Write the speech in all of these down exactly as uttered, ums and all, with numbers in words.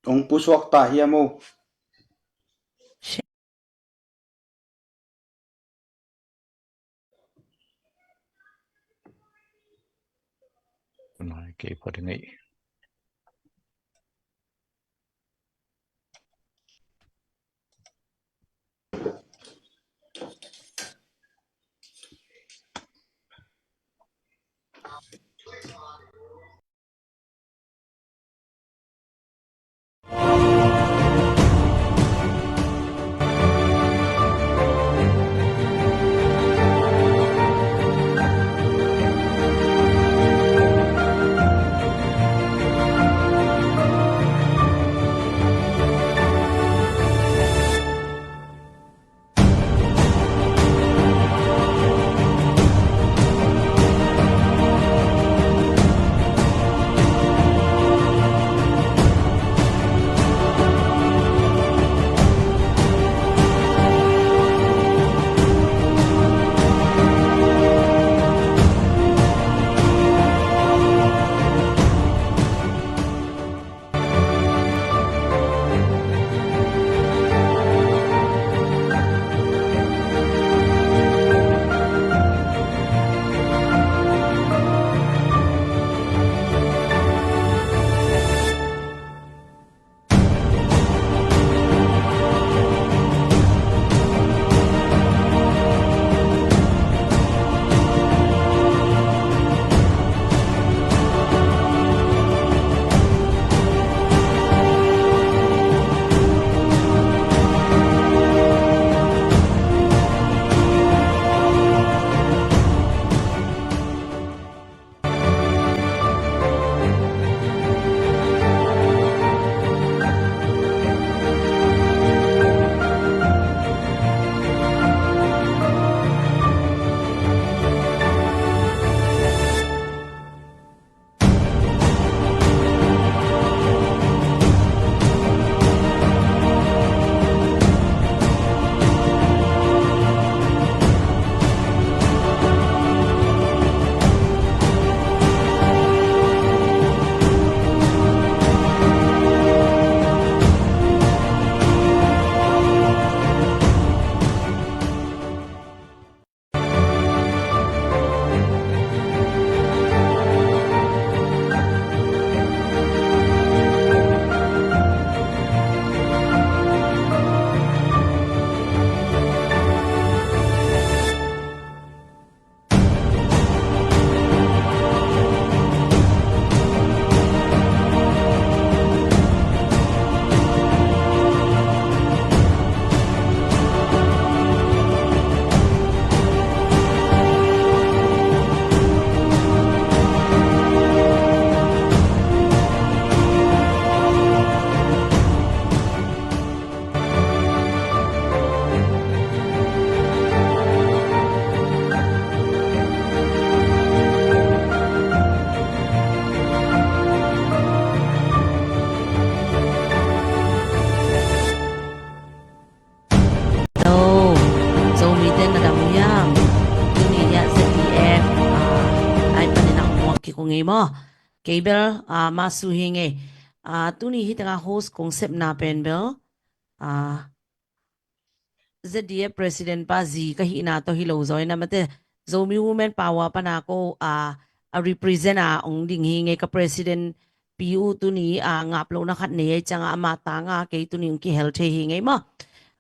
Ong pusuak ta hiam o. Tunai kei phot ngei. Hello, Zomite na dam uh hiam? Tuni hiah Z D F, ah, ai panin a hong muak kik uh ngei maw? Kei bel, ah, Masu hi ngei. Ah, tuni hi tengah host kong sepna pen bel, ah, Z D F President pa zi ka hihna tawh hi lo zaw in a mate, Zomi Women Power pana ko, ah, a represent a ong ding hi ngei ka President pi uh tuni, ah, ngap lohna khat nei ei cianga ama tanga kei tuni ong kihel thei hi ngei maw?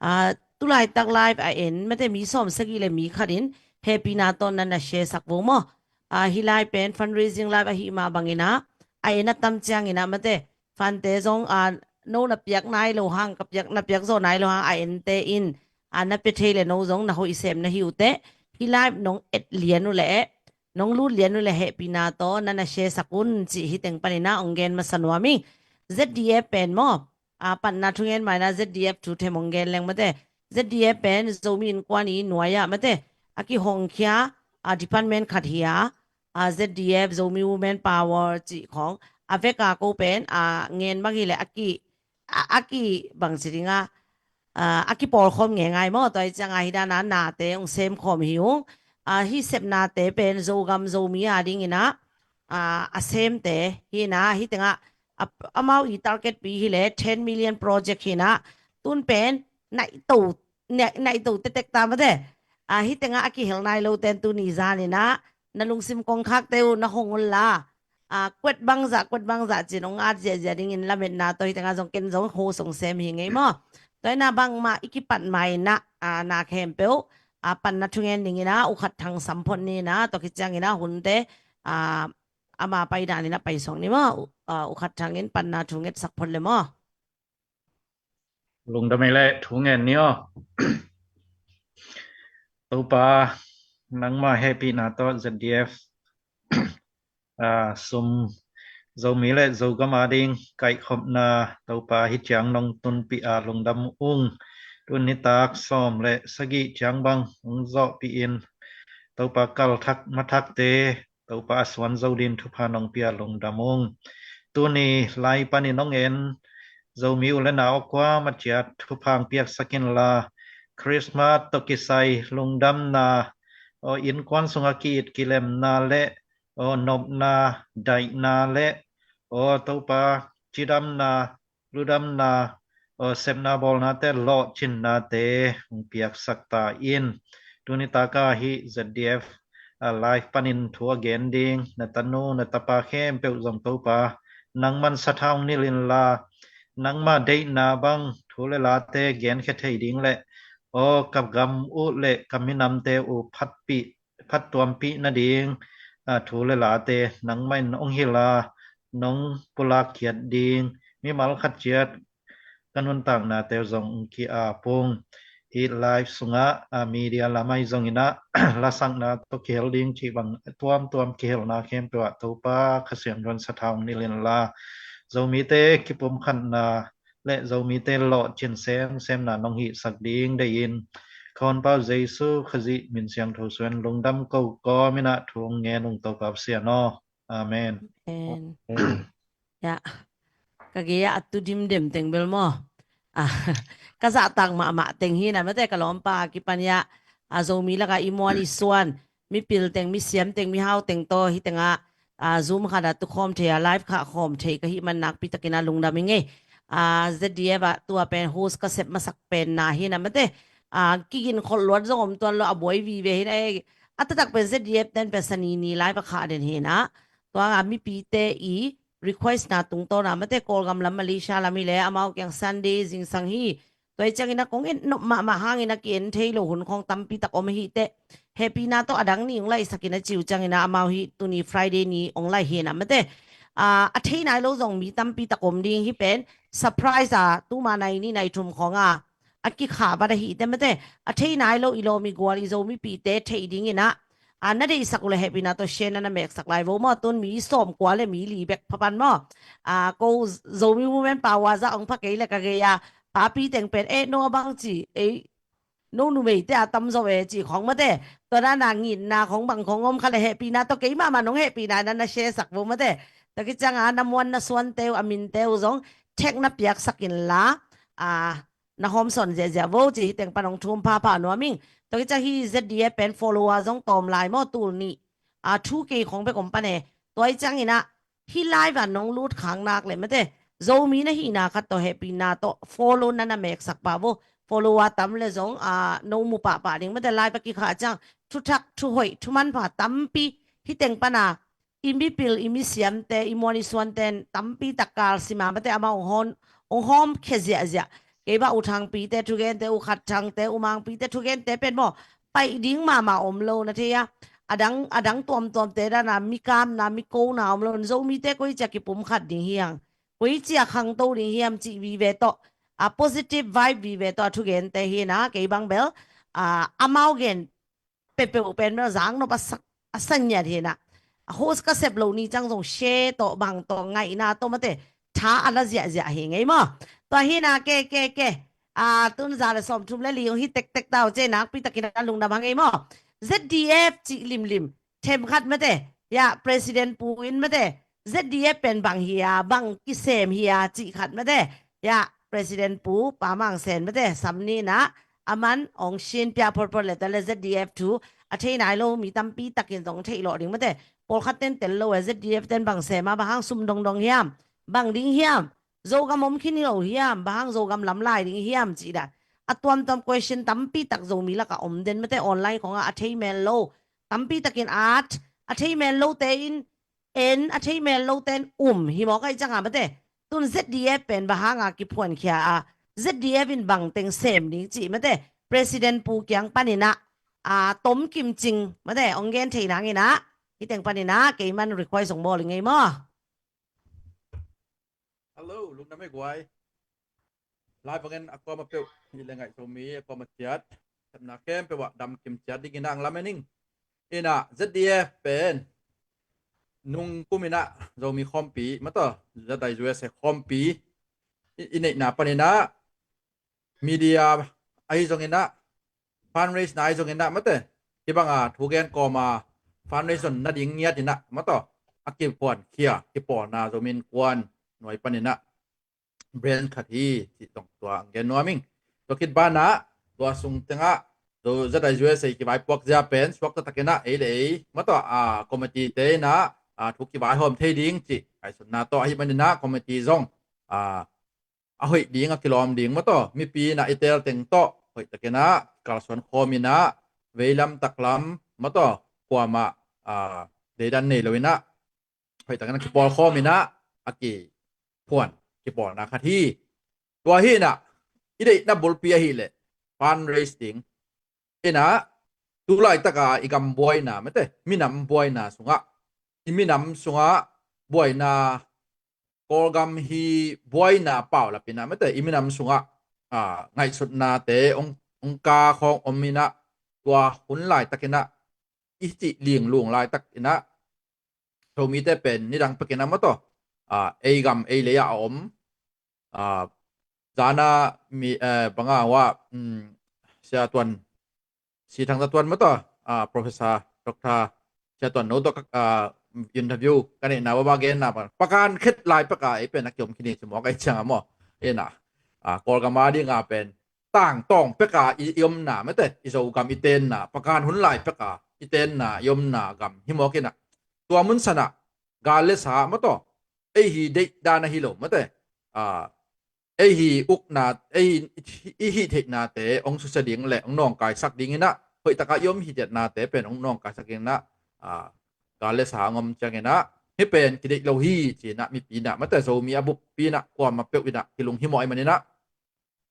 Ah, tulaitak live a en mate mi sawm sagih le mi khat in hehpihna tawh na na share sak vo maw? Ah, hih lai pen fundraising live ahih mah bangin ah, a en a tam ciangin ah mate, fante zong, ah, no na piak nai lo hang, ka piak, na piak zawh nai lo hang, a ente in, ah, na pia thei le no zong na hoih sem na hi uh teh, hih live nong et lian uh leh, nong lut lian uh leh hehpihna tawh na na share sak un cih hih teng panin ah ong gen masa nuam ing. Z D F pen maw? Ah, patna thungen mah in ah Z D F thu them ong gen leng mate. Z D F pen Zomi Innkuan i nuai ah mate, a kihongkhia, ah, department khat hi a, ah, Z D F, Zomi Women Power cih khawng a vek a ko pen, ah, ngen bang hi leh a ki, a, a ki bang ci ding a, ah, a kipawlkhawm ngeingai maw? Tua hi cianga hih dan a nate ong semkhawm hi ung. Ah, hih sepnate pen Zogam Zomi a dingin ah, ah, a semte hi in ah, hih tengah, a, amau i target pi hi le ten million project hi na, tun pen naito, naito tetek ta mate. A, hi tenga a kihel nai lo ten tuni zan ina na lungsim kongkhak te uh na hong un la. A, kuat bangzah, kuat bangzah cin hong at ziahziah dingin lametna tawh hi tenga zong ken zong ho song sem hi ngei maw. Tua ina bangmah i kipat ma ina, a, na khempeuh, a, panna thungen dingina ukhat thang samphuan ni na, tua khit ciangina hunte, a, ama paidan ina paisuak ni maw, u-, a, ukhat thangin panna thunget sak phot le maw. Lungdam ei le thungen ni aw. Topa, nangma hehpihna tawh Z D F, a, sum Zomi le Zogam a ding kaihkhopna Topa hi ciang nong tunpih a lungdam ung. Tun nitak sawm le sagih ciang bang hong zawhpih in Topa kalthak mathakte Topa a suan zo din thupha nong pia lungdam ung. Tuni lai panin nong en Zomi u le nau a kuamah ciat thupha hong piaksak inla, Christmas tawh kisai lungdamna, aw, innkuan sungah ki-it kilemna le, aw, nopna, daihna le, aw, Topa cidamna, ludamna, aw, sepna bawlnate, lawhcinnate hong piaksak ta in. Tuni taka hi Z D F, a, live panin thu a gen ding na tanu na tapa khempeuh zong Topa nangman sathau nilh inla, nangma deihna bang thu le late genkhia thei ding le, aw, ka gam uh le ka minamte uh phatpih, phattuampih nading, a, thu le late nangmah in hong hilh a, nong pulak khiat ding mimal khat ciat ka nuntaknate uh zong hong ki-ap ung. Hih live sungah, a, media lam ahi zongin ah lasakna tawh kihel ding cih bang tuamtuam kihelna khempeuh ah Topa Kha Siangtho in sathau hong nilh inla, Zomite kipumkhatna le Zomite lawhcin semsemna nong hihsak ding deihin, ka Honpa uh Jesu Khazih min siangtho suan lungdam ko kawmin ah thu hong ngen ung, Topa Pasian aw. Amen. Amen. Ya, ka gei ah a tu dimdem teng bel maw, a, ka zahtak mahmah teng hi na mate, ka lawmpa a kipan ya, a, Zomi lakah i muan i suan mipil teng, misiam teng, mihau teng tawh hi tengah, a, Zoom khat ah tukhawm thei a, live khah khawm thei ka hih man nakpi takin a lungdam ing ei. A, Z D F ah tua pen host ka sep masak pen na hi na mate, a, kigin kholh luat zong om tuan lo, a buai vive hi na ei. A taktak pen Z D F ten pen Sani ni live a khah den hi na. Tua nga mipite i request na tungtawn a mate, Kawlgam lam, Malaysia lam hi le amau kiang Sunday zingsang hi. Tua hi ciangin a kong en nop mahmah hangin a ki-en thei lo hun khawng tampi tak om ahi teh, hehpihna tawh a dang ni hong laihsak in a ci uh ciangin a amau hi tuni Friday ni hong laih hi na mate. A, a thei nai lo zong mi tampi tak om ding hi pen, surprise a tuma nai ni nai thum khawng a a kikhah vat ahi teh mate, a thei nai lo i lawm i gual i Zo mipite theih dingin ah, a, na deihsak uh le hehpihna tawh share na na meksak lai vo maw. Tun mi sawm kua le mi li bek phapan maw. A, ko Zomi Women Power zah hong pha kei le ka gei a papi teng pen, eh, no a bang ci, ei, no numeite a tam zo e ci khawng mate. Tua na na ngitna khawng bang khawng om kha le hehpihna tawh kei mahmah nong hehpihna na na share sak vo mate. Tua khit ciang a na muan na suante uh, a minte uh zong tag na piaksak inla, a, na hawmsawn ziahziah vo ci hi teng pan hong thum phapha nuam ing. Tua khit ciang hi Z D F pen follower zong tawm lai maw, tul nih, a, two K khawng bek om pan e. Tua hi ciangin ah hi live ah nong lut khak nak le mate, Zomi na hihna khat tawh hehpihna tawh follow na na meksak pah vo. Follower tam le zong, a, no mu pahpah ding mate, live a kikhah ciang thuthak, thuhoih, thumanpha tampi hi teng pan a i mipil, i misiamte, i muan i suante in tampi tak kal sim a mate, amau hong hawm, hong hawmkhia ziahziah. Kei bah U Thangpite thugente, U Khat Thangte, U Mangpite thugente pen maw, paih ding mahmah om lo na thei a. A dang, a dang tuamtuamte dan a mi kamna, mi kona om lo. Zomite koi cia kipumkhat ding hiam, koi cia khangto ding hiam cih vive tawh, a, positive vibe vive tawh a thugente hi na, kei bang bel, a, amau gen peuhpeuh pen bel zang nop a sa, a sa ngiat hi na. A host ka sep lo ni ciang zong share tawh bang tawh ngaihna tawh mate tha a la ziahziah hi ngei maw. Tua hi na, ke, ke, ke. A, tun za le sawmthum le li hong hi tektek ta uh ci, nakpi takin a lungdam hang ei maw. Z D F cih limlim them khat mate. Ya, President Pu in mate, Z D F pen bang hi a, bang kisem hi a cih khat mate. Ya, President Pu Pa Mang Sen mate, sam ni na, aman hong shin pia photphot le, tua le Z D F thu a thei nai lo mi tampi takin zong theih lawh ding mate. Pawlkhat ten tel lo e, Z D F ten bang sem a, bang hang sum dongdong hiam, Bang ding hiam? Zogam om khin hi lo hiam? Bang hang Zogam lam lai ding hiam? Cih dan a tuamtuam question tampi tak Zomi lakah om den mate, online khawngah a thei mel lo tampi takin at, a thei mel lote in en, a thei mel lote in um hi mawk ahih ciangah mate. Tun Z D F pen bang hanga kiphuankhia a, Z D F in bang teng sem ding cih mate, President Pu kiang paninah a tomkim cing mate hong gen thei nanginah, hih teng paninah keiman request hong bawl i ngei maw? Hello, lungdam ei guai. Live again, a kuama peuh hi le ngaih Zomi a kuama ciat, sepna khempeuh ah damkim ciat dingin ang lamen ing. Inah Z D F pen nung kuminah Zomi khawmpi mataw, Z I U S A khawmpi i, i neihna paninah media ahi zonginah, fundraise na ahi zonginah mate, hibanga thugen kawma fundraise zon nading ngiatinah mataw, a kiphuankhia kipawlna Zomi Innkuan nuai paninah brand khat hi cih zong tua ang gen nuam ing. Tua khit banah tua sung tengah Z I U S A kivaipuak zia pen suakta takinah ei le ei mataw a committee te inah a thu kivaihawm thei ding cih ngaihsutna tawh ahi maninah committee zong a a hoih ding a kilawm ding mataw, mipi inah i teel teng tawh hoih takinah kalsuan khawm inah veilam taklam mataw, kuamah a deidan nei lo inah hoih takinah kipawl khawm inah a kiphuan kipawlna khat hi. Tua hi inah i deihna bulpi ahileh fundraise ding inah, tulaitaka i gam buaina mate, minam buaina sungah, i minam sungah buaina, Kawlgam hi buaina paulap inah mate, i minam sungah a ngaihsutnate ong, ong ka khawng om inah, tua hun laitakinah i cih linglung laitakinah Zomite pen nidang pekinah mataw a ei gam ei lei ah a om a zana mi, eh, banga uh ah, mm, Sia Tuan, Si Thang Za Tuan mataw a Professor Doctor Sia Tuan no tawh a interview ka neihna baba genna pan pakan khet lai peka ei pen a kiom khin hi ci mawk ahih cianga maw, inah a Kawlgam a dinga pen tangtawng peka i, i omna mate, i Zogam i tenna, pakan hun lai peka i tenna i omna gam hi mawk inah, tua mun sanah gal le sa mataw, ei hi deih dan ahi lo mate, a ei hi ukna, ei hi, i hih theihnate ong susia ding le ong nawngkaisak dinginah, hoihtaka i om hih theihnate pen ong nawngkaisak dinginah a gal le sa ong om cianginah hih pen kideih lo hi cinah mipi inah mate, Zomi a buppi inah kuama peuh inah kilung hi mawh ahi maninah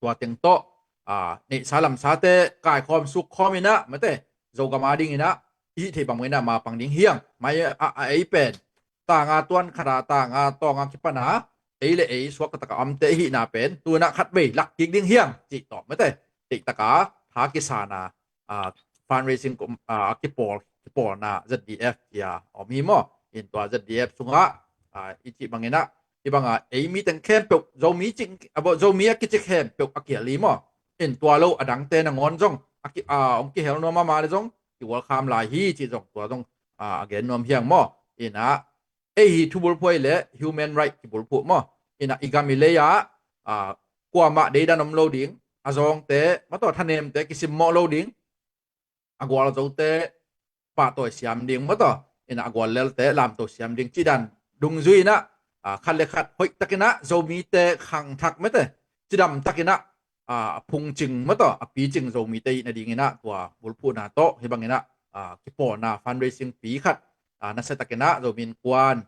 tua teng tawh a neihsa lamsate kaikhawm sukkhawm inah mate, Zogam a dinginah i hih theih bang inah mapang ding hiang mai a, a ei pen tanga tuan khata tanga tawnga kipana ei le ei suakta taka omte i hihna pen tunah khat bei lak kik ding hiang cih tawh mate, teihtaka tha kisana a fundraising kum a kipawl kipawlna Z D F cia om hi maw? In tua Z D F sungah a i cih banginah i banga ei mi teng khempeuh Zomi cik a bo Zomi a kici khempeuh a kial hi maw? In tua lo a dangte nangawn zong a ki a ong kihel nuam a mah le zong kiwalkham lai hi cih zong tua zong a a gen nuam hiang maw? Inah ei hi thubulphuh le human right kibulphuh maw? Inah i gam i lei ah a kuamah deidan om lo ding, a zawngte mataw thanemte kisimmawh lo ding, a gualzote pahtawi siam ding mataw, inah a guallelte lamto siam ding cih dan dungzui inah a khat le khat hoih takinah Zomite khangthak mate, cidam takinah a phungcing mataw a picing Zomite hih nadinginah tua bulphuhna tawh hih banginah a kipawlna fundraising pi khat a nasia takinah Zomi Innkuan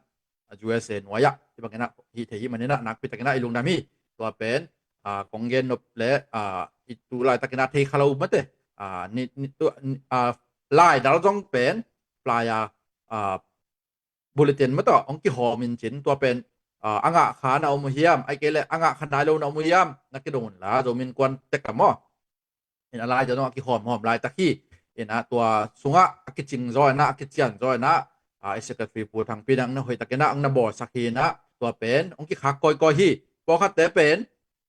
a U S A nuai-ah hih banginah hih thei hih maninah nakpi takinah i lungdam hi. Tua pen a kong gen nop le a i tu laitakinah thei kha lo mate, a ni, ni, tu, a laidal zong pen flyer a bulletin mataw ong kihawm in cin tua pen a ngah kha na om uh hiam, ai kei le a ngah kha nai lo na om uh hiam, na kidong unla Zomi Innkuan tek a maw? In a lai zong a kihawmhawm laitak hi. Inah tua sungah a kicing zaw inah a kician zaw inah a i secretary Pu Thangpi inah ang na hoih takinah ang na bawlsak hi inah tua pen ong kikhak kawikawi hi. Pawlkhatte pen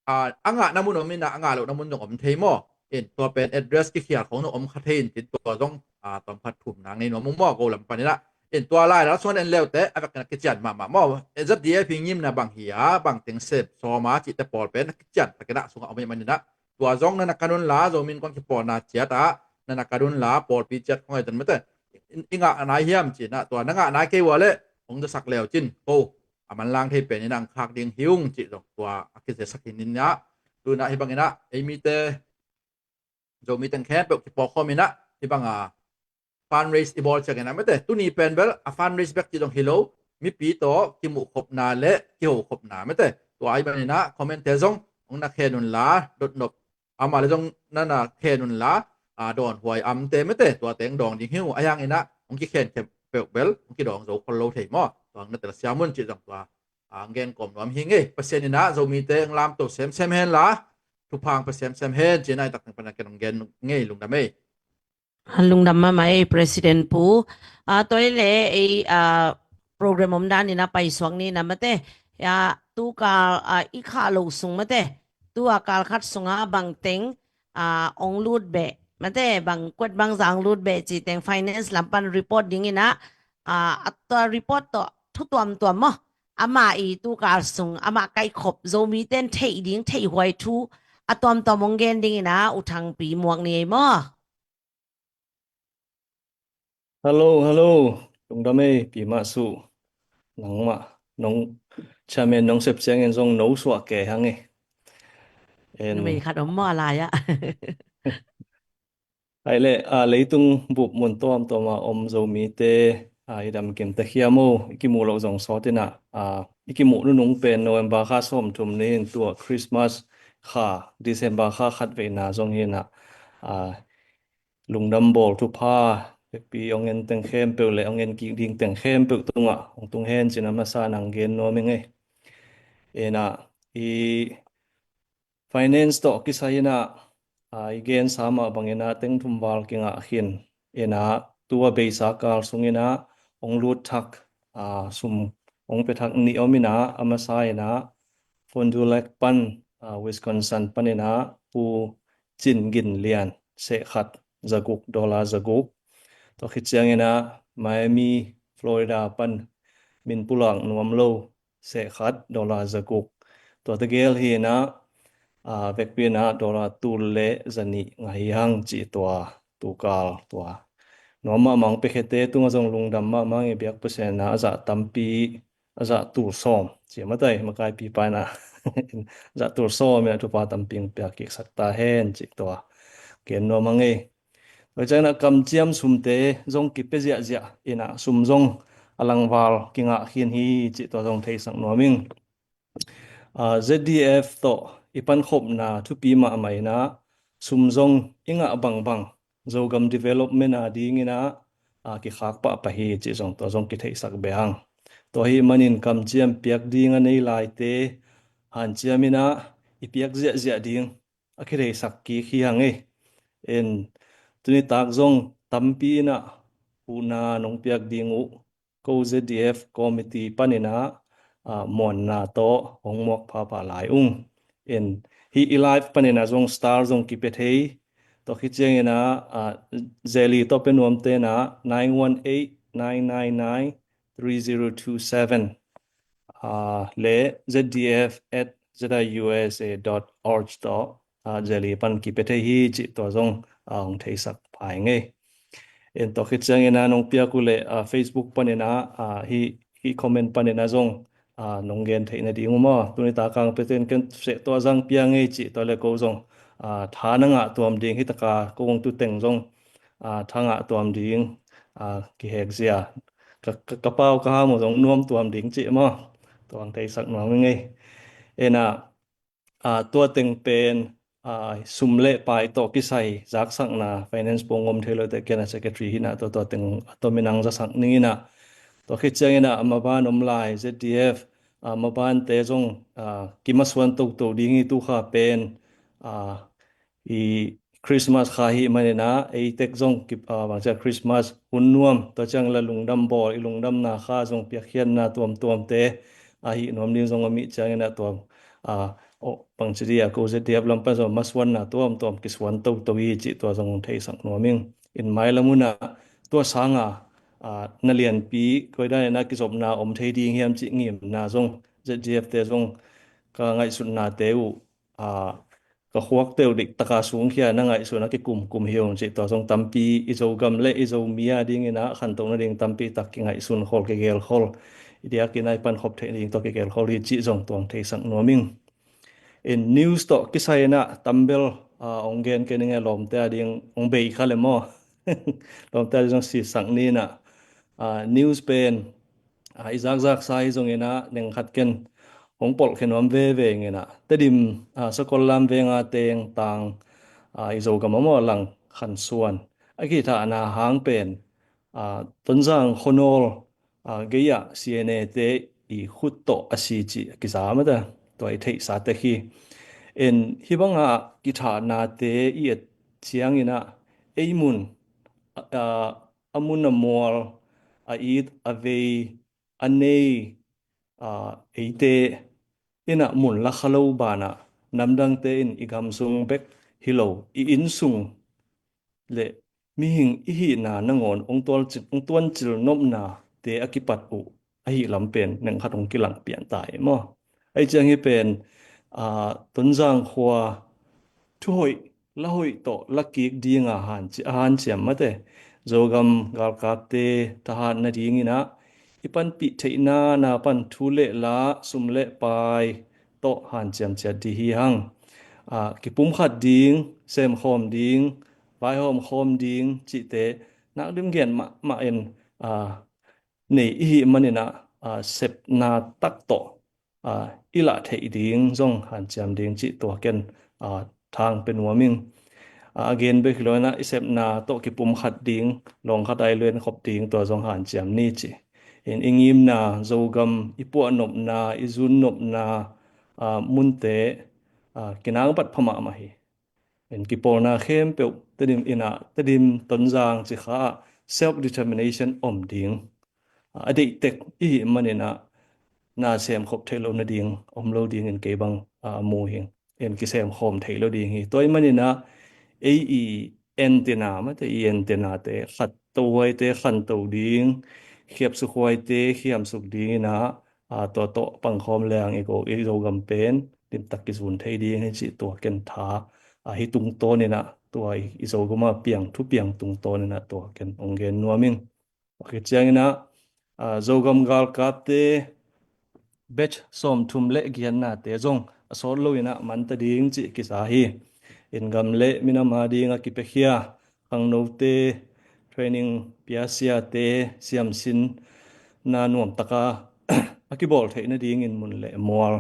a ngah na mun om inah a ngah loh na mun zong om thei maw? In tua pen address kikhial khong na om kha thei in cin tua zong a tawmkhat thum nang nei nuam ung maw, ko lam paninah. In tua lai la sungah en leute a vekin a kician mahmah maw? Z D F hi ngimna bang hi a bang teng sem sawma cihte pawl pen a kician takinah sungah om hi maninah tua zong na na kan unla Zomi Innkuan kipawlna ciatah na na kan unla pawlpi ciat khong ai tan mate, i ngah nai hiam cinah tua na ngah nai kei ua le hong zasak leu cin ko a manlang thei pen in ah hong khak ding hi ung cih zong tua a kiziasak hi in ah, tu in ah hih bang in ah ei mite, Zomi teng khempeuh kipawlkhawm in ah hih bang a fundraise i bawl ciangin ah mate, tuni pen bel a fundraise bek cih zong hi lo, mipi tawh kimuhkhopna le kihokhopna mate, tua ahih manin ah comment-te zong hong na khen unla, dotnop amah le zong na na khen unla, a, dawnhuai amte mate, tua teng dawng ding hi uh, a hiangin ah hong kikhen khempeuh bel hong kidawng zo khol lo thei maw, tua hong na telsiam un cih zong tua a, hong gen kawm nuam hi ngei. Pasian in ah Zomite hong lamto semsem hen la, thupha hong pia semsem hen ci-in ah i tak teng pan a ken hong gen ngei. Lungdam ei. Lungdam mahmah ei President Pu. A, tua i le ei, a, program om dan in ah paisuak ni in ah mate, a, tu kal, a, i khah lo sung mate, tu a kal khat sungah bangteng, a, hong lut beh mate, bang kuat bang zang lut beh cih teng finance lam pan report ding in ah, a, a tua report tawh thu tuamtuam maw, amah i tu kal sung amah kaihkhop Zomite in theih ding theihhuai thu a tuamtuam hong gen ding in ah U Thangpi muak ni ei maw. Hello, hello. Lungdam ei, Pi Mah Suh. Nangmah, nong chairman nong sep ciangin zong no suah kei hang ei. En numei khat om maw a lai ah. Ai le, a, leitung bup mun tuamtuam a om Zomite, a, i dam kim ta hiam o, i kimuh loh zong sawt in ah, a, i kimuh nunung pen November kha sawmthum ni in tua Christmas kha, December kha khat veina zong hi in ah, a, lungdam bawl thupha, vekpi hong en teng khempeuh le hong en kik ding teng khempeuh tungah hong tung hen ci-in a masa in hong gen nuam ing ei. En ah, i finance tawh kisai in ah, a, i gensa mah bangin ah teng thum val kingah khin. En ah, tu a beisa kal sung in ah hong lut thak, a, sum hong pia thak nih om in ah, a masa in ah Fond du Lac pan, a, Wisconsin pan in ah Pu Cin Gin Lian, seh khat za guk, dollar za guk. Tua khit ciangin ah Miami, Florida pan min pulak nuam lo, seh khat, dollar za guk. Tua tegel hi in ah, a, vekpi in ah dollar tul le za nih ngah hi hang cih tua, tu kal tua. Nuam mahmah hong pia khete tungah zong lungdam mahmah ing ei, biak Pasian in ah a zah tampi, a zah tul sawm, ci mate, makaipipa in ah zah tul sawm in ah thupha tampi hong pia kiksak ta hen cih tua gen nuam hang ei. Tua ciangin ah kamciam sumte zong kipia ziahziah in ah sum zong a langval kingah khin hi cih tua zong theisak nuam ing. A, Z D F tawh i pankhopna thupi mahmah in ah sum zong i ngah bangbang Zogam development a ding in ah, a, kikhak pahpah hi cih zong tua zong kitheihsak beh hang. Tua ahih manin kamciam piak ding a nei laite hanciam in ah i piak ziahziah ding a kitheisak kik hi hang ei. En, tuni tak zong tampi in ah huhna nong piak ding uh, ko Z D F committee pan in ah, a, muanna tawh hong muak phapha lai ung. En, hih i live pan in ah zong star zong kipia thei. Tua khit ciangin ah, a, Zeli tawh pia nuamte in ah nine one eight, nine nine nine, three zero two seven, a, le Z D F at Z I U S A dot org tawh, a, Zeli pan kipia thei hi cih tua zong, a, hong theisak pha ing ei. En, tua khit ciangin ah nong piak uh leh, a, Facebook pan in ah, a, hih, hih comment pan in ah zong, a, nong gen theih nading uh maw. Tuni tak hong piate in ken seh tua zang pia ing ei cih tua leh ko zong, a, tha na ngah tuam ding, hih tak a ko hong tu teng zong, a, tha ngah tuam ding, a, kihek zia. Ka, ka, ka pau ka ham uh zong nuam tuam ding cih maw. Tua hong theisak nuam ing ei. En ah, a, tua teng pen, a, sum le pai tawh kisai zaksakna finance pawng om thei lote ken a secretary hihna tua, tua teng a tomin hong zasak ning in ah. Tua khit ciangin ah a maban om lai Z D F, a, mabante zong, a, kimasuan toto ding hi. Tu kha pen, a, i Christmas kha ahih manin ah ei tek zong ki, a, bangci a Christmas hun nuam, tua ciang la lungdam bawl, i lungdamna kha zong piakkhiatna tuamtuamte, a, hih nuam ding zong om ih ciangin ah tua, a, aw, bangci dia ko Z D F lam pan zong masuanna tuamtuam kisuan toto hi cih tua zong theisak nuam ing. In mailam hun ah tua sanga, a, na lianpi koi dan in ah kizopna om thei ding hiam cih ngimna zong Z D F te zong ka ngaihsutnate uh, a, ka khuakte uh dik taka sungkhia na ngaihsun a kikumkum hi ung cih tua zong tampi i Zogam le i Zomi a dingin ah khantoh nading tampi tak kingaihsun khol, kigel khol. i diakin a i pankhop theih ding tawh kigelkhol hi cih zong tuang theisak nuam ing. In news tawh kisai in ah tambel, ah, hong gen kei ning e, lawmte a ding hong bei kha le maw? Lawmte a ding zong sisak ni in ah, ah, news pen, ah, i zakzaksa hi zongin ah neng khat ken hong polh khe nuam veve ing in ah, Tedim, ah, Sakollam venga teng tang, ah, i Zogam a maw, Langkhansuan a kithahna hang pen, ah, Tonzang khuanawl, ah, gei ah C N A te i khut tawh a si cih a kiza mah ta, tua i theihsa tek hi. En, hih bangah kithahnate i et ciangin ah ei mun, ah, a mun a mual, a it a vei, a nei, ah, eite in ah mun la kha lo banah namdangte in i gam sung bek hi lo, i inn sung le mihing i hihna nangawn hong tuancil, hong tuancil nopnate a kipat uh ahi lam pen neng khat hong kilang pian ta hi maw? Ahi ciang hih pen, ah, Tonzang khua thuhoih, la hoih tawh la kik dinga hanci-, a hanciam mate. Zogam galkapte thahat nadingin ah i panpih theihna na pan thu le la, sum le pai tawh hanciam ciat dih hi hang. Ah, kipumkhat ding, semkhawm ding, vaihawm khawm ding cihte nak dim gen mahmah in, ah, nei i hih manin ah, ah, sepna tak tawh, ah, i lah theih ding zong hanciam ding cih tua ken, ah, thang pe nuam ing. Ah, a gen bek hi lo in ah i sepna tawh kipumkhat ding, lawng khat a i luen khop ding tua zong hanciam ni ci. In i ngimna, Zogam i puah nopna, i zun nopna, ah, munte, ah, kinang bat pha mahmah hi. In kipawlna khempeuh Tedim in ah, Tedim Tonzang ci kha ah self determination om ding, ah, a deih tek i hih manin ah na semkhop theih lo nading om lo dingin kei bang, ah, mu hi. En, kisemkhawm theih lo ding hi. Tua ahih manin ah ei i antenna mate, i antennate khantohuaite khanto ding, khiapsukhuaite khiamsuk dingin ah, ah, tua tawh pangkhawm leng i ko, i Zogam pen limtak kizun thei ding hi cih tua ken tha, ah, hi tungtawnin ah tua i, i Zogam a piang, thupiang tungtawnin ah tua ken hong gen nuam ing. Tua khit ciangin ah, ah, Zogam galkapte batch sawmthum le giatnate zong a sawt loin ah man ta ding cih kiza hi. In gam le minam a ding a kipiakhia khangnote, training piasiate, siamsinna nuamtaka a kibawl theih nadingin mun le mual,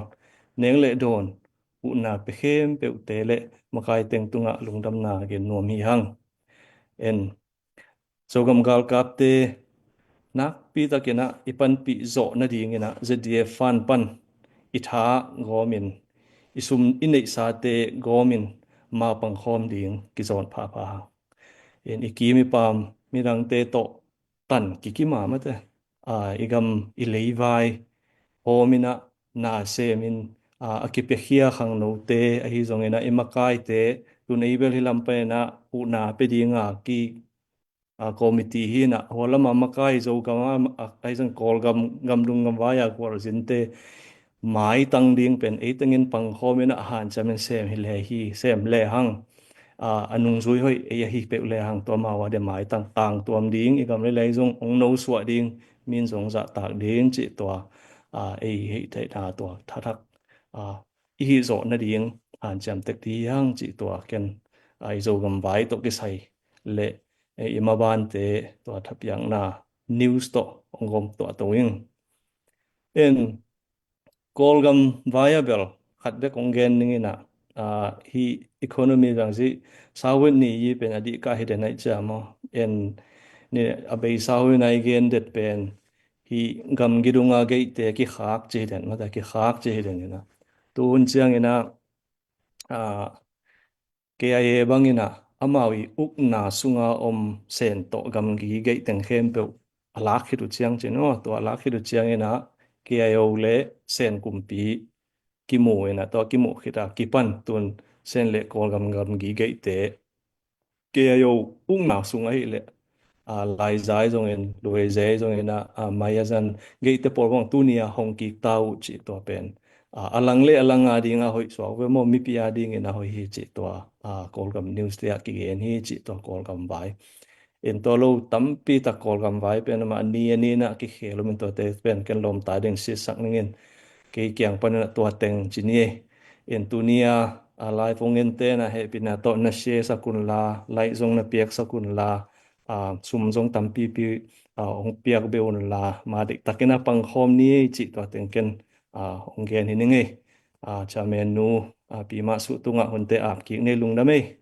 neng le dawn, huhna pia khempeuhte le makai teng tungah lungdamna gen nuam hi hang. En, Zogam galkapte nakpi takin ah i panpih zawh nadingin ah Z D F fund pan i tha gawmin, i sum i neihsate gawmin ma pangkhawm ding kizawn phapha hang. In, i kim i pam midangte tawh tan kikim a mate, ah, i gam i leivai hawmin ah na semin, ah, a kipiakhia khangnote ahi zongin ah i makaite, tun ei bel hih lam panin ah huhna pia dinga ki, ah, committee hi in ah, hua lamah makai Zogam a, ah, ahi zong Kawlgam, gamdung gamvai a gualzinte maitang ding pen ei tengin pangkhawmin ah hanciamin sem hi le hi, sem le hang, ah, a nungzui hoih ei ahi peuh le hang, tua amau a dia maitang tangtuam ding, i gam le lei zong hong nosuah ding, min zong zahtak ding cih tua, ah, ei hih theihna tua thathak, ah, i hih zawh nading hanciam tek dih hi hang cih tua ken, ah, i Zogam vai tawh kisai le, eh, i mabante tua thapiakna news tawh hong gawm tuah to ing. En, Kawlgam vai a bel khat bek hong gen ning in ah, ah, hih economy zang zih, South West ni i pen a dih kah hi den aih ciam aw. En, ni a beisa hun a i gen det pen hih gamgi dunga geihte kikhak ci hi den, mata kikhak ci hi den in ah. Tu hun ciangin ah, ah, K I A bangin ah amau i ukna sunga om Sen tawh gamgi geih teng khempeuh a lak khit uh ciang cin aw, tua a lak khit uh ciangin ah K I O le Sen kumpi kimu in ah, tua kimuh khit a kipan tun Sen le Kawlgam gamgi geihte K I O ukna sung ahih leh, ah, Laizai zongin, Luizai zongin ah, ah, Mayazan geihte pawl bang tuni a hong kik ta uh cih tua pen, ah, a lang le a lang a dinga hoih suak ve maw, mipi a dingin a hoih hi cih tua, ah, Kawlgam news te ah kigen hi cih tua Kawlgam vai. In tua lo tampi tak Kawlgam vai pen amah ni a ni inah kikhel om in tuate pen ken lawmta ding sisak ningin kei kiang panin ah tua teng ci ni ei. In tuni a, a live hong ente na hehpihna tawh na share sak unla, like zong na piak sak unla, a, sum zong tampipi, a, hong piak be unla, ma diktakin a pangkhawm ni ei cih tua teng ken, a, hong gen hi ning ei. A, Chairman nu, a, Pi Mah Suh tungah hunte ap kik ni ei, lungdam ei.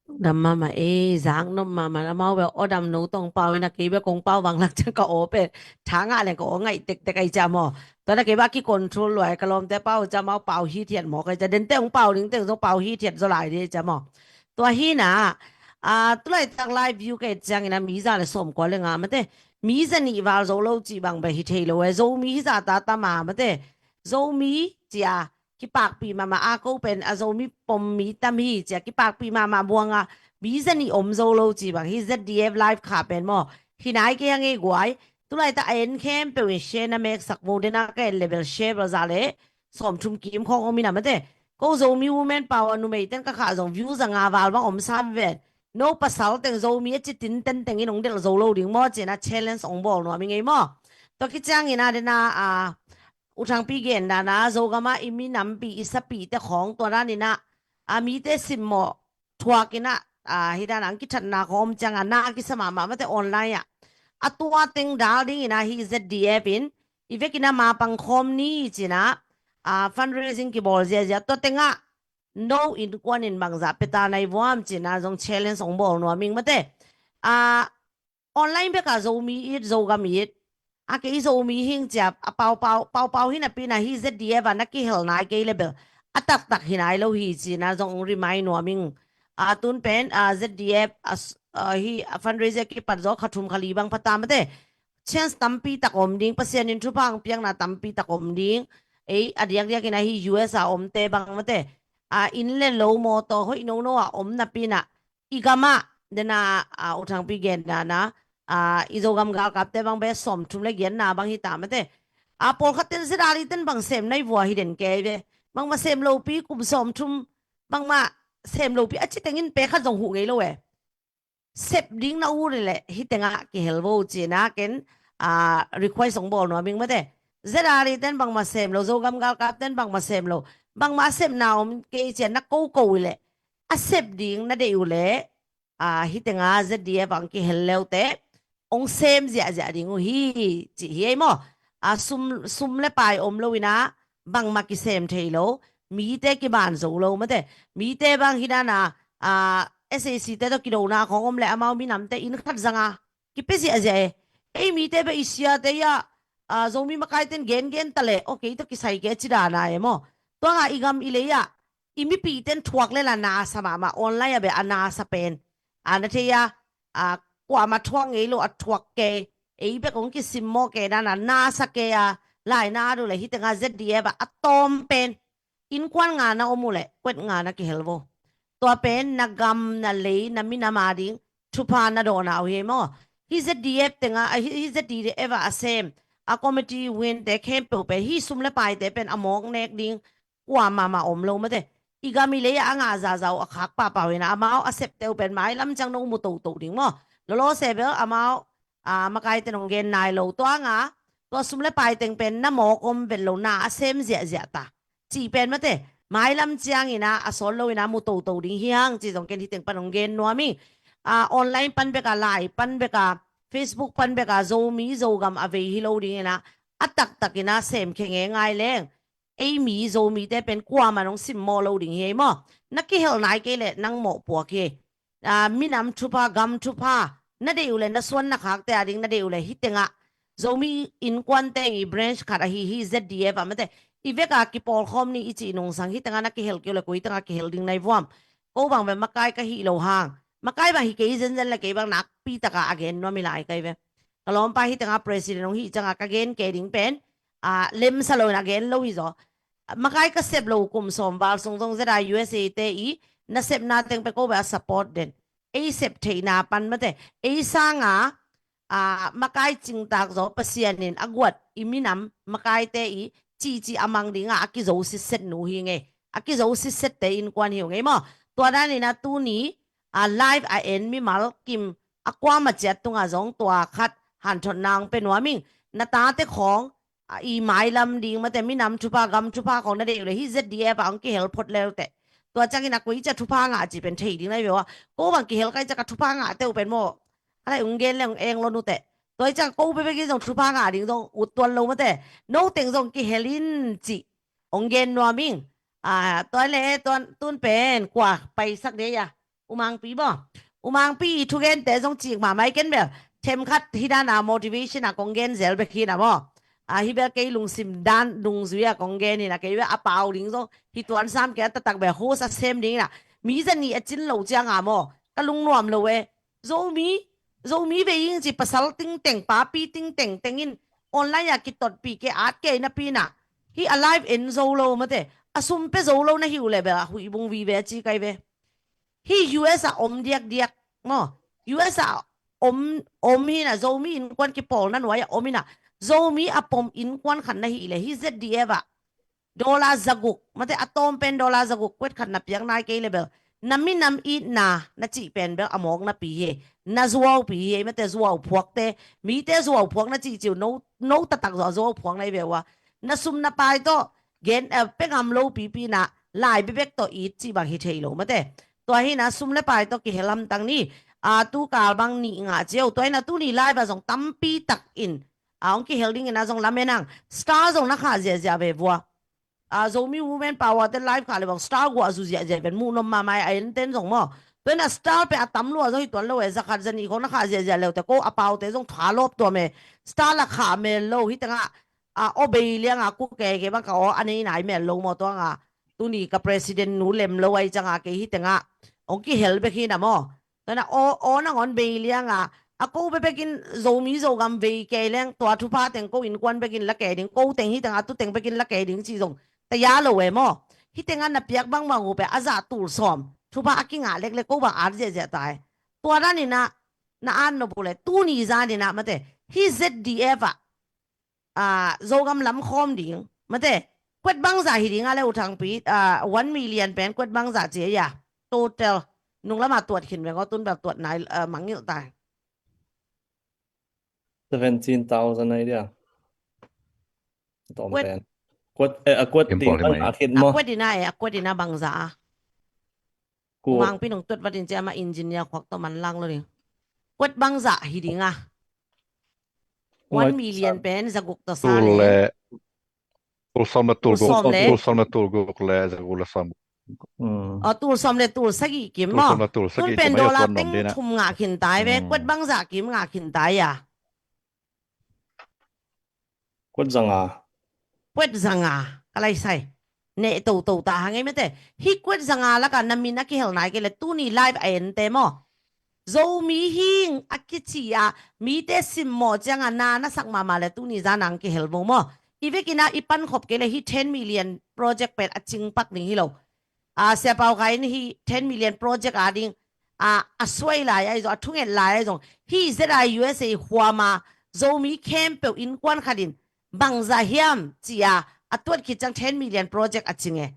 Lungdam mahmah ei, zak nop mahmah. Amau bel aw dam no tawh hong pau in a, kei bel kong pau bang lak ciang ka aw pen tha ngah leng ka aw ngaih tektek ahi ciah maw. Tua na kei bel a kicontrol lua ei, ka lawmte pau ciah amau pau hithiat mawk ahi ciah, dente hong pau ding teng zong pau hithiat zaw lai ding ahi ciah maw. Tua hi na, a, tulaitak live view ka et ciangin a mi za le sawmkua le nga mate, mi za nih val zo lo cih bang bel hi thei lo ei, Zomi hi zah ta tam a mate, Zomi cia kipakpih mahmah a, ko pen a Zomi pom mi tam hi cia kipakpih mahmah buang a, mi za nih om zo lo ci bang hi Z D F live kha pen maw. Hi nai kei a ngei guai, tulaitak a en khempeuh in share na meksak vo, den a ka en le bel share bel za le sawmthum kim khawng om in a mate. Ko Zomi Women Power numeiten ka khah zong view za nga val bang om sam ven. No pasal teng Zomi a ci tinten tengin hong delh zo lo ding maw cih na challenge hong bawl nuam ing ei maw. Tua kiciangin a den a, a, U Thangpi gen dan a, Zogam ah i minampi, i sapi te khawng tua dan in a, a, mite simmawh thuak in a, a, hi dan a ang kithatna khawng om ciang a na kisa mahmah mate online ah. A tua teng dal ding in a hi Z D F in i vekin a ma pangkhawm ni ci in a, a, fundraising kibawl ziazia, tua teng ah no innkuan in bangzah pia ta nai vuam ci in a zong challenge hong bawl nuam ing mate. A, online bek a Zomi it, Zogam it, a kei Zomi hing cia a paupau, paupau hi napi in a hi Z D F a na kihel nai kei le bel a taktak hi nai lo hi ci in a zong remind nuam ing. A, tun pen, a, Z D F, a, s-, a, hi, a, fundraiser kipat zaw kha thum kha li bang pha ta mate. Chance tampi tak om ding, Pasian in thupha hong piakna tampi tak om ding. Ei, a diakdiak in a hi U S a omte bang mate, a, inn le lo mawtaw hoih nono a om napi in a, i gam ah den a, a, U Thangpi gen dan a, a, i Zogam galkapte bang bel sawmthum le giatna bang hi ta mate. A, pawlkhat ten Z R I ten bang sem nai vua hi den kei ve. Bangmah sem lopi kum sawmthum, bangmah sem lopi a ci tengin pe khat zong huh ngei lo e. Sep ding na ut leh hi teng ah kihel vo ci in a ken, a, request hong bawl nuam ing mate. Z R I ten bangmah sem lo, Zogam galkap ten bangmah sem lo, bangmah a sepna om kei cia na koko i leh a sep ding na deih uh leh, a, hi teng a Z D F ang kihel leute hong sem ziahziah ding uh hi, cih hi ei maw. A, sum, sum le pai om lo in a, bangmah kisem thei lo, mite kiban zo lo mate. Mite bang hi dan a, a, S A C te tawh kidona khawng om le amau minamte inn khat zang a kipia ziahziah e. Ei mite bel i siate i a, a, Zomi makai ten gengen ta le, okay, tawh kisai kei a ci dan a e maw. Tua nga i gam i lei ah i mipihten thuak le la nasa mahmah, online a beh a nasa pen. A na thei a, a, kuamah thuak ngei lo a thuak kei, ei bek hong kisimmawh kei dan a nasa kei a, lai na duh le hi teng a Z D F a, a tawm pen innkuan nga na om uh leh kuet nga na kihel vo. Tua pen na gam, na lei, na minam a ding thupha na dawhna uh hi ei maw. Hi Z D F teng a, hi, hi Z D F a a sem a committee win te khempeuh pen hi sum le paite pen a mawk nek ding kuamah mah om lo mate. I gam i lei ah a ngah zahzah uh a khak pahpah uh hi na, amau a septe uh pen mailam ciang no mu toto ding maw. Lawlaw se bel amau, a, makaite nong gen nai lo. Tua nga, tua sum le pai teng pen na mawk om vet lo, na a sem ziahziah ta cih pen mate. Mailam ciang in a, a sawt lo in a mu toto ding hi hang cih zong ken hi teng pan hong gen nuam ing. A, online pan bek a, lai pan bek a, Facebook pan bek a, Zomi Zogam a vei hi lo ding in a, a taktak in a sem khe ngei ngai leng, ei mi Zomite pen kuamah nong simmawh lo ding hi ei maw. Na kihel nai kei leh nang mawhpuak hi. A, minam thupha, gam thupha na deih uh leh, na suan na khakte a ding na deih uh leh hi teng ah Zomi innkuante i branch khat ahi hi Z D F a mate. I vek a kipawlkhawm ni i cih nungsang hi teng ah na kihel kei uh leh koi teng ah kihel ding nai vuam. Ko bang bel makai ka hih lo hang, makai bang hi kei zenzen leh kei bang nakpi tak a a gen nuam hi lai kai ve. Ka lawmpa hi teng ah president hong hih ciang a ka gen kei ding pen, a, lemsa lo in a gen lo hi zaw. Makai ka sep lo kum sawm val sung zong Z R I U S A te i nasepna teng pen ko bel a support den. Ei sep theihna pan mate, ei sang a, a, makai cingtak zaw Pasian in a guat i minam makaite i cihcih a mang ding a, a kizo sitset nu hi ngei. A kizo sitsette innkuan hi uh ngei maw. Tua dan in a tuni, a, live a en mimal kim a kuama ciat tungah zong tua khat hanthotna hong pia nuam ing. Na tate khawng, a, i mailam ding mate, minam thupha, gam thupha khawng na deih uh leh hih Z D F ah hong kihel phot le uh teh. Tua ciangin a koi ciah thupha ngah cih pen thei ding na hi ve ua. Ko bang kihel kai ciah ka thupha ngahte uh pen maw, a lai hong gen le hong eng lo uh teh. Tua hi ciah ko bekbek in zong thupha ngah ding zong ut tuan lo mate. No teng zong kihel in cih hong gen nuam ing. A, tua le, tua tun pen kua paisak dei a. U Mangpi baw. U Mangpi i thugente zong cik mahmah i ken bel. Themkhat hih dan a motivation a kong gen zel bek hi na maw. A, hih bel kei lungsim dan dungzui a kong gen hi na, kei bel a pau ding zong hi tuan sam kei a, taktak bel host a sem ding hi na. Mi za nih a cin lo ciang a maw, ka lungnuam lo e. Zomi, Zomi vei ing ci pasal tingteng, papi tingteng teng in online a kitotpih kei, at kei napi na, hih a live en zo lo mate, a sum pia zo lo na hi uh leh bel a huih bung vive a ci kai ve. Hih U S a om diakdiak maw, U S a om, om hi na, Zomi innkuan kipawlna nuai a om hi na, Zomi a pom innkuan khat na hih leh hih Z D F ah dollar zaguk mate, a tawm pen dollar zaguk kuet khat na piak nai kei le bel, na minam itna na cih pen bel a mawk napi hi. Na zuaupi hi mate, zuau phuakte, mite zuau phuak na cih ciu, no, no taktak zaw a zuau phuak na hi ve ua. Na sum na pai tawh gen, eh, pia ngam lo pipi na, lai bebek tawh it cih bang hi thei lo mate. Tua hi na sum le pai tawh kihel hamtang ni. A, tu kal bang nih ngah ciau. Tua hi na tuni live ah zong tampi tak in a hong kihel ding in a zong lamen ang. Star zong na khah ziahziah ve vua. A, Zomi Women Power te live khah le bang star guah zu ziahziah ven, muh nom mahmah a, en ten zong maw. Tua hi na star pen a tam lua zong hi tuan lo e, za khat za nih khawng na khah ziahziah le uh teh ko a paute zong tha lawp tuam e. Star la khah mel lo hi tengah, a, aw bei liang a ku keke bang ka aw a nei nai mel lo maw, tua nga tuni ka president nu lem lo ahi ciang a kei hi tengah hong kihel bek hi na maw. Tua hi na aw, aw nangawn bei liang a, a ko bekbek in Zomi Zogam vei kei leng tua thupha teng ko innkuan bek in la kei ding, ko teng hi tengah tu teng bek in la kei ding ci zong taya lo e maw. Hi tengah na piak bangbang uh pen a zah tul sawm thupha a kingah leklek ko bang at ziahziah ta e. Tua dan in a na at nop uh leh tuni zan in a mate, hih Z D F ah, a, Zogam lam khawm ding mate, kuet bangzah hi ding a le U Thangpi, a, one million pen kuet bangzah ci a, total, nung lam a tuat khin veng aw, tun bel tuat nai, a, mangngilh ta. Seventeen thousand ai dia. Tawm pen. Kuet, eh, a kuet ding bangzah khin maw? A kuet in a, eh, a kuet in a bangzah a. Kuet. Mangpi nong tuat vat in ci a, amah engineer khuak tawh manlang lo ding. Kuet bangzah hi ding a. One million pen zaguk tawh sa le, tul sawm le tul guk, tul sawm le tul guk le zaguk le sawm. Aw, tul sawm le tul sagih kim maw? Tul sawm le tul sagih kim. Tun pen dollar teng thum ngah khin tai ve, kuet bangzah kim ngah khin tai a. Kuet zanga. Kuet zanga, ka lai sai. Neh toto ta hang ei mate. Hih kuet zanga laka na min a kihel nai kei le tuni live a ente maw? Zomi hing a kici a, mite simmawh cianga na na sak mahmah le tuni zan ang kihel bo maw? I vekin a i pankhop kei le hih ten million project pen a cingpak ding hi lo. A, Sia Pau Khai in hih ten million project a ding, a, a suai lai ahi zong, a thunget lai ahi zong, hih Z I U S A huama Zomi khempeuh innkuan khat in bangzah hiam ci a, a tuat khit ciang ten million project a cing e.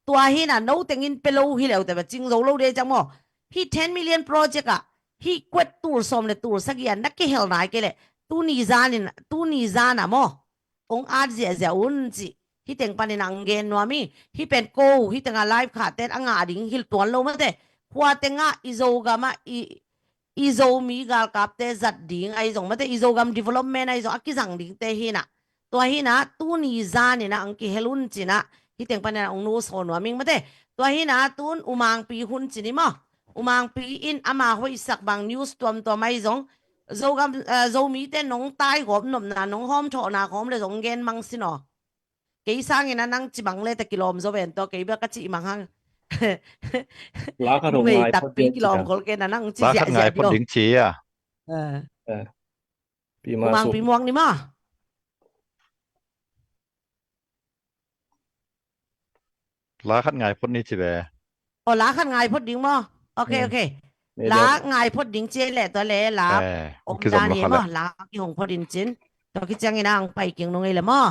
Tua hi na no tengin pe lo hi leu te ba cing zo lo de ciang maw? Hih ten million project ah hih kuet tul sawm le tul sagih a na kihel nai kei le tuni zan in, tuni zan a maw? Ong at ziahziah un ci. Hih teng panin ang gen nuam hi. Hih pen ko, hih tenga live khah ten a ngah ding hil tuan lo mate. Khua tenga i Zogam ah i, i Zomi galkapte zat ding ahi zong mate, i Zogam development ahi zong a kizang dingte hi na. Tua hi na tuni zan in a ang kihel un ci na. Hih teng panin ang nusawn nuam ing mate. Tua hi na tun U Mangpi hun ci ni maw? U Mangpi in ama hoihsak bang news tuamtuam ahi zong, Zogam, eh, Zomite nong taigawp nopna, nong hawmthawhna khawm le zong gen mang sin aw. Kei sangin a nang ci mang le ta kilawm zaw ven tawh, kei bia ka cih mang hang. Nungei takpi kilawm khol kei na nang ci ziahziah ding ci a. Eh. Eh. U Mangpi muang ni maw? La khat ngai phot ni ci ve. Aw, la khat ngai phot ding maw? Ok, ok. La ngai phot ding ci le tua le la om dan hi maw? La kihong phot in cin. Tua kiciangin ang pai king nung ei le maw?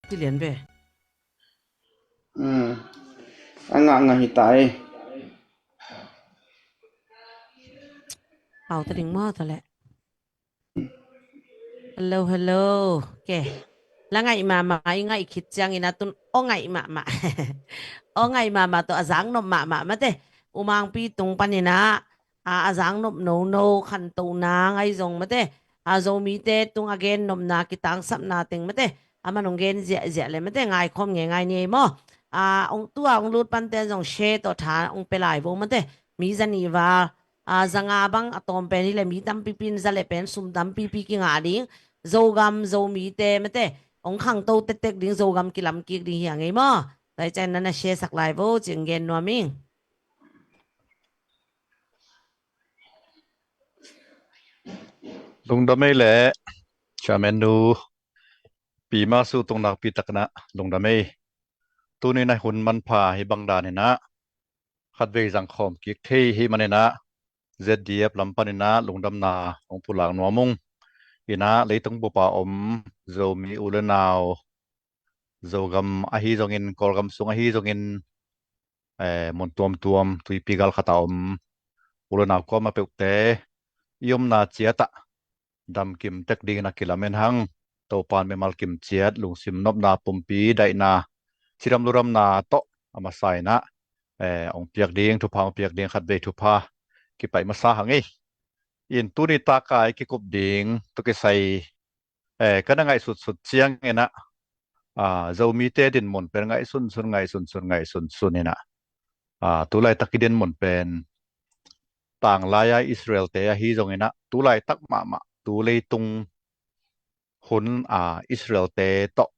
Ti lian ve. Hmm. A ngah ngah hi ta e. Hau ta ding maw ta leh. Hello, hello. Ke. La ngaih mahmah, i ngaih khit ciangin a tun aw ngaih mahmah. Aw ngaih mahmah tawh a zaknop mahmah mate. U Mangpi tung panin ah, a, a zaknop nono, khantohna ngai zong mate. A Zomite tung a gennopna, kitangsapna teng mate. A man hong gen ziahziah le mate, ngaikhawm ngeingai ni ei maw. A, hong tua hong lut panten zong share tawh tha hong pia lai vo mate. Mi za nih val, a, za nga bang a tawm pen hi le mi tampipi in za le pen sum tampipi kingah ding. Zogam, Zomite mate, hong khangto tektek ding, Zogam kilam kik ding hi a ngei maw. Tua hi ciangin na na share sak lai vo, ci hong gen nuam ing. Lungdam ei le, Chairman nu, Pi Masu tung nakpi takin ah lungdam ei. Tuni na hun manpha hi bang danin ah khatvei zangkhawm kik thei hi manin ah Z D F lam panin ah lungdamna hong pulak nuam ung. In ah leitung bup a om Zomi u le nau, Zogam ahi zongin, Kawlgam sung ahi zongin, eh, mun tuamtuam, tuipi gal khat a om u le nau kuamah peuhte i omna ciat ah damkim tek dingin a kilamen hang. Topa'n mimal kim ciat, lungsim nopna, pumpi daihna, cidam ludamna tawh a masa in ah, eh, hong piak ding, thupha hong piak ding, khatvei thupha kipaih masa hang ei. In tuni tak a i kikup ding tawh kisai, eh, ka na ngaihsutsut ciangin ah, ah, Zomite dinmun pen ngaihsunsun, ngaihsunsun, ngaihsunsun in ah, ah, tulaitak i dinmun pen tanglai-a Israel-te ahi zongin ah, tulaitak mahmah, tu leitung hun, ah, Israel-te tawh,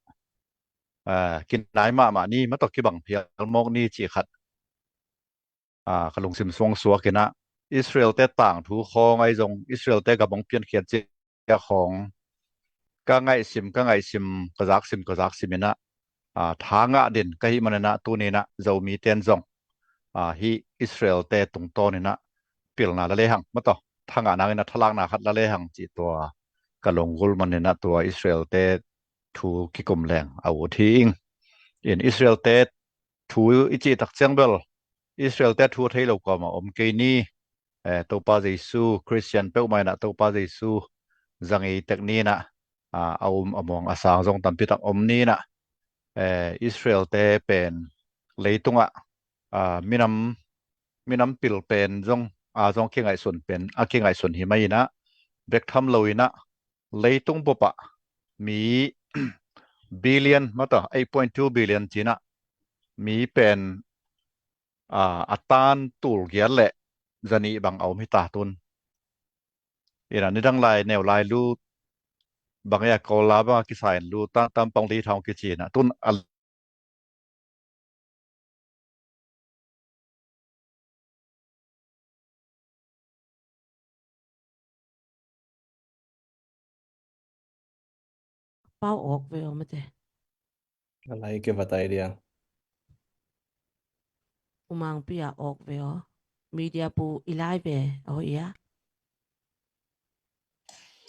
ah, kinai mahmah ni, mah tawh kibang phial mawk ni cih khat, ah, ka lungsim sung suak in ah, Israel-te tangthu khawng ahi zong, Israel-te gam hong piankhiat ciang khawng ka ngaihsim, ka ngaihsim, ka zaksim, ka zaksim in ah, ah, tha ngah den ka hih manin ah, tuni in ah Zomite'n zong, ah, hih Israel-te tungtawn in ah pilna la lehang, mah tawh tha ngah nangin ah thalakna khat la lehang cih tua ka lunggulh manin ah tua Israel-te thu kikum leng a ut hi ing. In Israel-te thu i cih tak ciang bel Israel-te thu a thei lo kuamah om kei ni. Eh, Topa Jesu, Khristian peuhmah in ah Topa Jesu za ngei tek ni in ah, ah, a um a muang a sang zong tampi tak om ni in ah, eh, Israel-te pen leitungah, ah, minam, minam pil pen zong, ah, zong kingaihsun pen, a kingaihsun hi mai in ah, bek tham lo in ah, leitung bup ah mi billion, mah tawh eight point two billion ci in ah, mi pen, ah, a tan tul giat le zanih bang a om hi ta tun. In ah nidang lai neu lai lu bang ei a, Kawl la bang a kisa in lu tan tam pang li thang kici in ah tun a Pau awk ve aw mate. A lai ke va tai dia. U Mangpi a awk ve aw. Media pu i lai ve aw ia.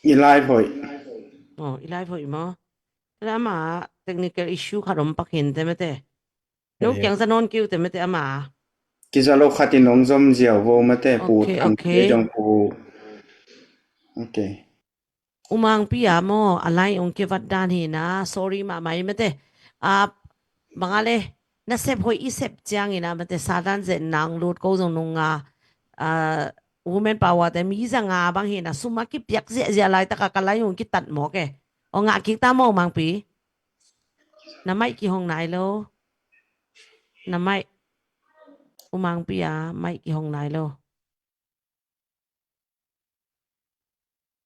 I lai hoih. Oh, i lai hoih maw. Lama technical issue khat om pak hin te mate. No kiang za nawn kiu te mate ama. Kiza lo khat in hong zom ziau vo mate pu. Ok, ok. Thang te zong pu. Ok. U Mangpi a maw, a lai hong kivat dan hi na, sorry mahmah hi mate. Ah, bang a le, na sep hoih i sep ciangin a mate, Satan zetna hong lut ko zong nung a, ah, women power te mi za nga bang hi na, sum a kipiak ziahziah laitak a ka lai hong kitat mawk e. Aw ngah kik ta maw U Mangpi. Na mic kihong nai lo. Na mic. U Mangpi a mic kihong nai lo.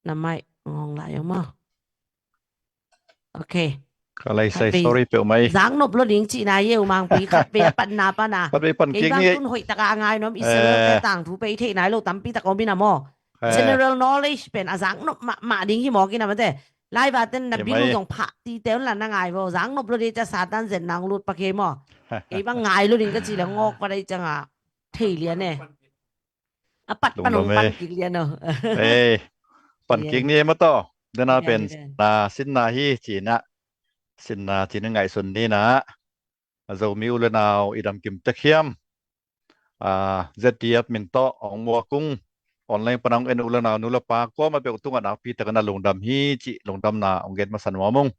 Na mic hong hong lai aw maw. Ok. Ka lai sai sorry peuhmah hi. Zaknop lo ding cihna hi e U Mangpi, khatvei a patna pan a. Khatvei pan kik ni. Kei bang tun hoih taka a ngai nuam, Israel te tangthu pei theih nai lo tampi tak om in a maw. General knowledge pen a zaknop mahmah ding hi mawk in a mate. Live a ten na bill zong phah tite un la na ngai vo. Zaknop lo ding cia Satan zetna hong lut pak hi maw. Kei bang ngai lo ding ka ci le ngawk va dai ciang a thei lian e. A pat pan hong pan kik lian aw. Ei, pan kik ni e maw taw. Dena pen na sinna hi ci in a. Sinna cinin ngaihsun ni in ah, Zomi u le nau i damkim tek hiam? ZDF min tawh hong muak ung. Online pana hong en u le nau, nu le pa, kuamah peuh tungah nakpi takin a lungdam hi cih lungdamna hong gen masa nuam ung.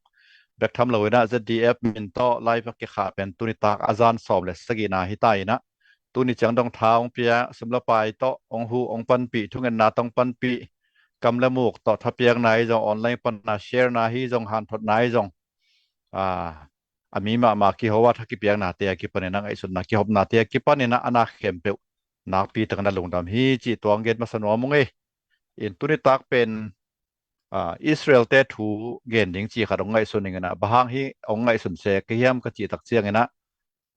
Bek tham lo in ah ZDF min tawh live a kikhah pen tuni tak a zan sawm le sagihna hi ta in ah, tuni ciang dong tha hong pia, sum le pai tawh hong huh, hong panpih, thungetna tawh hong panpih, kam le muk tawh thapiakna hi zong, online pana sharena hi zong, hanthotna hi zong, a, a mi mahmah kiho a tha kipiaknate a kipanin ah, ngaihsutna kihopnate a kipanin ah, a na khempeuh nakpi takin a lungdam hi cih tua hong gen masa nuam ung ei. In tuni tak pen, a, Israel-te thu gen ding cih khat hong ngaihsun ing in ah, bang hang hi hong ngaihsun se ka hiam ka cih tak ciangin ah,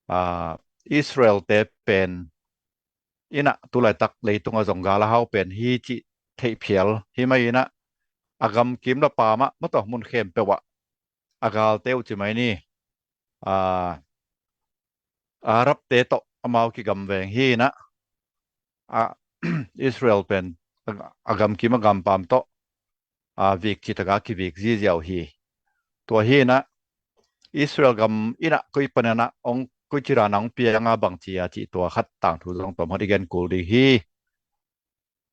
a, Israel-te pen in ah tulaitak leitung a zong gal a hau pen hi cih theih phial hi mai in ah, a gamkim le pam ah, mah tawh mun khempeuh ah a galte uh ci mai ni, a, Arab-te tawh amau kigam veng hi in ah, a, Israel pen a, a gamkim a gampam tawh, a, vik cih tak a kivik ziazia uh hi. Tua hi in ah Israel gam in ah koi panin ah hong, koi ci dan a hong piang a, bang ci a cih tua khat tangthu zong tawm khat i gen kul ding hi.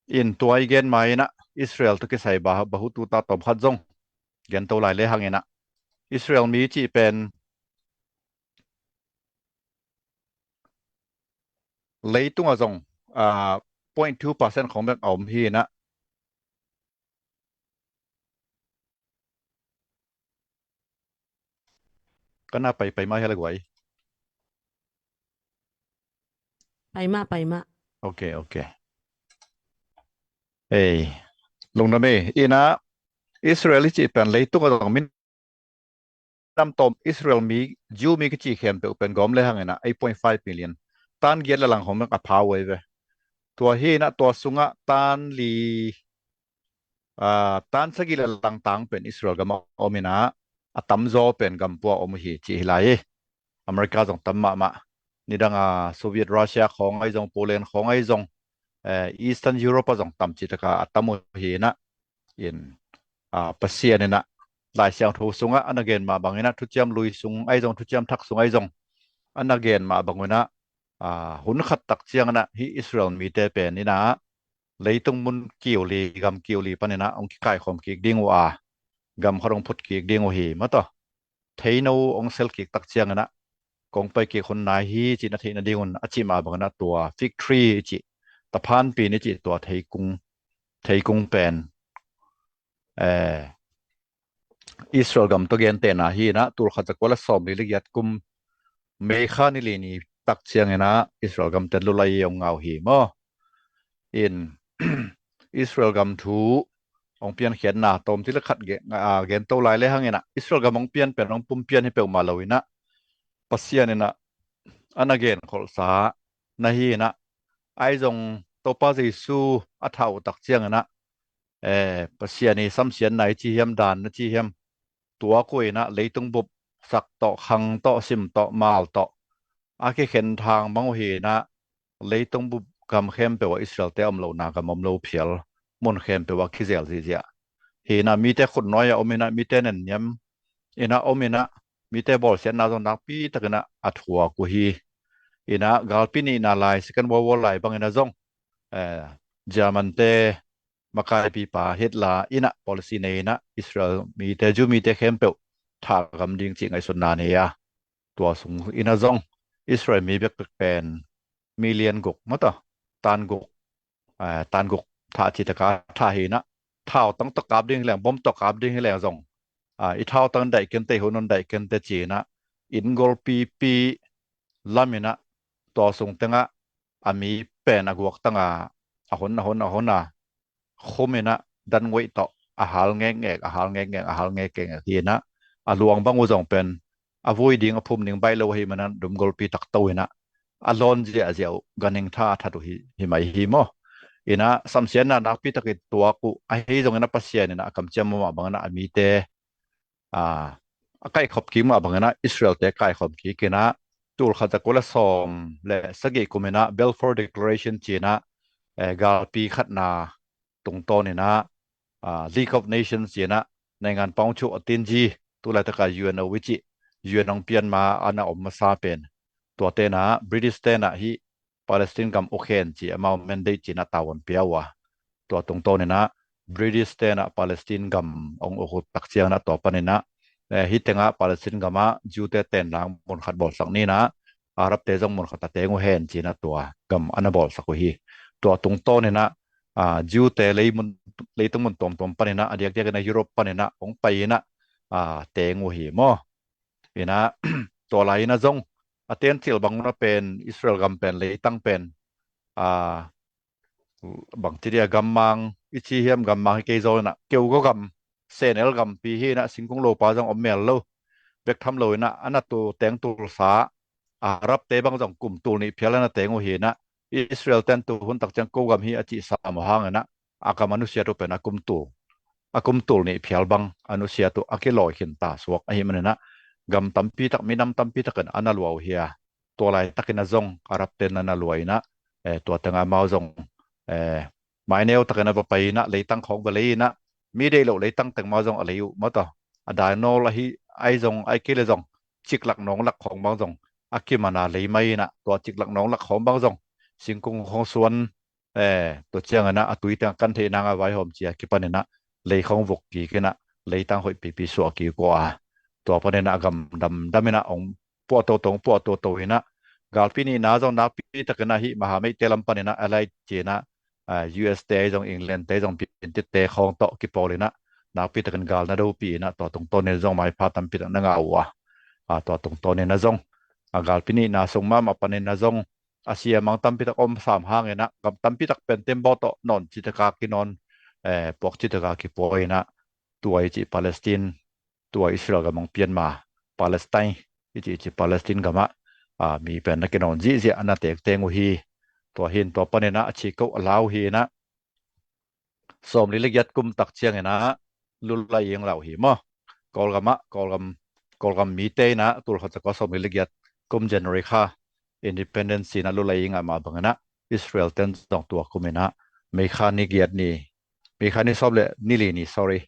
In tua i gen ma in ah Israel tawh kisai bang, bang uh tu ta tawm khat zong gen to lai le hang in ah, Israel mi cih pen leitung ah zong, a, point two percent khong bek a om hi in ah, ka na pai, pai mah hia le guai. Pai mah, pai mah. Ok, ok. Ei, lungdam ei. In ah Israel i cih pen leitung a zong min nam tawm, Israel mi, Jew mi kici khempeuh pen gawm le hang in ah eight point five million. Tan giat le lang khong bek a pha uh ei ve. Tua hi in ah tua sungah tan li, a, tan sagih le lang tang pen Israel gam a om in ah, a tamzaw pen gam pua om uh hi cih hi lai hi. America zong tam mahmah. Nidang a Soviet Russia khong ahi zong, Poland khong ahi zong, eh, Eastern Europe ah zong tam cih tak a a tam uh hi in ah, in, a, Pasian in ah Lai Siangtho sungah a na gen mah bang in ah, Thuciam Lui sung ahi zong, Thuciam Thak sung ahi zong, a na gen mah bang in ah, a, hun khat tak ciangin ah hih Israel mite pen in ah leitung mun kiu li, gam kiu li panin ah hong kikaikhawm kik ding uh a, gam khat hong phut kik ding uh hi, mah tawh. Theino hong sel kik tak ciangin ah kong pai kik hun nai hi cih na theih nadingun a cih mah bangin ah tua fig tree i cih, taphanpin i cih tua theikung, theikung pen, eh, Israel gam tawh gentehna hi in ah, tul khat za kua le sawmli le giat kum May kha ni li ni tak ciangin ah Israel gam ten lulai hong ngah uh hi maw. In Israel gam thu hong piankhiatna tawmcik le khat gen, a, gen to lai le hang in ah, Israel gam hong pian pen hong pumpian hi peuhmah lo in ah, Pasian in ah a na genkholhsa na hi in ah, ahi zong Topa Jesu a thah uh tak ciangin ah, eh, Pasian i samsiatna i ci hiam, dan na ci hiam, tuak uh in ah leitung bup sak tawh, khang tawh, sim tawh, mal tawh a kikhen thang bang uh hi in ah, leitung bup gam khempeuh ah Israel-te a om lohna gam om lo phial, mun khempeuh ah kizel ziahziah hi in ah, mite khutnuai ah om in ah, mite nenniam in ah om in ah, mite bawlsiatna zong nakpi takin ah a thuak uh hi. In ah galpi nihna lai, Second World War lai bangin ah zong, eh, German-te makaipipa Hitler in ah policy nei in ah Israel mite, Jew mite khempeuh thahgam ding cih ngaihsutna nei a, tua sung in ah zong Israel mi bekbek pen million guk, mah tawh, tan guk, eh, tan guk thah cih tak a thah hi in ah, thautang tawh kap ding hi leng, bom tawh kap ding hi leng zong, a, i thautang daih kei inteh, hun hong daih kei inteh ci in ah, inn golpipi lam in ah, tua sung teng ah a mi pen a guaktang a, a hon, a hon, a hon a, khum in ah, dan nguaih tawh a hal ngekngek, a hal ngekngek, a hal ngekngek hi in ah, a luang bang uh zong pen a vui ding, a phum ding baih lo ahih manin ah dum golpi tak to in ah, a lawn ziahziah uh, ganhing tha a that uh hi, hi mai hi maw. In ah samsiatna nakpi takin tuak uh ahi zongin ah, Pasian in ah a kamciam mah bangin ah a mite, a, a kaihkhop kik mah bangin ah Israel-te kaikhawm kik in ah, tul khat za kua le sawm le sagih kum in ah Balfour Declaration ci in ah, eh, galpi khatna tungtawn in ah, a, League of Nations ci in ah, naingan pawngchuh a tinzi, tu laitaka U N O i cih U N hong pian ma a na om masa pen, tua tenah British tenah hih Palestine gam uk hen ci amau mandate cinah tavuan pia uh a, tua tungtawninah British tenah Palestine gam hong uk uh tak cianginah tua paninah, eh, hih tengah Palestine gamah Jew te tenlang munkhat bawlsak ninah, Arab te zong munkhat a teng uh hen cinah tua gam a na bawlsak uh hi. Tua tungtawninah, ah, Jew te leimun, leitung mun tuamtuam paninah, a diakdiakinah Europe paninah hong pai inah, ah, teng uh hi maw. Inah tua lai inah zong a tencil bang unah pen Israel gam pen leitang pen, ah, bangci dia gammang i ci hiam, gammang hi kei zaw inah keugaw gam, senel gampi hi inah singkung lopa zong om mel lo, bek tham lo inah a na tu teng tulsa, Arab te bang zong kum tul nih phial a na teng uh hi inah, Israel ten tu hun tak ciang ko gam hi a cih sam uh hang inah a gam a nusiat uh pen a kum tul, a kum tul nih phial bang a nusiat uh a kilawi khin ta suak ahih maninah gam tampi tak, minam tampi takin a na lua uh hi a, tua laitakin a zong Arab ten a na lua inah, eh, tua tengah amau zong, eh, maineu takin a va pai inah leitang khawng va lei inah, mi deih loh leitang teng mah zong a lei uh maw taw. A dainawl ahi, ahi zong, ahi kei le zong ciklak nawnglak khawng bang zong a kimana lei mai inah, tua ciklak nawnglak khawng bang zong singkung khawng suan, eh, tua cianginah a tui tengah kan theih nanga vaihawm cia kipaninah lei khawng vuk kik inah leitang hoih pipi suah kik uh a, tua paninah a gam damdam inah hong puah toto, hong puah toto inah, galpi nihna zong nakpi takinah hih mahameihte lam paninah a lai cinah, ah, U S te ahi zong, England te ahi zong, British te khawng tawh kipawl inah nakpi takin gal na dopi inah tua tungtawnin zong maipha tampi tak na ngah uh a, ah, tua tungtawnin a zong a galpi nihna sung mahmah panin a zong a siamang tampi tak om sam hang inah gam tampi tak pen tembaw tawh nawn citaka kinawn, eh, puak citaka kipua inah tua i cih Palestine, tua Israel gam hong pian ma Palestine i cih, i cih Palestine gamah, ah, mi pen na kinawn zihziah a na tekteng uh hi. Tua hin tua paninah a cikoh a lau hi inah sawmli le giat kum tak cianginah lulai ing lau hi maw. Kawlgamah, Kawlgam, Kawlgam mite inah tulkhat zakua sawmli le giat kum January kha independence inah lulai ing a mah banginah Israel ten zong tua kum inah May kha ni giat ni, May kha ni sawm le ni li ni, sorry,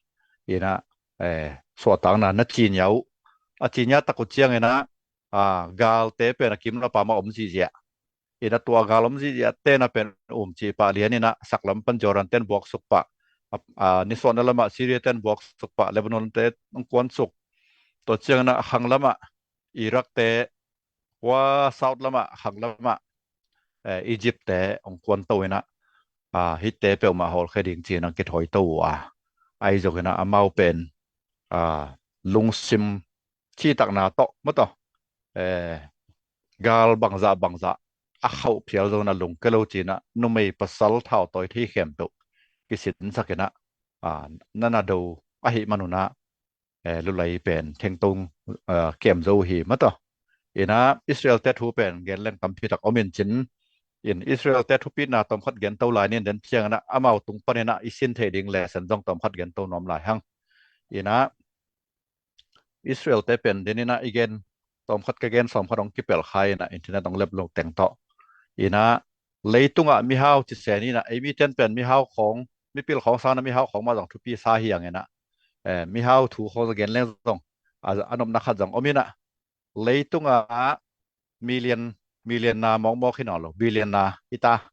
inah, eh, suahtakna na cinya uh. A cinya tak uh cianginah, ah, galte pen a kim lapa mah om zihziah. Inah tua gal om zihziah tena pen um cih pah lian inah saklam pan Jordan ten buaksuk pah, a, a, nisuahna lamah Syria ten buaksuk pah, Lebanon te hong kuansuk. Tua cianginah khang lamah Iraq te, hua south lamah, khang lamah, eh, Egypt te hong kuanto inah, ah, hihte peuhmah hawlkhia ding cinah kithawi to uh a, ahi zonginah amau pen, ah, lungsim citakna tawh maw taw, eh, gal bangzah bangzah a khauh phial zong a lungke lo cinah numei pasal thautawi thei khempeuh kisinsak inah, ah, na na do ahih manunah, eh, lulai pen thengtong, ah, kem zo uh hi maw taw. Inah Israel te thu pen gen leng tampi tak om in cin, in Israel te thupitna tawmkhat gento lai nin den cianginah amau tung paninah i sin theih ding lesson zong tawmkhat gento nuam lai hang. Inah Israel te pen den inah i gen tawmkhat ka gen sawmkhat hong kipelh kha inah internet hong lep lo teng tawh. Inah leitungah mihau cisen inah ei miten pen mihau khawng, mipil khawng sangna mihau khawng mah zong thupi sa hi ang inah, eh, mihau thu khawng zong gen leng zong a, a nopna khat zong om inah leitungah million, million na mawkmawk hi nawn lo, billion na hi ta.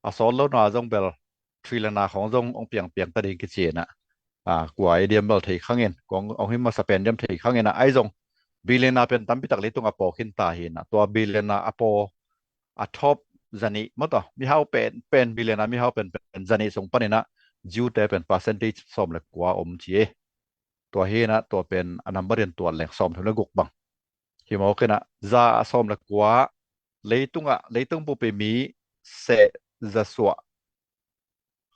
A sawt lo na zong bel trillion na khawng zong hong piangpiang ta ding kici inah, ah, kua i diam bel thei khangin, kong hong hi masa pen diam thei khangin ah, ahi zong billion na pen tampi tak leitung a paw khin ta hi inah, tua billion na a paw a thawp zanih maw taw, mihau pen, pen billion na mihau pen, pen zanih sung paninah Jew te pen percentage sawm le kua om ci e. Tua hi inah tua pen a number in tuat leng sawmthum le guk bang hi mawk inah, za a sawm le kua leitungah, leitung bupi mi seh za suah,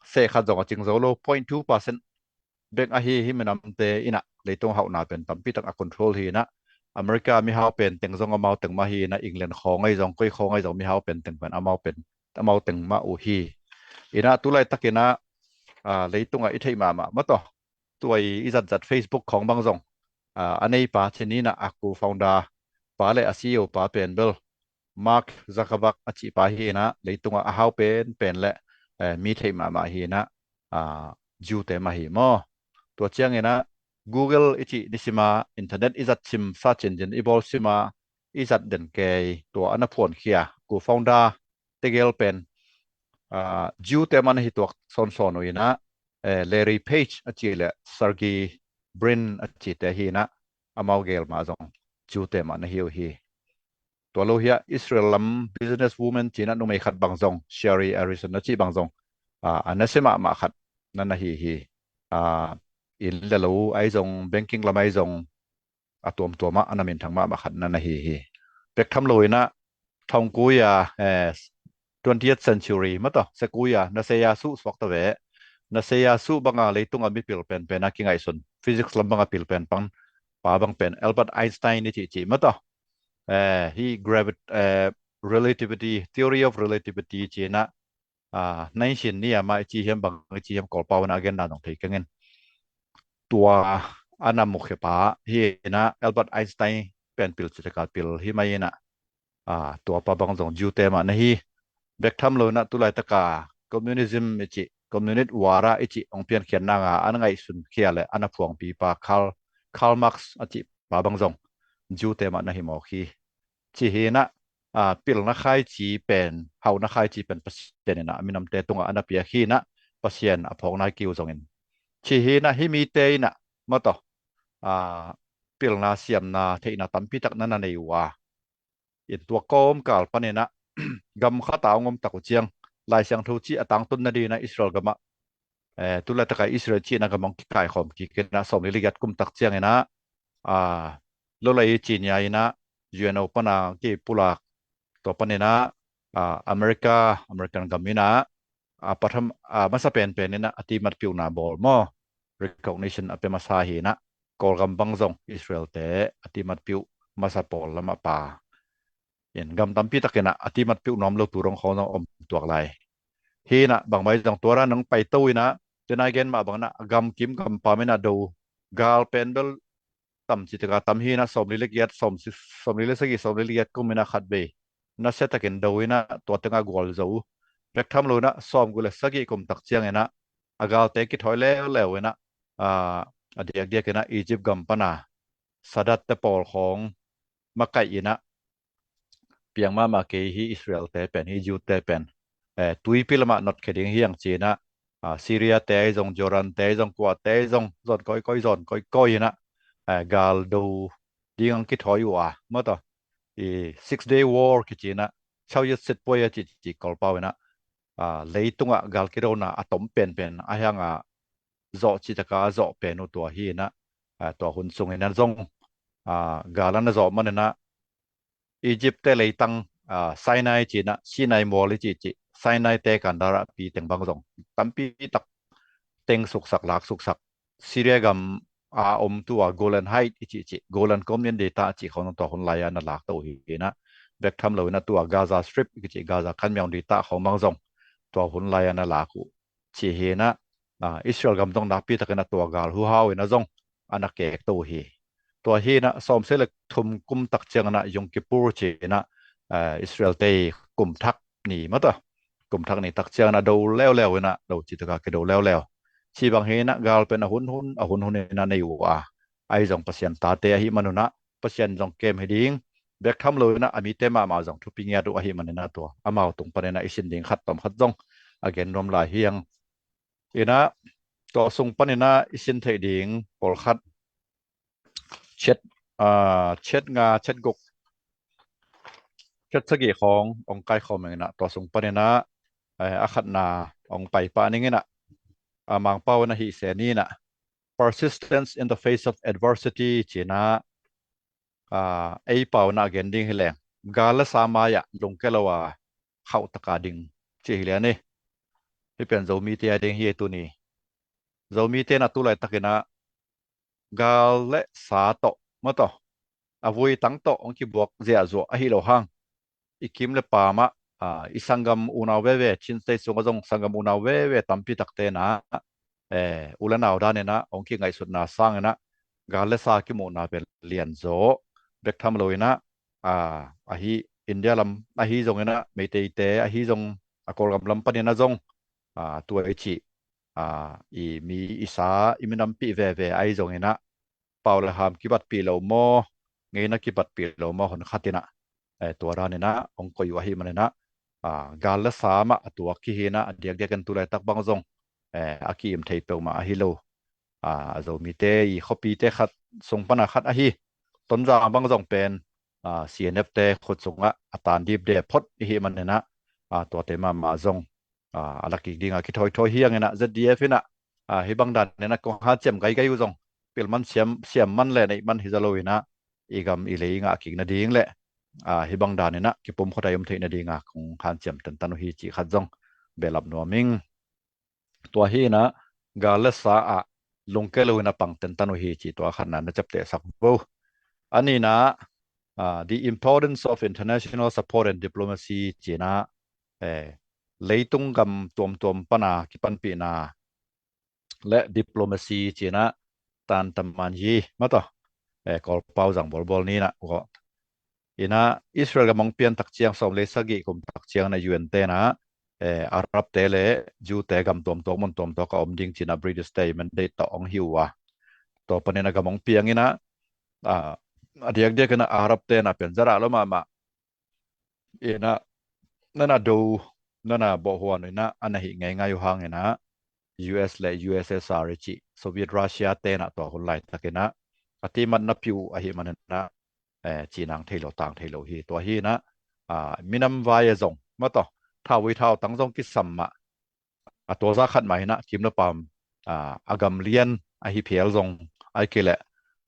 seh khat zong a cing zo lo, point two percent bek ahi hi. Minamte inah leitung hauhna pen tampi tak a control hi inah, America mihau pen teng zong amau teng mah hi inah, England khawng ahi zong, koi khawng ahi zong mihau pen teng pen amau pen, amau teng mah uh hi. Inah tu laitakinah, ah, leitungah i theih mahmah maw taw, tua i zatzat Facebook khawng bang zong, ah, a neipa ci ni inah, a co-founder pa le a C E O pa pen bel Mark Zuckerberg a cihpa hi inah, leitungah a hau penpen le, eh, mi theih mahmah hi inah, ah, Jew te mah hi maw. Tua cianginah Google i cih nisima internet i zat sim, search engine i bawl sima i zat den kei tua a na phuankhia co-founder tegel pen Jew te mah na hi tuak sawnsawn uh inah, Larry Page a cih le Sergey Brin a cihte hi inah, amau gel mah zong Jew te mah na hi uh hi. Tua lo hiah Israel lam business woman cih inah numei khat bang zong, Sherry Harrison a cih bang zong a nasia mahmah khat na na hi hi. Inn le lo ahi zong, banking lam ahi zong, a tuamtuam ah a na minthang mahmah khat na na hi hi. Bek tham lo inah thongkui a twentieth century mataw, sekui a nasia suh suak ta ve. Nasia suh banga leitunga mipil penpen a kingaihsun, physics lam banga pil pen pang pa bang pen Albert Einstein i cihcih mataw. Hih gravity, relativity, theory of relativity cih inah, nine sin ni a mah i ci hiam bang i ci hiam, Kawlpau inah a genna zong thei kengin. Tua a na mukhia pa hi inah, Albert Einstein pen pil cih taka pil hi mai inah, tua pa bang zong Jew te mah na hi. Bek tham lo inah tulaitaka communism i cih, communist wara i cih hong piankhiat nanga a na ngaihsun khia le a na phuangpi pa Karl, Karl Marx a cih pa bang zong Jew te mah na hi mawk hi. Ci hi inah, pilna khaici pen, hauhna khaici pen Pasian inah a minamte tungah a na piak hi inah, Pasian a phawk nai kiu zongin. Ci hi inah hih mite inah mataw, pilna siamna theihna tampi tak na na nei uh a, in tua kawmkal pan inah gam khat a hong om tak uh ciang Lai Siangtho cih a tangtun nading inah Israel gamah, tulaitaka Israel cihna gam hong kikaikhawm kik inah sawmli le giat kum tak ciang inah, lo lai i ci nia inah U N O pana kipulak, tua pan inah America, American gam inah a patham, a masa penpen inah a timatpiuhna bawl maw, recognition a pia masa hi inah, Kawlgam bang zong Israel te a timatpiuh masa pawl lamah pa in, gam tampi tak inah a timatpiuh nuam lo tu dong khawng zong om tuak lai. Hi inah bangmah zong tua dan hong paito inah, tena i gen mah bang inah a gamkim gampam inah do, gal pen bel tam cih taka tam hi inah, sawmli le giat, sawm, sawmli le sagih, sawmli le giat kum inah khatvei nasia takin do inah tua tengah gualzo. Bek tham lo inah sawmguk le sagih kum tak ciang inah a galte kithawi leuleu inah, a diakdiak inah Egypt gam pana Sadat te pawl khawng makaih inah, piang mahmah kei hih Israel te pen, hih Jew te pen, tuipi lamah notkhia ding hi hang ci inah, Syria te ahi zong, Jordan te ahi zong, kua te ahi zong, zawn kawikawi, zawn kawikawi inah gal do ding hong kithawi uh a, mataw, i Six Day War kici inah, Chao Yat Sit Puai a cihcih Kawlpau inah, leitungah gal kidona a tom penpen a hianga zawh cih taka a zawh pen uh tua hi inah, tua hun sung inah zong gal a na zawh man inah Egypt te leitang, Sinai ci inah, Sinai mual i cihcih, Sinai te kandara pi teng bang zong tampi tak teng suksak, lak suksak. Syria gam a om tua Golan Height i cihcih, Golan Komin dita a cih khawng tua hun lai-a na lak to uh hi inah, bek tham lo inah tua Gaza Strip i cih, Gaza kanmiang dita khawng bang zong tua hun lai-a na lak uh ci hi inah, Israel gam zong nakpi tak inah tua gal huhau inah zong a na kek to uh hi. Tua hi inah sawmsagih le thum kum tak ciang inah Yom Kippur ci inah, Israel te kum thak ni mataw, kum thak ni tak ciang inah do leuleu inah, do cih taka kido leuleu. Ci bang hi inah gal pen a hunhun, a hunhun inah nei uh a, ahi zong Pasian tate ahih man un ah Pasian zong kem hi ding, bek tham lo inah a mite mahmah zong thupi ngiat uh ahih man inah tua amau tung pan inah i sin ding khat tawm khat zong a gen nuam lai hi hang. Inah tua sung pan inah i sin theih ding pawlkhat, chet, chet nga, chet guk, chet sagih khawng hong kaikhawm ing inah, tua sung pan inah a khatna hong pai pah ning inah, a Mangpau inah hih se ni inah, persistence in the face of adversity ci inah, ei pau inah gen ding hi leng, gal le sa mai-ah lungke lo a khauh taka ding ci hi lian hi. Hih pen Zomite a ding hi ei tuni. Zomite inah tulaitak inah gal le sa tawh, mataw, a vui tang tawh hong kibuak ziahzuah ahi lo hang, i kim le pam ah, i sanggam unau veve, Chin State sungah zong sanggam unau veve tampi takte inah, u le nau dan inah hong kingaihsutna sang inah gal le sa kimuhna pen lianzaw, bek tham lo inah, ahi India lam ahi zong inah, Meiteite ahi zong, a Kawlgam lam pan inah zong, tua i cih, i mi i sa, i minampih veve ahi zong inah, pau le ham kibatpih lo maw, ngeina kibatpih lo maw, hon khat inah, eh, tua dan inah hong koih uh ahih man inah, ah, gal le sa mah a tuak hi hi inah, a diakdiak in tu laitak bang zong, eh, a ki-im thei peuhmah ahi lo. Ah, a Zomite i khuapite khat sung pana khat ahi Tonzang bang zong pen, ah, C N F te khut sungah a tan dipde phot i hih man inah, ah, tuate mahmah zong, ah, a lakik dingah kithoithoih hi ang inah, Z D F inah, ah, hih bang dan inah kong hanciam gaigai uh zong pilman siam, siam man le neih man hi za lo inah, i gam i lei i ngah kik nading le, ah, hih bang dan inah kipumkhuat a i om theih nadingah kong hanciam tentan uh hi cih khat zong behlap nuam ing. Tua hi inah gal le sa ah lungke lo inah pang tentan uh hi cih tua khatna na ciaptehsak bo. A nihna, ah, the importance of international support and diplomacy ci inah, eh, leitung gam tuamtuam pana kipanpihna le diplomacy ci inah, tan taman hi mataw, eh, Kawlpau zang bawlbawl ni inah, uh, inah Israel gam hong pian tak ciang sawm le sagih kum tak ciang inah U N te inah, eh, Arab te le Jew te gam tuamtuak mun tuamtuak a om ding ci inah British te mandate tawh hong hi uh a, tua panin a gam hong piang inah, ah, a diakdiak inah Arab te inah pen zadah lo mahmah inah, nana do, nana bawhhuan inah a na hih ngeingai uh hang inah U S le U S S R i cih Soviet Russia te inah tua hun laitak inah a timat na piu ahih man inah, eh, cinang thei lo, tang thei lo hi. Tua hi inah, ah, minam vai a zong mataw, thauvui thautang zong kisam mah, a tuazah khat mah inah kim le pam, ah, a gam lian ahi phial zong ai kei leh,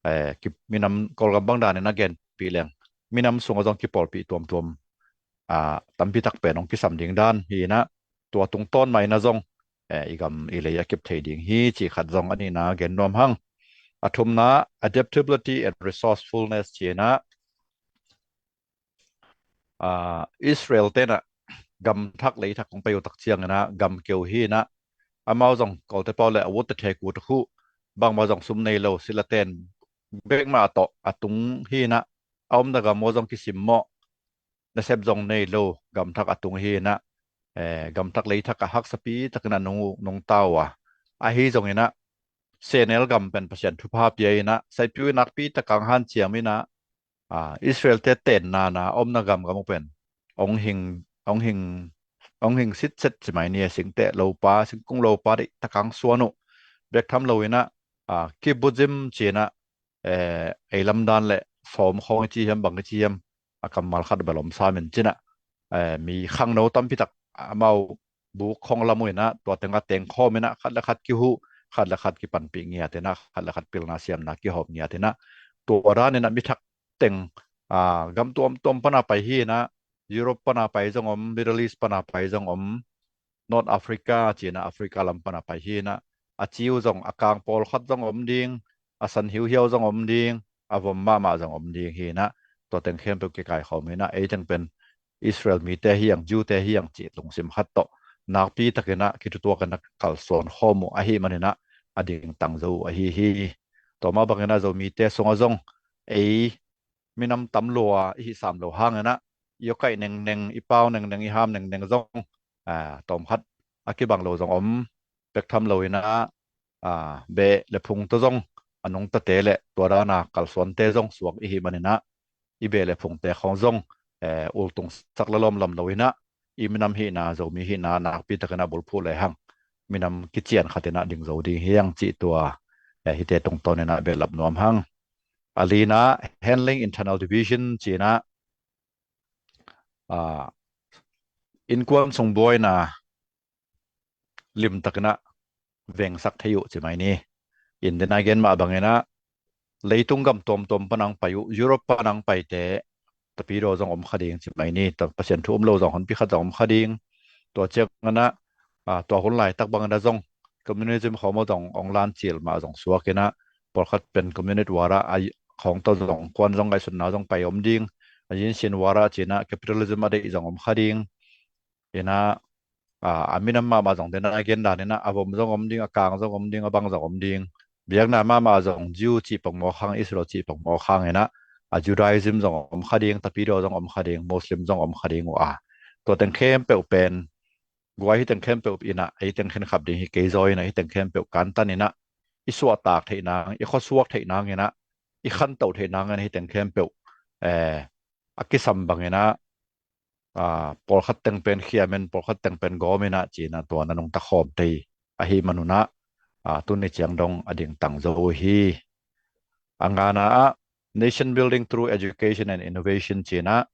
eh, ki, minam Kawlgam bang dan inah genpih leng minam sungah zong kipawlpih tuamtuam, ah, tampi tak pen hong kisam ding dan hi inah, tua tungtawn mah inah zong, eh, i gam i lei a kip thei ding hi cih khat zong a nihna gen nuam hang. A thumna, adaptability and resourcefulness ci inah, ah, Israel te inah gam thak lei thak hong pai uh tak ciang inah gam keu hi inah, amau zong Kawlte pau le a vut te thek uh tak uh, bangmah zong sum nei lo, sila ten bek mah tawh a tung hi inah, a omna gam uh zong kisim mawh, nasep zong nei lo, gam thak a tung hi inah, eh, gam thak lei thak a haksapi takin a nung uh, nungta uh a, ahi zong inah sehnel gam pen Pasian thupha pia inah, saipiu inah nakpi tak a hong hanciam inah, ah, Israel te tenna na omna gamgam uh pen hong hing, hong hing, hong hing sitset ci mai ni, singteh lopa, singkung lopa deih tak a hong suan uh. Bek tham lo inah, ah, kibbutzim ci inah, eh, ei lamdan le sawm khawng i ci hiam, bang i ci hiam, a kammal khat bel om sam in ci inah, eh, mi khangno tampi tak amau buk khawng lam uh inah tua teng a tengkhawm inah khat le khat kihuh, khat le khat kipanpih ngiat inah, khat le khat pilna siamna kihawm ngiat inah, tua dan inah mi thak teng, ah, gam tuamtuam pana pai hi inah, Europe pana pai zong om, Middle East pana pai zong om, North Africa ci inah Africa lam pana pai hi inah, a ciu zong, a kang pawlkhat zong om ding, a san hiuhiau zong om ding, a vom mahmah zong om ding hi inah, tua teng khempeuh kikaikhawm hi inah, ei teng pen Israel mite hi ang, Jew te hi ang cih lungsim khat tawh nakpi tak inah kitutuak inah kalsuan khawm uh ahih man inah a dingtang zo uh ahi hi. Tua mah bang inah Zomite sungah zong ei minam tam lua i hih sam lo hang inah, i awkaih nengneng, i pau nengneng, i ham nengneng zong, ah, tawmkhat a kibang lo zong om, bek tham lo inah, ah, beh le phung tawh zong a nungtate le tua dana kalsuante zong suak i hih man inah, i beh le phungte khawng zong, eh, ultungsak la lawmlam lo inah, i minam hihna, Zomi hihna nakpi tak inah bulphuh le hang minam kician khat inah ding zo ding hi ang cih tua, eh, hihte tungtawn inah behlap nuam hang. A lina, handling internal division ci inah, ah, innkuan sung buaina limtak inah vengsak thei uh ci mai ni. India na gen mah bang inah leitung gam tuamtuam pana hong pai uh, Europe pana hong paite tapidaw zong om kha ding ci mai ni. Ta, Pasian thu um lo zong honpi khat zong om kha ding. Tua ciang inah, ah, tua hun laitak bang inah zong communism khawm uh zong hong lan cil mah zong suak inah, pawlkhat pen communist wara a khawng tawh zong kuan zong ngaihsutna zong pai om ding. A yinsin wara ci inah capitalism a deih zong om kha ding. Inah, ah, a minam mahmah zong dena a gen dan inah a vom zong om ding, a kang zong om ding, a bang zong om ding. Biakna mahmah zong Jew cih pongmawk hang, Israel cih pongmawk hang inah, a Judaism zong om kha ding, tapidaw zong om kha ding, Muslim zong om kha ding uh a. Tua teng khempeuh pen guai, hih teng khempeuh inah ei teng khenkhap ding hi kei zaw inah, hih teng khempeuh kantan inah i suahtak theih nang, i khuasuak theih nang inah, i khantoh theih nangin hih teng khempeuh, eh, a kisam bangin ah, ah, pawlkhat teng pen khiam in, pawlkhat teng pen gawm in ah ci-in ah tua na nungta khawm thei ahih manun ah, ah, tuni ciang dong a dingtang zo uh hi. A ngana ah, nation building through education and innovation ci-in ah,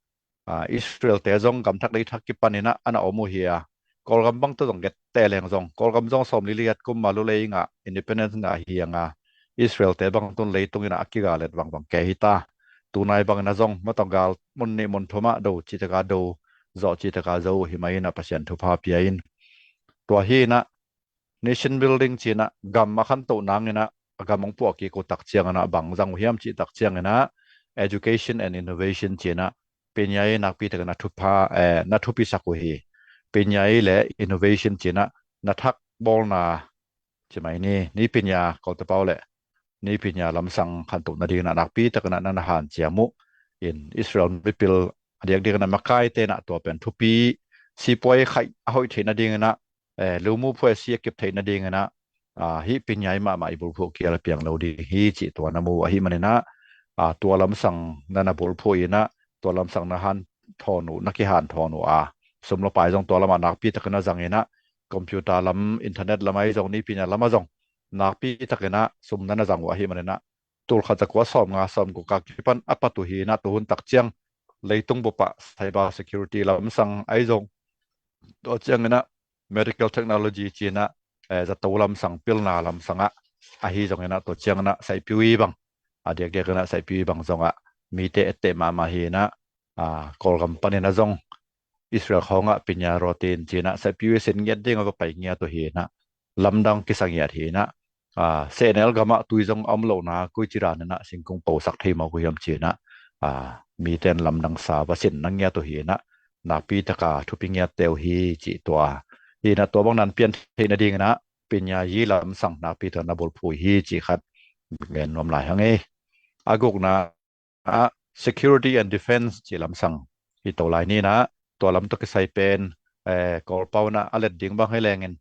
ah, Israel-te zong gam thak lei thak kipan in ah a na om uh hi a, Kawlgam bang tawh zong gette leng zong, Kawlgam zong sawmli le giat kum a lulei ngah, independence ngah hi a, Israel-te bang tun leitung in ah a kigal let vangbang kei hi ta. Tunai bangin ah zong mataw gal mun nih mun thum ah do cih tak a do, zawh cih tak a zo uh hi mah in ah Pasian thupha pia in. Tua hi in ah nation building ci-in ah gam a khantoh nangin ah a gam hong puah kik uh tak ciangin ah bang zang uh hiam cih tak ciangin ah education and innovation ci-in ah Pinyai nakpi takin na thupha, eh, na thupisak uh hi. Pinyai le innovation ci-in ah na thak bawlna ci mai ni, ni pinya kawltapau le ni pinya lamsang khantoh nadingin ah nakpi takin ah na na hanciam uh in Israel mipil a diakdiakin ah makaite in ah tua pen thupi, sipuai khaih a hoih theih nadingin ah, eh, lumu phuai a si a kip theih nadingin ah, ah, hih pinyai mahmah i bulphuh kial a piang lo ding hi cih tua na mu ahih manin ah, ah, tua lamsang na na bulphuh in ah tua lamsang na hanthawn uh, na kihanthawn uh a, sum le pai zong tua lamah nakpi takin na zang in ah, computer lam, internet lam ahi zong, ni pinya lam ah zong nakpi takin ah sum na na zang uh ahih manin ah, tul khat za kua sawm nga sawm guk a kipan a pat uh hi in ah, tuhun tak ciang leitung bup ah cyber security lamsang ahi zong, tua ciangin ah medical technology ci-in ah, eh, zato lamsang, pilna lamsang ah ahi zongin ah tua ciangin ah saipui bang, a diakdiakin ah saipui bang zong ah mite etteh mahmah hi in ah, ah, Kawlgam panin ah zong Israel khawng ah pinya rawtin ci-in ah saipui sin ngiat ding a va pai ngiat uh hi in ah, lamdang kisa ngiat hi in ah, ah, sehnel gam ah tui zong a om lohna, koi ci dan in ah singkung posak thei mawk uh hiam ci-in ah, ah, mite in lamdang sa va sin na ngiat uh hi in ah, nakpi taka thupi ngiatte uh hi cih tua hi in ah, tua bang na pian theih nadingin ah pinya yi lamsang nakpi takin na bulphuh hi cih khat gen nuam lai hang e. A gukna ah security and defense cih lamsang hi to lai ni in ah, tua lam tawh kisai pen, eh, Kawlpau in ah a let ding bang hi lengin,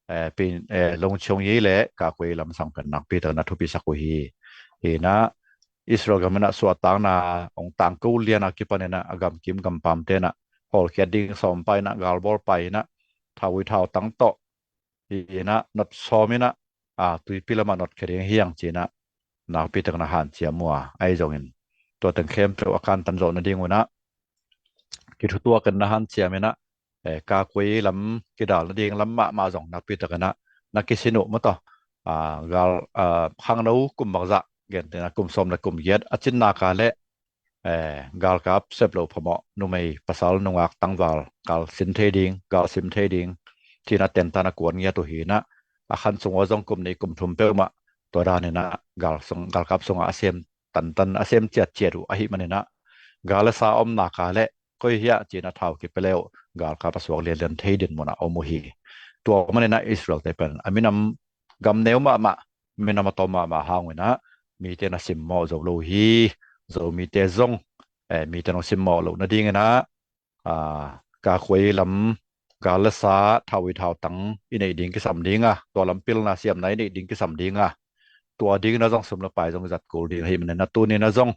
eh, pin, eh, Lungchung yi le Kakuei lamsang pen nakpi takin na thupisak uh hi. Hi in ah Israel gam in ah suahtakna hong tangko lian a kipan in ah a gamkim gampamte in ah hawlkhiat ding sawm pai in ah, galbawl pai in ah, thau ui thau tang tawh hi in ah, not sawm in ah, ah, tuipi lamah not khia ding hi hang ci-in ah nakpi takin na hanciam uh a, ahi zongin tua teng khempeuh a kantan zawh nading un ah kithutuak in na hanciam in ah, eh, Kakuei lam kidal nading lam mahmah zong nakpi takin ah na kisin uh maw taw. Ah, gal, ah, khangno kum bangzah gentehna kum sawm le kum giat a cin nak leh, eh, galkap sep loh phamawh, numei pasal nungak tangval gal sin thei ding, gal sim thei ding ci-in ah tentan a kuan ngiat uh hi in ah, a khan sung uh zong kum nih kum thum peuhmah tua dan in ah gal sung, galkap sungah a sem tantan, a sem ciatciat uh ahih manin ah gal le sa om nak leh koi hiah ci-in ah thau kipia le uh galkap a suak lianlian thei dinmun ah om uh hi. Tua manin ah Israel-te pen a minam gam neu mahmah, minam a tawm mahmah hang un ah mite na simmawh zo lo hi. Zomite zong, eh, mite nong simmawh loh nadingin ah, ah, Kakuei lam gal le sa, thau ui thau tang i neih ding kisam ding a, tua lam pilna siamna i neih ding kisam ding a, tua dingin ah zong sum le pai zong i zat kul ding ahih manin ah tuni in ah zong,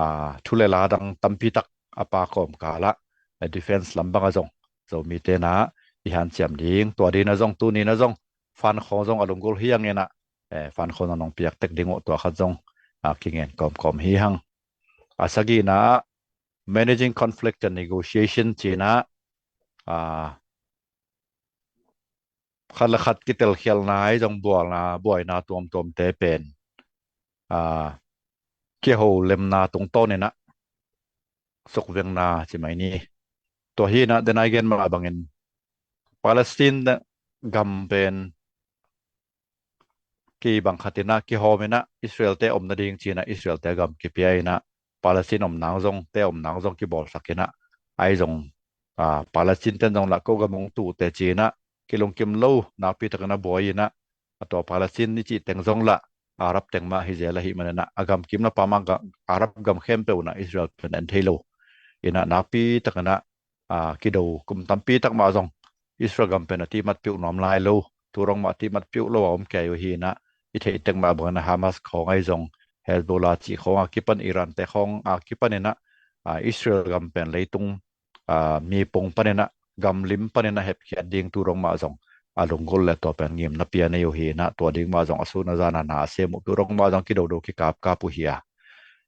ah, thu le la dang tampi tak a pa kawmkal ah, eh, defense lam bang ah zong Zomite in ah i hanciam ding, tua dingin ah zong tuni in ah zong fund khawng zong a lunggulh hi hang in ah, eh, fund khawng zong nong piak tek ding uh, tua khat zong, ah, kingen kawmkawm hi hang. A sagihna ah managing conflict and negotiation ci-in ah, ah, khat le khat kitelkhialhna ahi zong buaina, buaina tuamtuamte pen, ah, kiholemna tungtawn in ah sukvengna ci mai ni. Tua hi in ah, den a i gen mah bangin Palestine gam pen kibang khat in ah, kihawm in ah, Israel-te om nading ci-in ah Israel-te gam kipia in ah, Palestine om nang zong, te om nang zong kibawlsak in ah, ahi zong, ah, Palestine ten zong lah ko gam hong tuh teh ci-in ah kilungkim lo, nakpi takin ah buai in ah, a tua Palestine i cih teng zong lah Arab teng mah hi zel ahih manin ah, a gamkim na pam ah ga-, Arab gam khempeuh in ah Israel pen en thei lo in ah, nakpi takin ah, ah, kido kum tampi tak mah zong Israel gam pen a timat piuh nuam lai lo, thu rong mah a timat piuh lo a om kei uh hi in ah, i theih tek mah bangin ah Hamas khawng ahi zong, Hezbollah cih khawng a kipan Iran te khawng a kipaninah, ah, Israel gam pen leitung, ah, mipung paninah, gamlim paninah hepkhiat ding tu dong mah zong a lunggulh le tua pen ngimna pia nei uh hinah, tua ding mah zong a sun a zan a na a sem uh tu dong mah zong kidodo kikapkap uh hi a.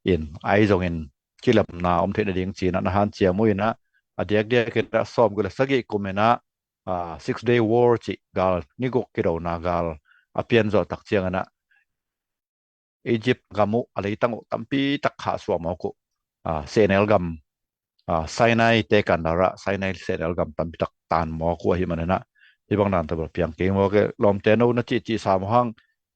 In, ahi zongin kilemna om theih nading cinah na hanciam uh inah, a diakdiakinah sawmguk le sagih kuminah, ah, Six Day War cih gal, ni guk kidona gal a pian zawh tak cianginah Egypt gam uh, a leitang uh tampi tak khahsuah mawk uh. Ah, sehnel gam, ah, Sinai te kan darah Sinai sehnel gam tampi tak tan mawk uh ahih maninah, hih bang dan tawh bel piang kei mawk e, lawmte, no na cihcih sam uh hang,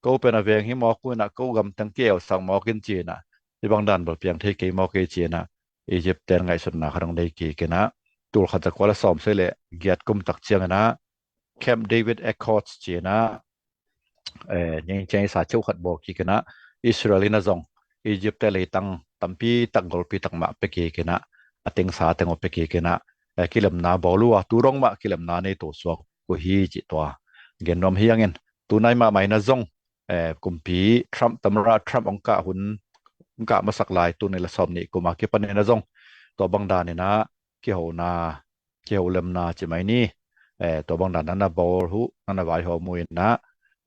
ko pen a veng hi mawk uh inah, ko gam teng ki-eusak mawk in cinah, hih bang dan bel piang thei kei mawk e cinah, Egypt ten ngaihsutna khat hong nei kikinah, tul khat za kua le sawmsagih le giat kum tak cianginah Camp David Accords cinah, eh, ningciang i sa cheuh khat bawl kikinah, Israel inah zong Egypt te leitang tampi tak golpi tak mah pia kikinah, a tengsa teng uh pia kikinah, eh, kilemna bawl uh a, tu dong mah kilemna nei to suak uh hi cih tua gen nuam hi hangin, tunai mahmah inah zong, eh, kumpi Trump, tamara Trump hong kah hun, hong kah masak lai, tul nih le sawmnih kum a kipaninah zong tua bang daninah kihona, kiholemna ci mai ni. Eh, tua bang dan nana bawl uh, nana vaihawm uh inah,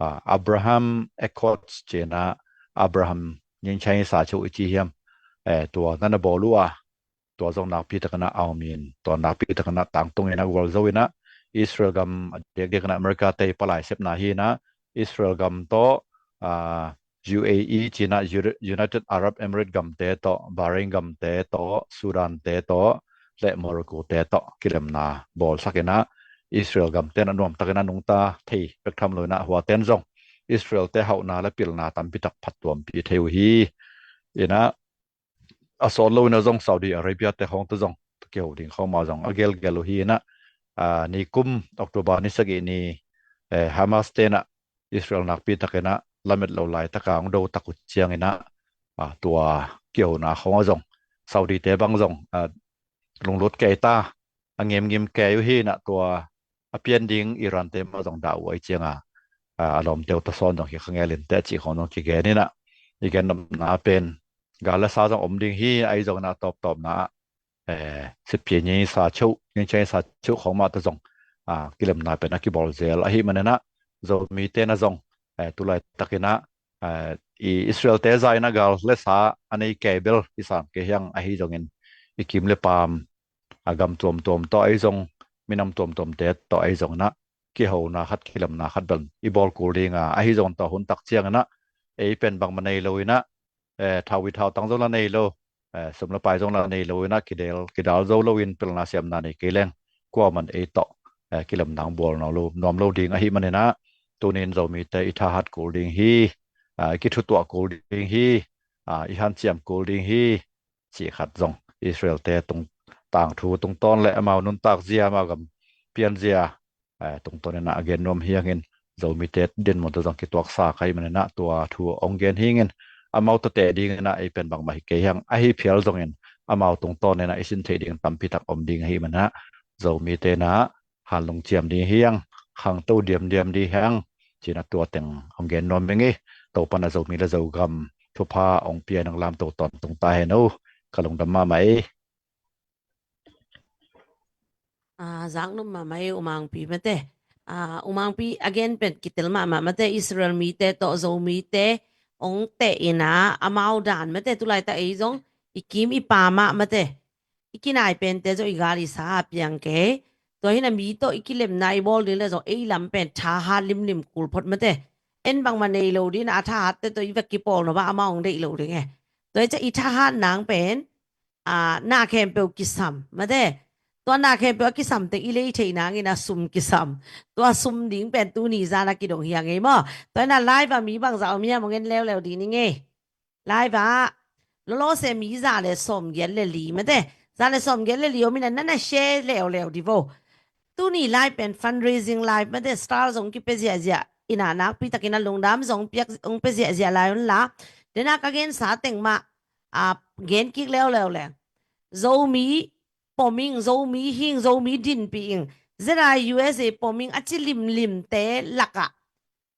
ah, Abraham Accords cinah, Abraham ningciang i sa cheuh i ci hiam, eh, tua nana bawl uh a, tua zong nakpi takinah a om in, tua nakpi takinah tangtung inah gualzo inah, Israel gam a diakdiakinah America te i palai sepna hinah, Israel gam tawh, ah, U A E cinah, Uni-, United Arab Emirates gamte tawh, Bahrain gamte tawh, Sudan te tawh le Morocco te tawh kilemna bawlsak inah, Israel gamte inah nuamtakinah nungta thei bek tham lo inah, huaten zong Israel te hauhna le pilna tampi tak phattuampih thei uh hi. Inah, a sawt lo inah zong Saudi Arabia te khawng tawh zong kiho ding khawng mah zong a gelgel uh hi inah, ah, nikum October ni sagih ni, eh, Hamas te inah Israel nakpi takinah lamet lo laitaka hong do tak uh cianginah, ah, tua kihona khawng ah zong Saudi te bang zong, ah, lunglut kei ta, a ngimngim kei uh hinah, tua a pian ding Iran te mah zong dah uh ahi cianga, ah, a lawmte uh tawsawn zong hi kha ngel in teh cih khawng zong kigen inah, i gen nopna pen gal le sa zong om ding hi, ahi zongin a tawptawpna ah, eh, sitpi ni sa cheuh, ningciang i sa cheuh khawng mah tawh zong, ah, kilemna pen a kibawl zel ahih maninah, Zomite inah zong, eh, tu laitakinah, eh, i Israel te za inah gal le sa a nei kei bel i sam kei hi hang, ahi zongin i kim le paam, a gam tuamtuam tawh ahi zong, minam tuamtuamte tawh ahi zonginah kihona khat, kilemna khat bel i bawl kul dinga, ahi zongin tua hun tak cianginah ei pen bangmah nei lo inah, eh, thau i thautang zong la nei lo, eh, sum le pai zong la nei lo inah, kidel, kidal zo loin pilna siamna nei kei leng kuaman ei tawh, eh, kilemna hong bawl nuam lo, nuam lo ding ahih maninah, tunin Zomite i thahat kul ding hi, ah, i kithutuah kul ding hi, ah, i hanciam kul ding hi, cih khat zong Israel te tung, tangthu tungtawn le amau nuntak zia, amau gam pian zia, eh, tungtawn inah a gen nuam hi hangin, Zomite dinmun tawh zong kituaksa ka hih maninah tua thu hong gen hi hangin, amau tawh teh dinginah ei pen bangmah hi kei hi hang, ahi phial zongin amau tungtawn inah i sin theih ding tampi tak om ding ahih maninah, Zomite inah han lungciam ding hi hang, khangto diamdiam ding hi hang, cinah tua teng hong gen nuam ing ei. Topa inah Zomi le Zogam thupha hong pia in hong lamto tawntung ta hen aw. Ka lungdam mahmah ei. Ah, zaknop mahmah ei U Mangpi mate. Ah, U Mangpi a gen pen kitel mahmah mate, Israel mite tawh Zomite hong teh inah amau dan mate, tu laitak ei zong i kim i paam ah mate, i kinai pente zong i gal i sa a piang kei. Tua hinah mi tawh i kilemna i bawl ding le zong ei lam pen thahat limlim kul phot mate. En bangmah nei lo ding inah a thahatte tawh i vek kipawl nop ah amau hong deih lo ding e. Tua hi ciah i thahat nang pen, ah, na khempeuh kisam mate. Tua na khempeuh a kisam teng i lei theih nangin a sum kisam. Tua sum ding pen tuni zan a kidong hi hang ei maw. Tua hinah live ah mi bangzah om hiam hong en leuleu ding ing ei. Live ah lawlawse mi za le sawmgiat le li mate. Za le sawmgiat le li om inah nana share leuleu ding vo. Tuni live pen fundraising live mate, star zong kipia ziahziah inah nakpi takin a lungdam zong piak, hong pia ziahziah lai un la. Dena ka gensa teng mah, ah, gen kik leuleu leng. Zomi pom ing, Zomi hi ing, Zomi dinpih ing, Z I U S A pom ing a ci limlimte lakah,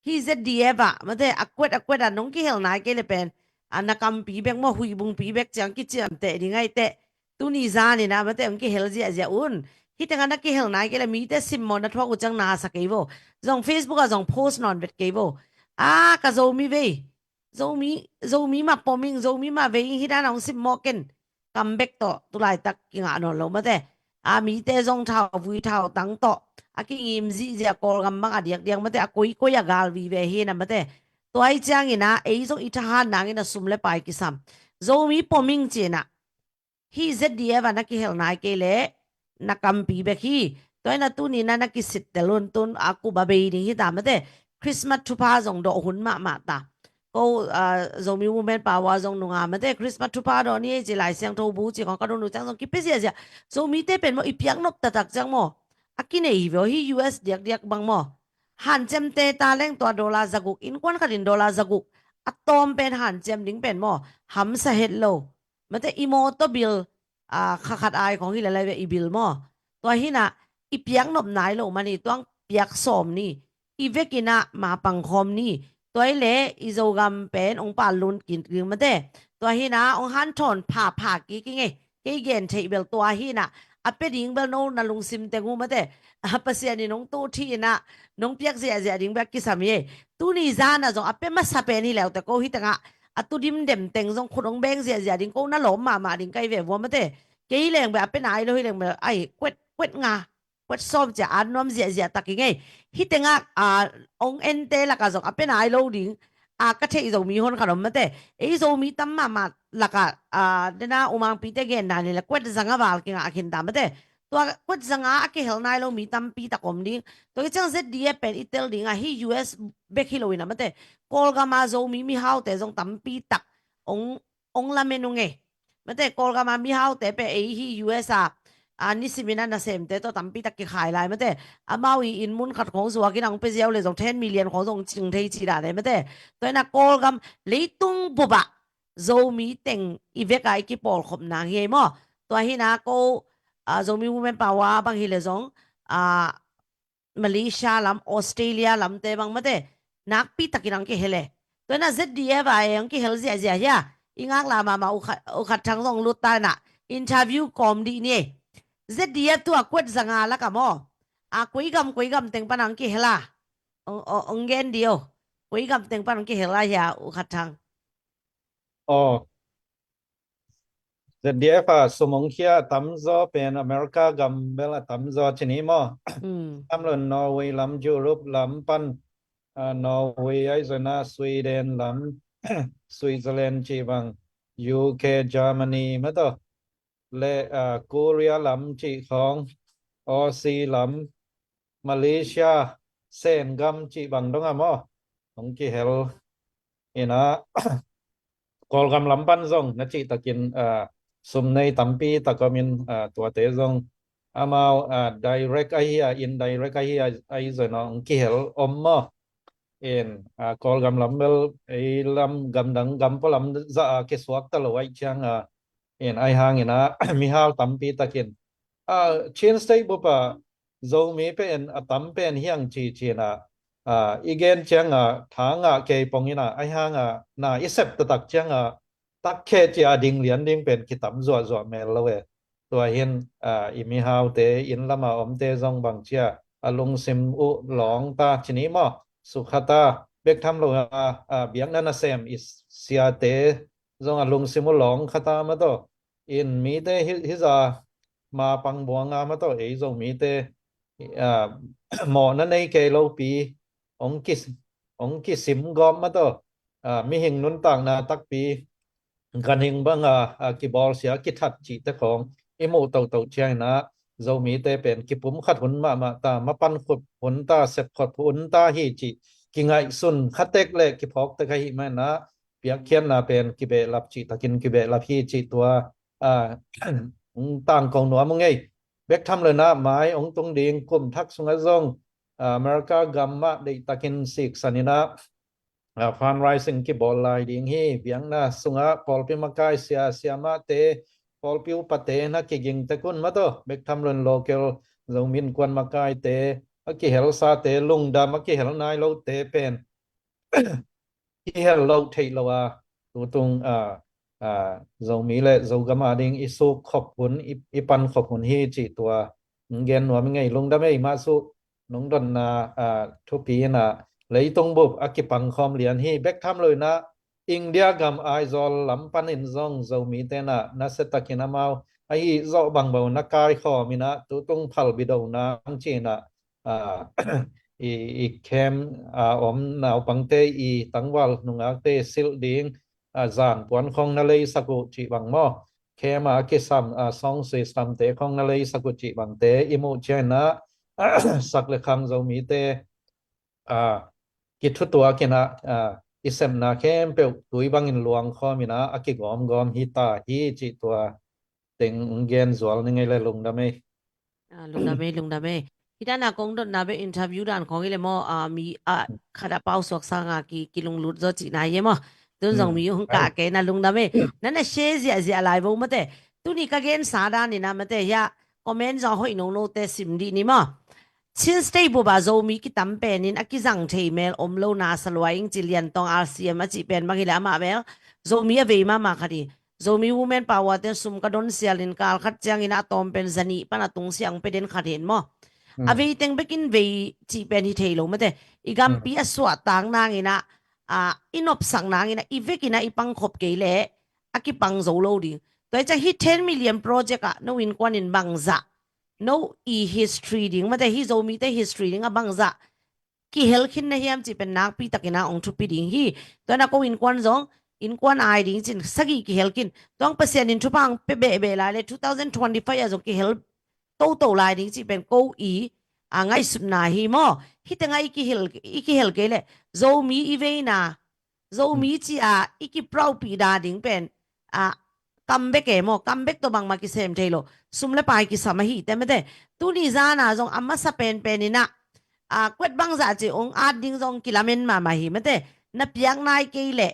hih Z D F ah mate, a kuat a kuat ah nong kihel nai kei le pen, a na kampi bek maw, huihbungpi bek ciang kiciamteh ding ahi teh, tuni zan in ah mate hong kihel ziahziah un. Hih tengah na kihel nai kei leh mite simmawh na thuak uh ciang na sa kei vo. Zong Facebook ah zong post nawn vet kei vo. A ka Zomi vei, Zomi, Zomi mah pom ing, Zomi mah vei ing, hih dan ah hong simmawh ken. Kam bek tawh tulaitak kingah nawn lo mate. A mite zong thauvui thautang tawh a kingim zihziah, Kawlgam bang a diakdiak mate, a koikoi a gal vive hi na mate. Tua hi ciangin ah ei zong i thahat nangin a sum le pai kisam. Zomi pom ing ci-in ah hih Z D F ah na kihel nai kei leh na kampi bek hi. Tua hi na tuni na na kisittel un, tun a kup a bei ding hi ta mate. Christmas thupha zong dawh hun mahmah ta. Ko, ah, Zomi Women Power zong nunga mate, Christmas thupha dawh ni ei ci, Lai Siangtho bu ci khawng ka dawh uh ciang zong kipia ziahziah. Zomite pen maw i piak nop taktak ciang maw a kinei hi ve aw, hih U S diakdiak bang maw. Hanciamte ta leng tua dollar zaguk, innkuan khatin dollar zaguk a tawm pen hanciam ding pen maw hamsa het lo. Mate i mawtaw bil, a, kha khat ai khawng hi lel lai ve i bil maw. Tua hi na i piak nop nai lo man hi, tuang piak sawm ni. I vekin ah ma pang khawm ni. Tua hi leh i Zogam pen hong pal lun kik ding mate. Tua hi na hong hanthawn phapha kik ing ei. Kei gen theih bel tua hi na a pia ding bel no na lungsim teng uh mate. A Pasian in hong tuh thih in ah nong piak ziahziah ding bek kisam hi ei. Tuni zan ah zong a pia masa pen hi leu teh ko, hih tengah a tu dimdem teng zong khut hong beng ziahziah ding ko, na lawm mahmah ding ka hi ve vua mate. Kei leng bel a pia nai lo hi leng bel ai kuet, kuet nga, kuet sawm ci-a at nuam ziahziah tak ing ei. Hih tengah, a, hong ente lakah zong a pia nai lo ding, a, ka theih Zomi hon khat om mate. Ei Zomi tam mahmah lakah, a, dena umangpite gen dan hi leh kuet zanga val kingah khin ta mate. Tua kuet zanga a kihel nai lo mi tampi tak om ding. Tua hi ciang Z D F pen i tel ding ah hih U S bek hi lo in ah mate, Kawlgam a Zomi mihaute zong tampi tak hong, hong lamen ung ei. Mate, Kawlgam a mihaute pen ei hih U S a, a, nisimin a nasemte tawh tampi tak kikhai lai mate. Amau i inn mun khat khawng zuak in a hong pia ziau leh zong ten million khawng zong cing thei ci dan ei mate. Tua hi na Kawlgam leitung bup ah Zomi teng i vek a i kipawlkhop nang hi ei maw. Tua hi na ko, a, Zomi Women Power bang hi leh zong, a, Malaysia lam, Australia lamte bang mate nakpi takin ang kihel e. Tua hi na Z D F a ang kihel ziahziah hia. I ngaklah mahmah U Khat, U Khat Thang zong lut ta hi na interview kawm dih ni. Z D F tu a kuat zanga lak ah maw, a koi gam koi gam teng pan ang kihel a? Ong, ong, ong gen dih o. Koi gam teng pan ang kihel a hia U Khat Thang? Aw, Z D F a sum hong khia a tamzaw pen America gam bel a tamzaw ci ni maw? Mm. Tam lo Norway lam, Europe lam pan, ah, Norway ahi zongin ah Sweden lam, Switzerland cih bang, U K, Germany mah tawh, le, ah, Korea lam cih khawng, Aussie lam, Malaysia, Sen gam cih bang dong a maw, hong kihel in ah, Kawlgam lam pan zong na cih takin, ah, sum nei tampi tak om in, ah, tuate zong amau, ah, direct ahi a, indirect ahi a, ahi zongin ah hong kihel om maw. In, ah, Kawlgam lam bel ei lam, gamdang gam pua lam zah a kisuak ta lo ahih ciang a, in ahi hangin ah mihau tampi takin, ah, Chin State bup ah Zomi pen a tam pen hi hang ci ci-in ah, ah, i gen ciang ah tha ngah kei pong in ah, ahi hang ah na i sep taktak ciang ah takkhe ci a ding lian ding pen kitam zuahzuah mel lo e. Tua hi in, ah, i mihaute, inn lam a omte zong bang ci a, a lungsim uh lawng ta ci ni maw, sukha ta, bek tham lo a, ah, biakna nasem i siate zong a lungsim uh lawng kha ta mah tawh. In mite hi, hi zah ma pang buang a mah tawh, ei Zomite, ah, mawhna nei kei lopi hong ki, hong kisim gawp mah tawh, ah, mihing nuntakna takpi, ganhing bang a, ah, kibawlsia kithat cihte khawng i muh tohtoh ciangin ah, Zomite pen kipumkhat hun mahmah ta, mapan khut hun ta, sepkhut hun ta hi cih kingaihsun khatek le kiphawktek ahih manin ah, piakkhiatna pen kibehlap cih takin kibehlap hi cih tua, ah, hong tangko nuam ung ei. Bek tham lo in ah mai hong tung ding kum thak sungah zong, ah, America gam mah deihtakin siksan in ah, ah, fundraising kibawl lai ding hi. Biakna sungah pawlpi makai sia, siamahte, pawlpi upate na kiging tek un mah tawh, bek tham lo in local Zomi Innkuan makaite, a kihelsate, lungdam a kihel nai lote pen kihel lo theih lo a, tutung, ah, ah, Zomi le Zogam a ding i suk khop hun, i, i pan khop hun hi cih tua, mm, gen nuam i ngei. Lungdam ei, mah su nong dotna, ah, thupi in ah leitung bup a kipang khawm lian hi. Bek tham lo in ah India gam Aizawl lam panin zong Zomite in ah nasiatakin amau ahi zawh bangbang na kaikhawm in ah tutung phalbi do nang ci in ah, ah, i, i camp, ah, om naupangte i tangval nungakte silh ding, ah, zan puan khong na leisak uh cih bang maw? Camp a kisam, ah, sound system te khong na leisak uh cih bangte i muh ciang in ah, sak le khang Zomite, ah, kithutuak in ah, ah, i sepna khempeuh tui bangin luang khawm in ah a kigawmgawm hi ta hi cih tua teng gen zual ni ngei le. Lungdam ei. Ah, lungdam ei, lungdam ei. Hih dan a kong dotna bek interview dan khong hi le maw, ah, mi, ah, khat a pau suak sang a ki, kilunglut zaw cihna hi e maw? Tun zong mi hong kah kei na, lungdam ei. Na na share ziahziah lai vo mate. Tuni ka gensa dan in ah mate, hiah comment zong a hoih nonote sim dih ni maw? Chin State bup a Zomi kitam pen in a kizang thei mel om lo na sa lua ing ci, Lian Tawng R C M a cih pen bang hi le amah mel Zomi a vei mahmah khat hi. Zomi Women Power ten sum ka don sial in kal khat ciang in ah a tawm pen zanih pan a tung siang pe den khat hi in maw? A vei teng bek in vei cih pen hi thei lo mate. I gampi a suahtak nang in ah, ah, i nopsak nang in ah, i vek in ah i pang khop kei leh a kipang zo lo ding. Tua hi ciang hih ten million project ah no innkuan in bangzah, no i history ding mate, hih Zomite history ding a bangzah kihel khin na hiam cih pen nakpi takin ah hong thupi ding hi. Tua in ah ko innkuan zong, innkuan ai ding cin sagih kihel khin. Tua hong Pasian in thupha hong pia behbeh lai le two thousand twenty-five ah zong kihel toto lai ding cih pen ko i, ah, ngaihsutna hi maw? Hih teng ah i kihel, i kihel kei leh Zomi i veina, Zomi ci a i kiproudpih dan ding pen, ah, kam bek e maw, kam bek tawh bangmah kisem thei lo. Sum le pai kisam ahi te mate. Tuni zan a zong a masa penpen in ah, ah, kuat bangzah ci hong at ding zong kilamen mahmah hi mate. Na piak nai kei leh,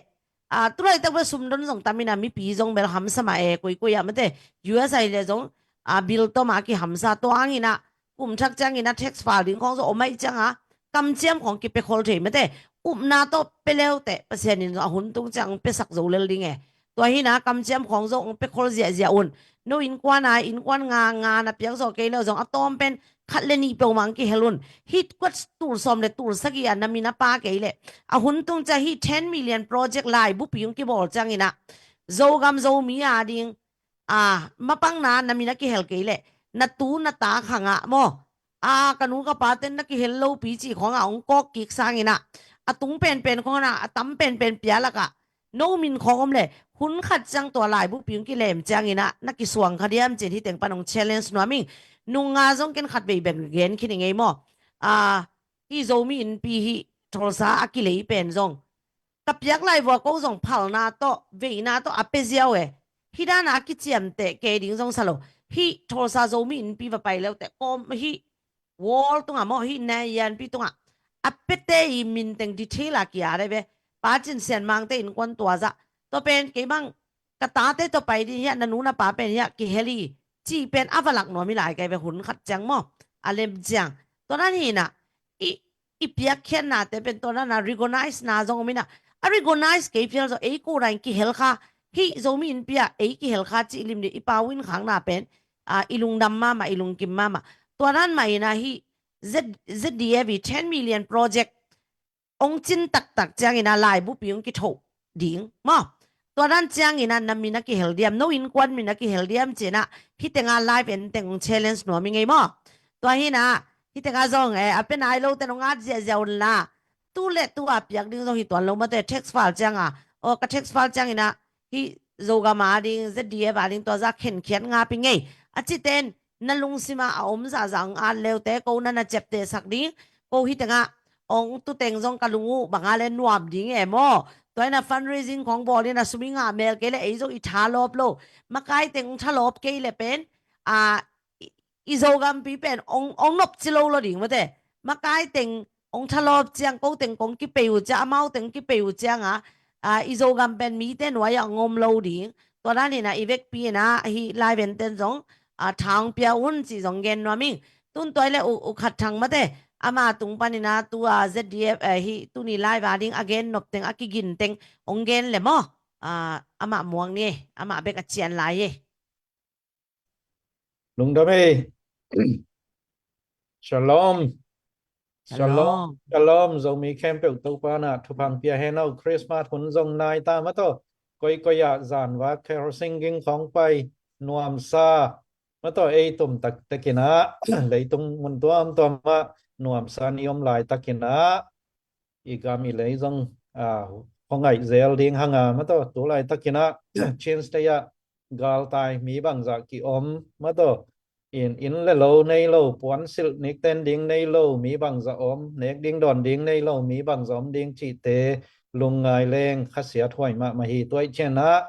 ah, tulaitak bel sum don zong tam in ah mipi zong bel hamsa mah e, koikoi ah mate. U S a hi leh zong, ah, bill tawm a kihamsa, tua hang in ah kum thak ciang in ah tax file ding khong zong om ahih ciang a kamciam khong kipia khol thei mate. Upna tawh pia leuteh Pasian in zong a hun tung ciang piasak zo lel ding e. Tua hi in ah kamciam khong zong pia khol ziahziah un. No innkuan a, innkuan nga, nga na piak zawh kei leh zong a tawm pen khat le nih peuhmah hong kihel un. Hih kuat tul sawm le tul sagih a na min a pha kei leh, a hun tung ciang hih ten million project laibupi hong kibawl ciang in ah Zogam Zomi a ding, ah, mapangna na min a kihel kei leh, na tu na ta khang ah maw, ah, ka nu ka pa ten na kihel lopi cih khong ah hong kawk kik sang in ah, a tung penpen khong ah, a tam penpen pia lak ah no min khong om leh, hun khat ciang tua laibupi hong kilem ciang in ah na kisuang kha diam cin hih teng pan hong challenge nuam ing. Nung nga zong ken khat vei bek gen khin i ngei maw? Ah, hih Zomi Innpi hih Tulsa a kilei pen zong ka piak lai vua ko zong phalna tawh, veina tawh a pia ziau e. Hih dan a kiciamteh kei ding zong sa lo. Hih Tulsa Zomi Innpi va pai leuteh kawm hih wall tungah maw, hih Nai Yai Pi tungah a piate i min teng detail a ki-at e ve. Pa Cin Sian Mangte innkuan tua zah. Tua pen kei bang ka tate tawh pai ding hiah, na nu na pa pen hiah kihel hi cih pen a va lak nuam hi lai kei ve, hun khat ciang maw, a lem ciang. Tua dan hi in ah i, i piakkhiatnate pen tua dan a recognize na zong om in ah, a recognize kei phial zong ei ko dan kihel kha, hih Zomi Innpi ah ei kihel kha cih lim ding i pau in khakna pen, ah, i lungdam mahmah, i lungkim mahmah. Tua dan mah in ah hih Z-, Z D F i ten million project hong cin taktak ciang in ah laibupi hong kithoh ding maw? Tua dan ciang in ah na min a kihel diam, no innkuan min a kihel diam ci in ah hih teng ah live en teng hong challenge nuam i ngei maw? Tua hi in ah hih teng ah zong, eh, a pia nai lote hong at ziahziah un la. Tu le tu a piak ding zong hi tuan lo mate, tax file ciang a, aw, ka tax file ciang in ah hih Zogam a ding, Z D F a ding tua zah khenkhiat ngap i ngei. A cite in na lungsim ah a om zahzah hong at leuteh ko na na ciaptehsak ding. Ko hih teng ah hong tu teng zong ka lung uh bang a le nuam ding e maw? Tua in ah fundraising khong bawl in ah sum i ngah mel kei leh ei zong i thalawp lo. Makai teng hong thalawp kei leh pen, ah, i, i Zogampi pen hong, hong nopci lo lo ding mate. Makai teng hong thalawp ciang, ko teng kong kipei uh ciang, amau teng kipei uh ciang a, ah, i Zogam pen mite nuai ah hong om lo ding. Tua dan in ah i vekpi in ah hih live en ten zong, ah, tha hong pia un cih zong gen nuam ing. Tun tua hi leh u, u Khat Thang mate, ama tung pan in ah tu a Z D F, eh, hih tuni live a ding a gen nop teng, a kigin teng hong gen le maw? ah, amah muang ni, amah bek a cian lai hi. Lungdam ei. Shalom. Shalom. Shalom. Zomi khempeuh Topa na thupha pia hen aw. Christmas hun zong nai ta maw taw. Koikoi ah zanvak carol singing khawng pai nuamsa maw taw, ei tum taktak in ah leitung mun tuamtuam ah nuamsa ni om laitak in ah i gam i lei zong, ah, khuangaih zel ding hang a maw taw, tu laitak in ah Chin State ah galtai mi bangzah ki om maw taw, in, inn le lo nei lo, puansilh nik ten ding nei lo mi bangzah om, nek ding dawn ding nei lo mi bangzah om ding cihte lungngai leng khasiat huai mahmah hi. Tua ahih ciangin ah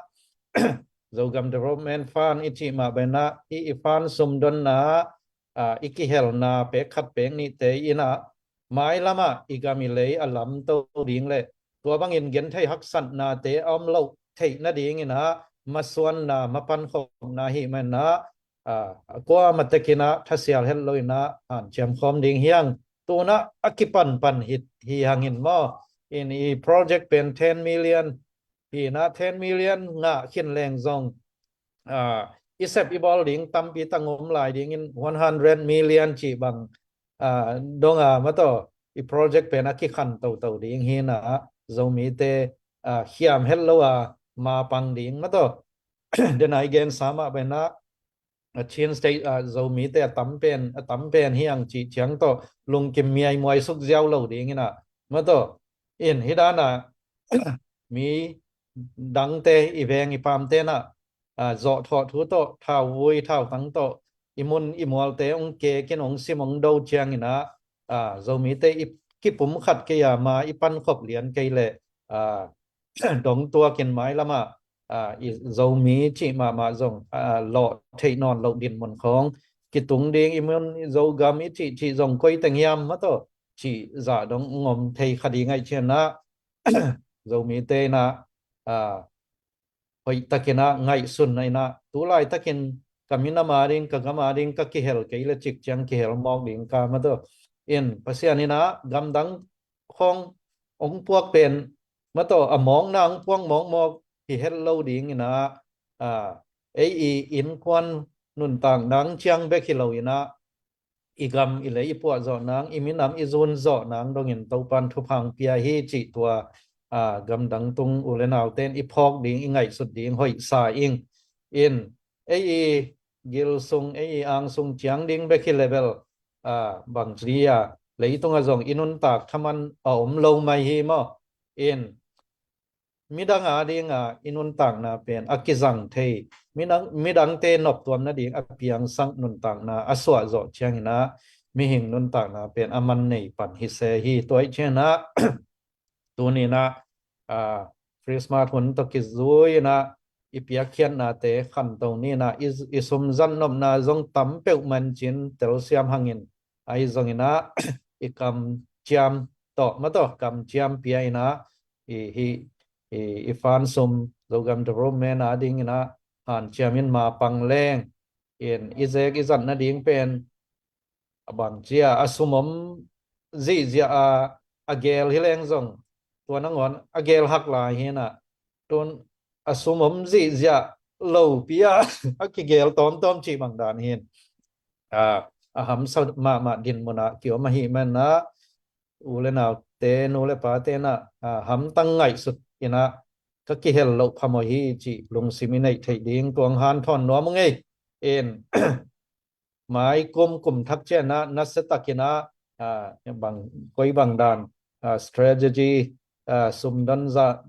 Zogam Development Fund i cih mah bangin ah hih i fund sumdonna, ah, i kihelna pek khat pek nihte in ah mailam ah i gam i lei a lamto ding le tua bangin genthei haksatnate a om loh theih nadingin ah masuanna, mapankhopna ahih manin ah, ah, kuamah tek in ah thasial het lo in ah hanciam khawm ding hi hang. Tu-in ah a kipanpan hi, hi hang in maw. In i project pen ten million hi in ah, ten million ngah khin leng zong, ah, i sep i bawl ding tampi tak om lai dingin one hundred million cih bang, ah, dong a maw taw, i project pen a kikhan toto ding hi in ah Zomite, ah, khiam het lo a ma pang ding maw taw. Denai gensa mah bangin ah, a Chin State, ah, Zomite a tam pen, a tam pen hi hang cih ciang tawh lungkim miaimuai suk ziau lo dingin ah maw taw. In hih dan ah mi dangte, i veng i pamte in ah, ah, zawhthawh thu tawh, thauvui thautang tawh i mun i mualte hong kek in, hong sim hong do ciangin ah, ah, Zomite i kipumkhat kei a, ma i pankhop lian kei leh, ah, dong tuak in mailam ah, ah, i Zomi cih mahmah zong, ah, lawh theih nawn loh dinmun khawng kitung ding, i mun i Zogam i cih cih zong koi teng hiam maw taw, cih zah dong hong om thei kha ding ahih ciangin ah Zomite in ah, ah, hoih takin ah ngaihsun in ah, tu laitakin ka minam a ding, ka gam a ding ka kihel kei le cik ciang kihel mawk ding ka maw taw. In Pasian in ah gamdang khawng hong puak pen maw taw, a mawkna hong puak mawkmawk hi het lo dingin ah, ah, ei i innkuan nuntak nang ciang bek hi lo in ah, i gam i lei i puah zawh nang, i minam i zun zawh nang dongin Topan thupha pia hi cih tua, ah, gamdang tung u le naute in i phawk ding, i ngaihsut ding hoih sa ing. In ei i gil sung, ei i ang sung ciang ding bek hi leh bel, ah, bangci a, leitung ah zong i nuntak thaman a om lo mai hi maw. In midang a ding a i nuntakna pen a kizang thei, midang, midangte noptuam nading a piangsak nuntakna a suah zawh ciangin ah mihing nuntakna pen a man nei pan hi se hi. Tua ahih ciangin ah tuni in ah, ah, Christmas hun tawh kizui in ah i piakkhiatnate khanto ni in ah, i, i sum zat nopna zong tam peuhmah in cin telsiam hangin, ahi zongin ah i kamciam tawh maw taw, kamciam pia in ah i, i, i, i fund sum Zogam Development a dingin ah hanciam in ma pang leng, in i zek i zat nading pen a bangci a, a sum om zihziah a, a gel hi leng zong tua nangawn a gel hak lai hi in ah, tun a sum om zihziah lopi a a kigel tawmtawm cih bang dan hi in, ah, a hamsa mahmah dinmun ah ki om ahih manin ah u le naute, nu le pate in ah, ah, hamtang ngaihsut in ah ka kihel loh phamawh hi cih lungsim i neih theih ding tuang hanthawn nuam ung ei. In mai kum, kum thak ciang ah nasia takin ah, ah, bang, koi bang dan, ah, strategy, ah, sumdon za,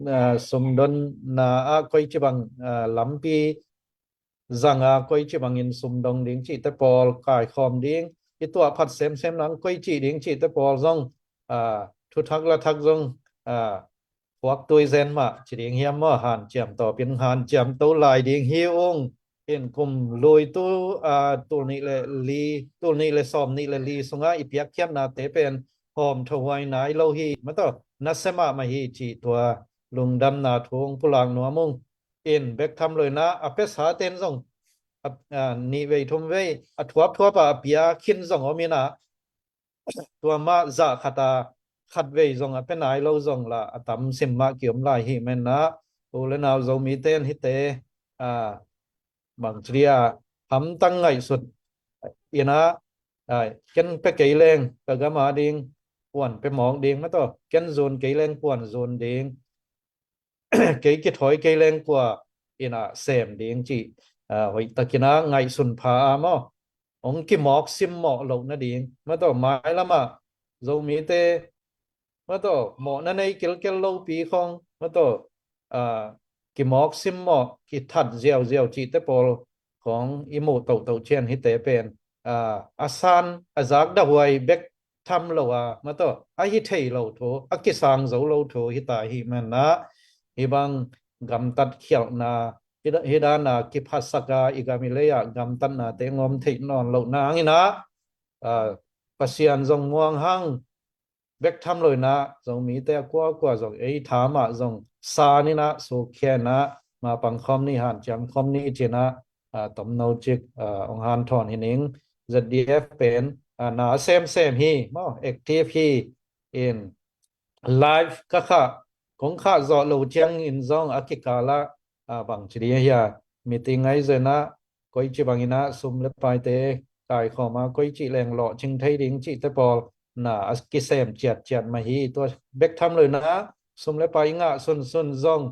ah, sumdonna ah koici bang, ah, lampi zang a, koici bangin sumdong ding cihte pawl, kaikhawm ding, i tuah phat semsem nang koici ding cihte pawl zong, ah, thuthak lathak zong, ah, phuaktui zen mah ci ding hiam maw, hanciam tawpin hanciam to lai ding hi ung. In kum lui tu, ah, tul nih le li, tul nih le sawm nih le li sungah i piakkhiatnate pen hawmthahuai nai lo hi maw taw, nasia mahmah hi cih tua lungdamna thu hong pulak nuam ung. In bek tham lo in ah a piasate in zong, a, a, nih vei thum vei a thuapthuap a, a pia khin zong om in ah, tua mah zah khat a khat vei zong a pia nai lo zong lah a tam sim mah ki om lai hi manin ah, U le nau Zomite in hihte, a, bangci dia hamtang ngaihsut in ah, a, ken pia kei leng ka gam a ding puan pia mawk ding, mataw, ken zun kei leng puan zun ding, kei kithawi kei leng kua in ah sem ding cih, a, hoihtakin ah ngaihsun pha a maw, hong kimawk simmawh loh nading, mataw, mailam ah Zomite, mataw, mawhna nei kilkel lopi khong, mataw, a, kimawk simmawh, kithat ziauziau cihte pawl khong i muh tohtoh ciang hihte pen, a, a san a zak dahuai bek tham lo a, mataw, a hi thei lo thu, a kisang zo lo thu hita ahih manin ah, hih bang gamtat khialhna, hih da-, hih dan a kiphasak a, i gam i lei ah gamtatnate hong om theih nawn loh nangin ah, a, Pasian zong muang hang, bek tham lo in ah Zomite a kuakua zong ei tha mah zong san in ah sukkhia in ah, ma pang khawm ni, hanciam khawm ni ci-in ah, a, tomno cik, a, hong hanthawn hi ning. Z D F pen, a, na a semsem hi maw, active hi in, live ka khah, kong khah zawh loh ciangin zong a kikal ah, a, bangci ding hiam, meeting ahi zongin ah, koici bangin ah sum le paite kaikhawm a, koici leng lawhcing thei ding cihte pawl na a kisem ciatciat mah hi. Tua bek tham lo in ah sum le pai i ngah sunsun zong,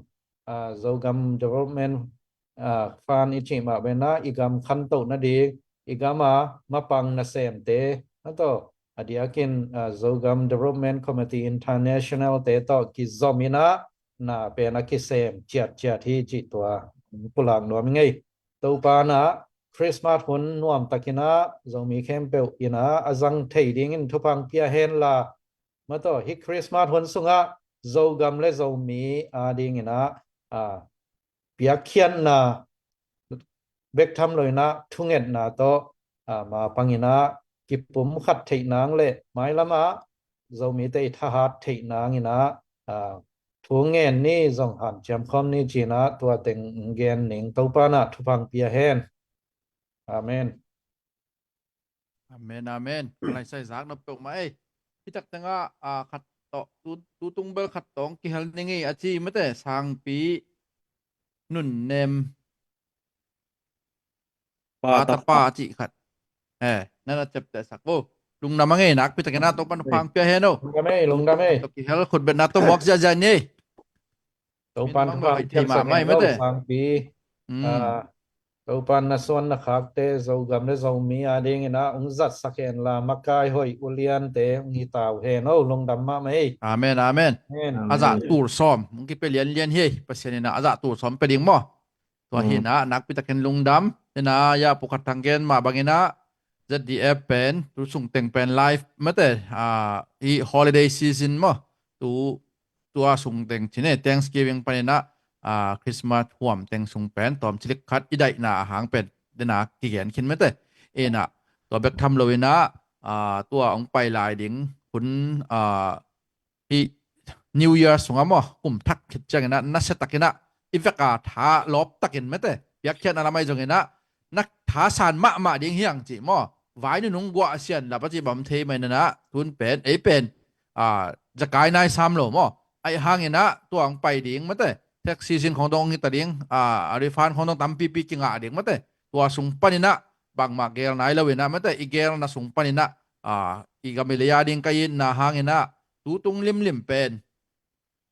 a, Zogam Development, a, Fund i cih mah bangin ah i gam khantoh nading, i gam a mapang nasemte, mataw, a diakin, a, Zogam Development Committee International te tawh kizom in ah na pen a kisem ciatciat hi cih tua pulak nuam ing ei. Topa in ah Christmas hun nuamtakin ah Zomi khempeuh in ah a zang thei dingin thupha hong pia hen la, mataw, hih Christmas hun sungah Zogam le Zomi a dingin ah, a, piakkhiatna bek tham lo in ah thungetna tawh, a, ma pang in ah kipumkhat theih nang le mailam ah Zomite i thahat theih nangin ah, a, thu ngen ni, zong hanciam khawm ni ci-in ah tua teng gen ning. Topa in ah thupha hong pia hen. Amen. Amen, amen. Laisai zak nop peuhmah ei. Hih tak tengah, a, khat tawh, tu, tu tung bel khat tawh hong kihel ning ei a ci mate, Sangpi Nunnem. Pa tapa cih khat. Eh, na na ciaptehsak vo. Lungdam a ngei, nakpi takin ah Topa'n thupha hong pia hen o. Lungdam ei, lungdam ei. Kihel khutbetna tawh muak ziahziah ni ei. Topa'n thupha hong pia mahmah ei mate. Sangpi. Hmm. Ah, Topa'n na suan na khakte Zogam le Zomi a dingin ah hong zatsak hen la, makai hoih uliante hong hi ta uh hen o, lungdam mahmah ei. Amen, amen. Amen. A zah tul sawm hong kipia lianlian hi ei. Pasian in ah a zah tul sawm pia ding maw. Tua hi in ah nakpi takin lungdam. Hi in ah, ya, Pu Khat Thang gen mah bangin ah Z D F pen tu sung teng pen live mate, ah, hih holiday season maw, tu, tua sung teng cih ni, Thanksgiving panin ah, ah, Christmas huam teng sung pen tawmcilik khat i daihna a hang pen den a kigen khin mate. In ah tua bek tham lo in ah, ah, tua hong pai lai ding hun, ah, hih New Year sungah maw, kum thak khit ciangin ah nasia takin ah i vek a tha lawp takin mate, piakkhiatna lam ahi zongin ah na thasan mahmah ding hi hang cih maw, vai nunung guah sian lap a cih bang om thei mah in ah, tun pen ei pen, ah, zekai nai sam lo maw, ahih hangin ah tua hong pai ding mate, tax season khong dong hong hi ta ding, ah, a refund khong dong tampipi kingah ding mate, tua sung panin ah bangmah geel nai lo in ah mate, i geelna sung panin ah, ah, i gam i lei a ding ka itna hangin ah tu tung limlim pen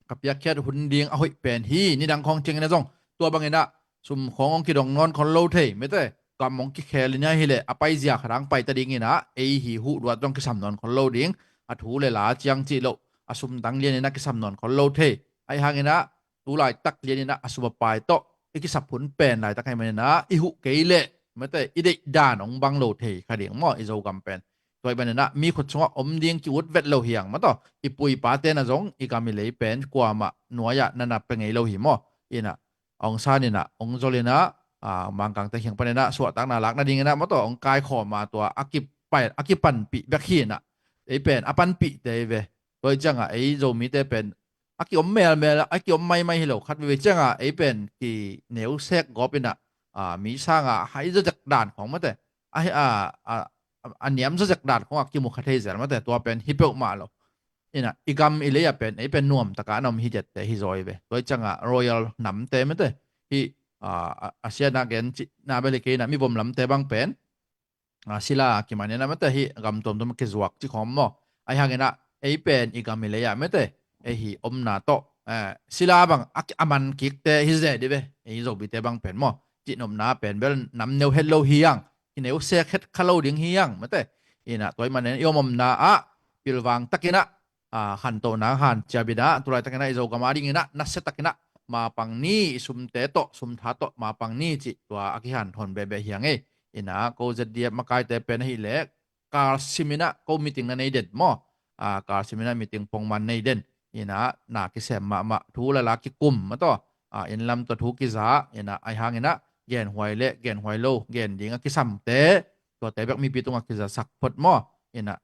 ka piakkhiat hun ding a hoih pen hi. Nidang khong ciangin ah zong tua bangin ah sum khong hong kidong nawn khol lo thei mate, gam hong kikhel in ah hi leh a paizia khat ah hong pai ta dingin ah ei hih huh luat zong kisam nawn khol lo ding, a thu le la ciang cih loh a sum dang lianin ah kisam nawn khol lo thei. Ahih hangin ah tu laitak lianin ah a sum a pai tawh i kisap hun pen laitak ahih manin ah i huh kei leh mate, i deih dan hong bang lo thei kha ding maw, i Zogam pen. Tua ahih manin ah mi khut sungah om ding ki-ut vet lo hi hang maw, tua i pu i pate na zong i gam i lei pen kuamah nuai-ah na na pia ngei lo hi maw. In ah hong san in ah, hong zol in ah, ah, Mangkangte kiang panin ah suahtakna lak nadingin ah maw, tua hong kaikhawm a, tua a kipai, a kipanpih bek hi in ah, ei pen a panpihte hi ve. Tua hi ciangah ei Zomite pen a kiom melmel, a kiom maimai hi lo, khat veivei ciangah ei pen kineusek gawp in ah, ah, mi sangah hai zawzek dan khong mate, a, a, a, a niam zawzek dan khong a kimu kha thei zel mate, tua pen hi peuhmah lo. Ina i gam i lei ah pen ei pen nuam taka na om hi dette hi zaw hi ve. Tua i cianga royal namte mate hi, a, a, a siana gen cihna bel hi kei ina mivom lamte bang pen a, sila kiman ina mate hi gam tuamtuam kizuak ci khawm maw? Ahi hangina ei pen i gam i lei ah mate ei hi omna tawh, eh, sila bang a, a man kikte hi ze di ve. Ei Zomite bang pen maw, cihnopna pen bel nam neu het lo hi ang, i neu sek het kha lo ding hi ang mate. Ina tua i manin i om omna ah pilvang takina a, khantohna hanciam ina tulaitakin ah i Zogam a dingin ah nasia takin ah mapang ni, i sumte tawh sumtha tawh mapang ni cih tua a kihanthawn behbeh hi ang ei. Ina ko Z D F makaite pen ahih leh kalsim ina ko meeting na nei den maw? A, kalsim ina meeting pongman nei den. Ina na kisem mahmah thu lala kikum mataw, a, inn lam tawh thu kiza ina ahi hangin ah genhuai le genhuai lo gen ding a kisamte tuate bek mipi tungah kizasak phot maw? Ina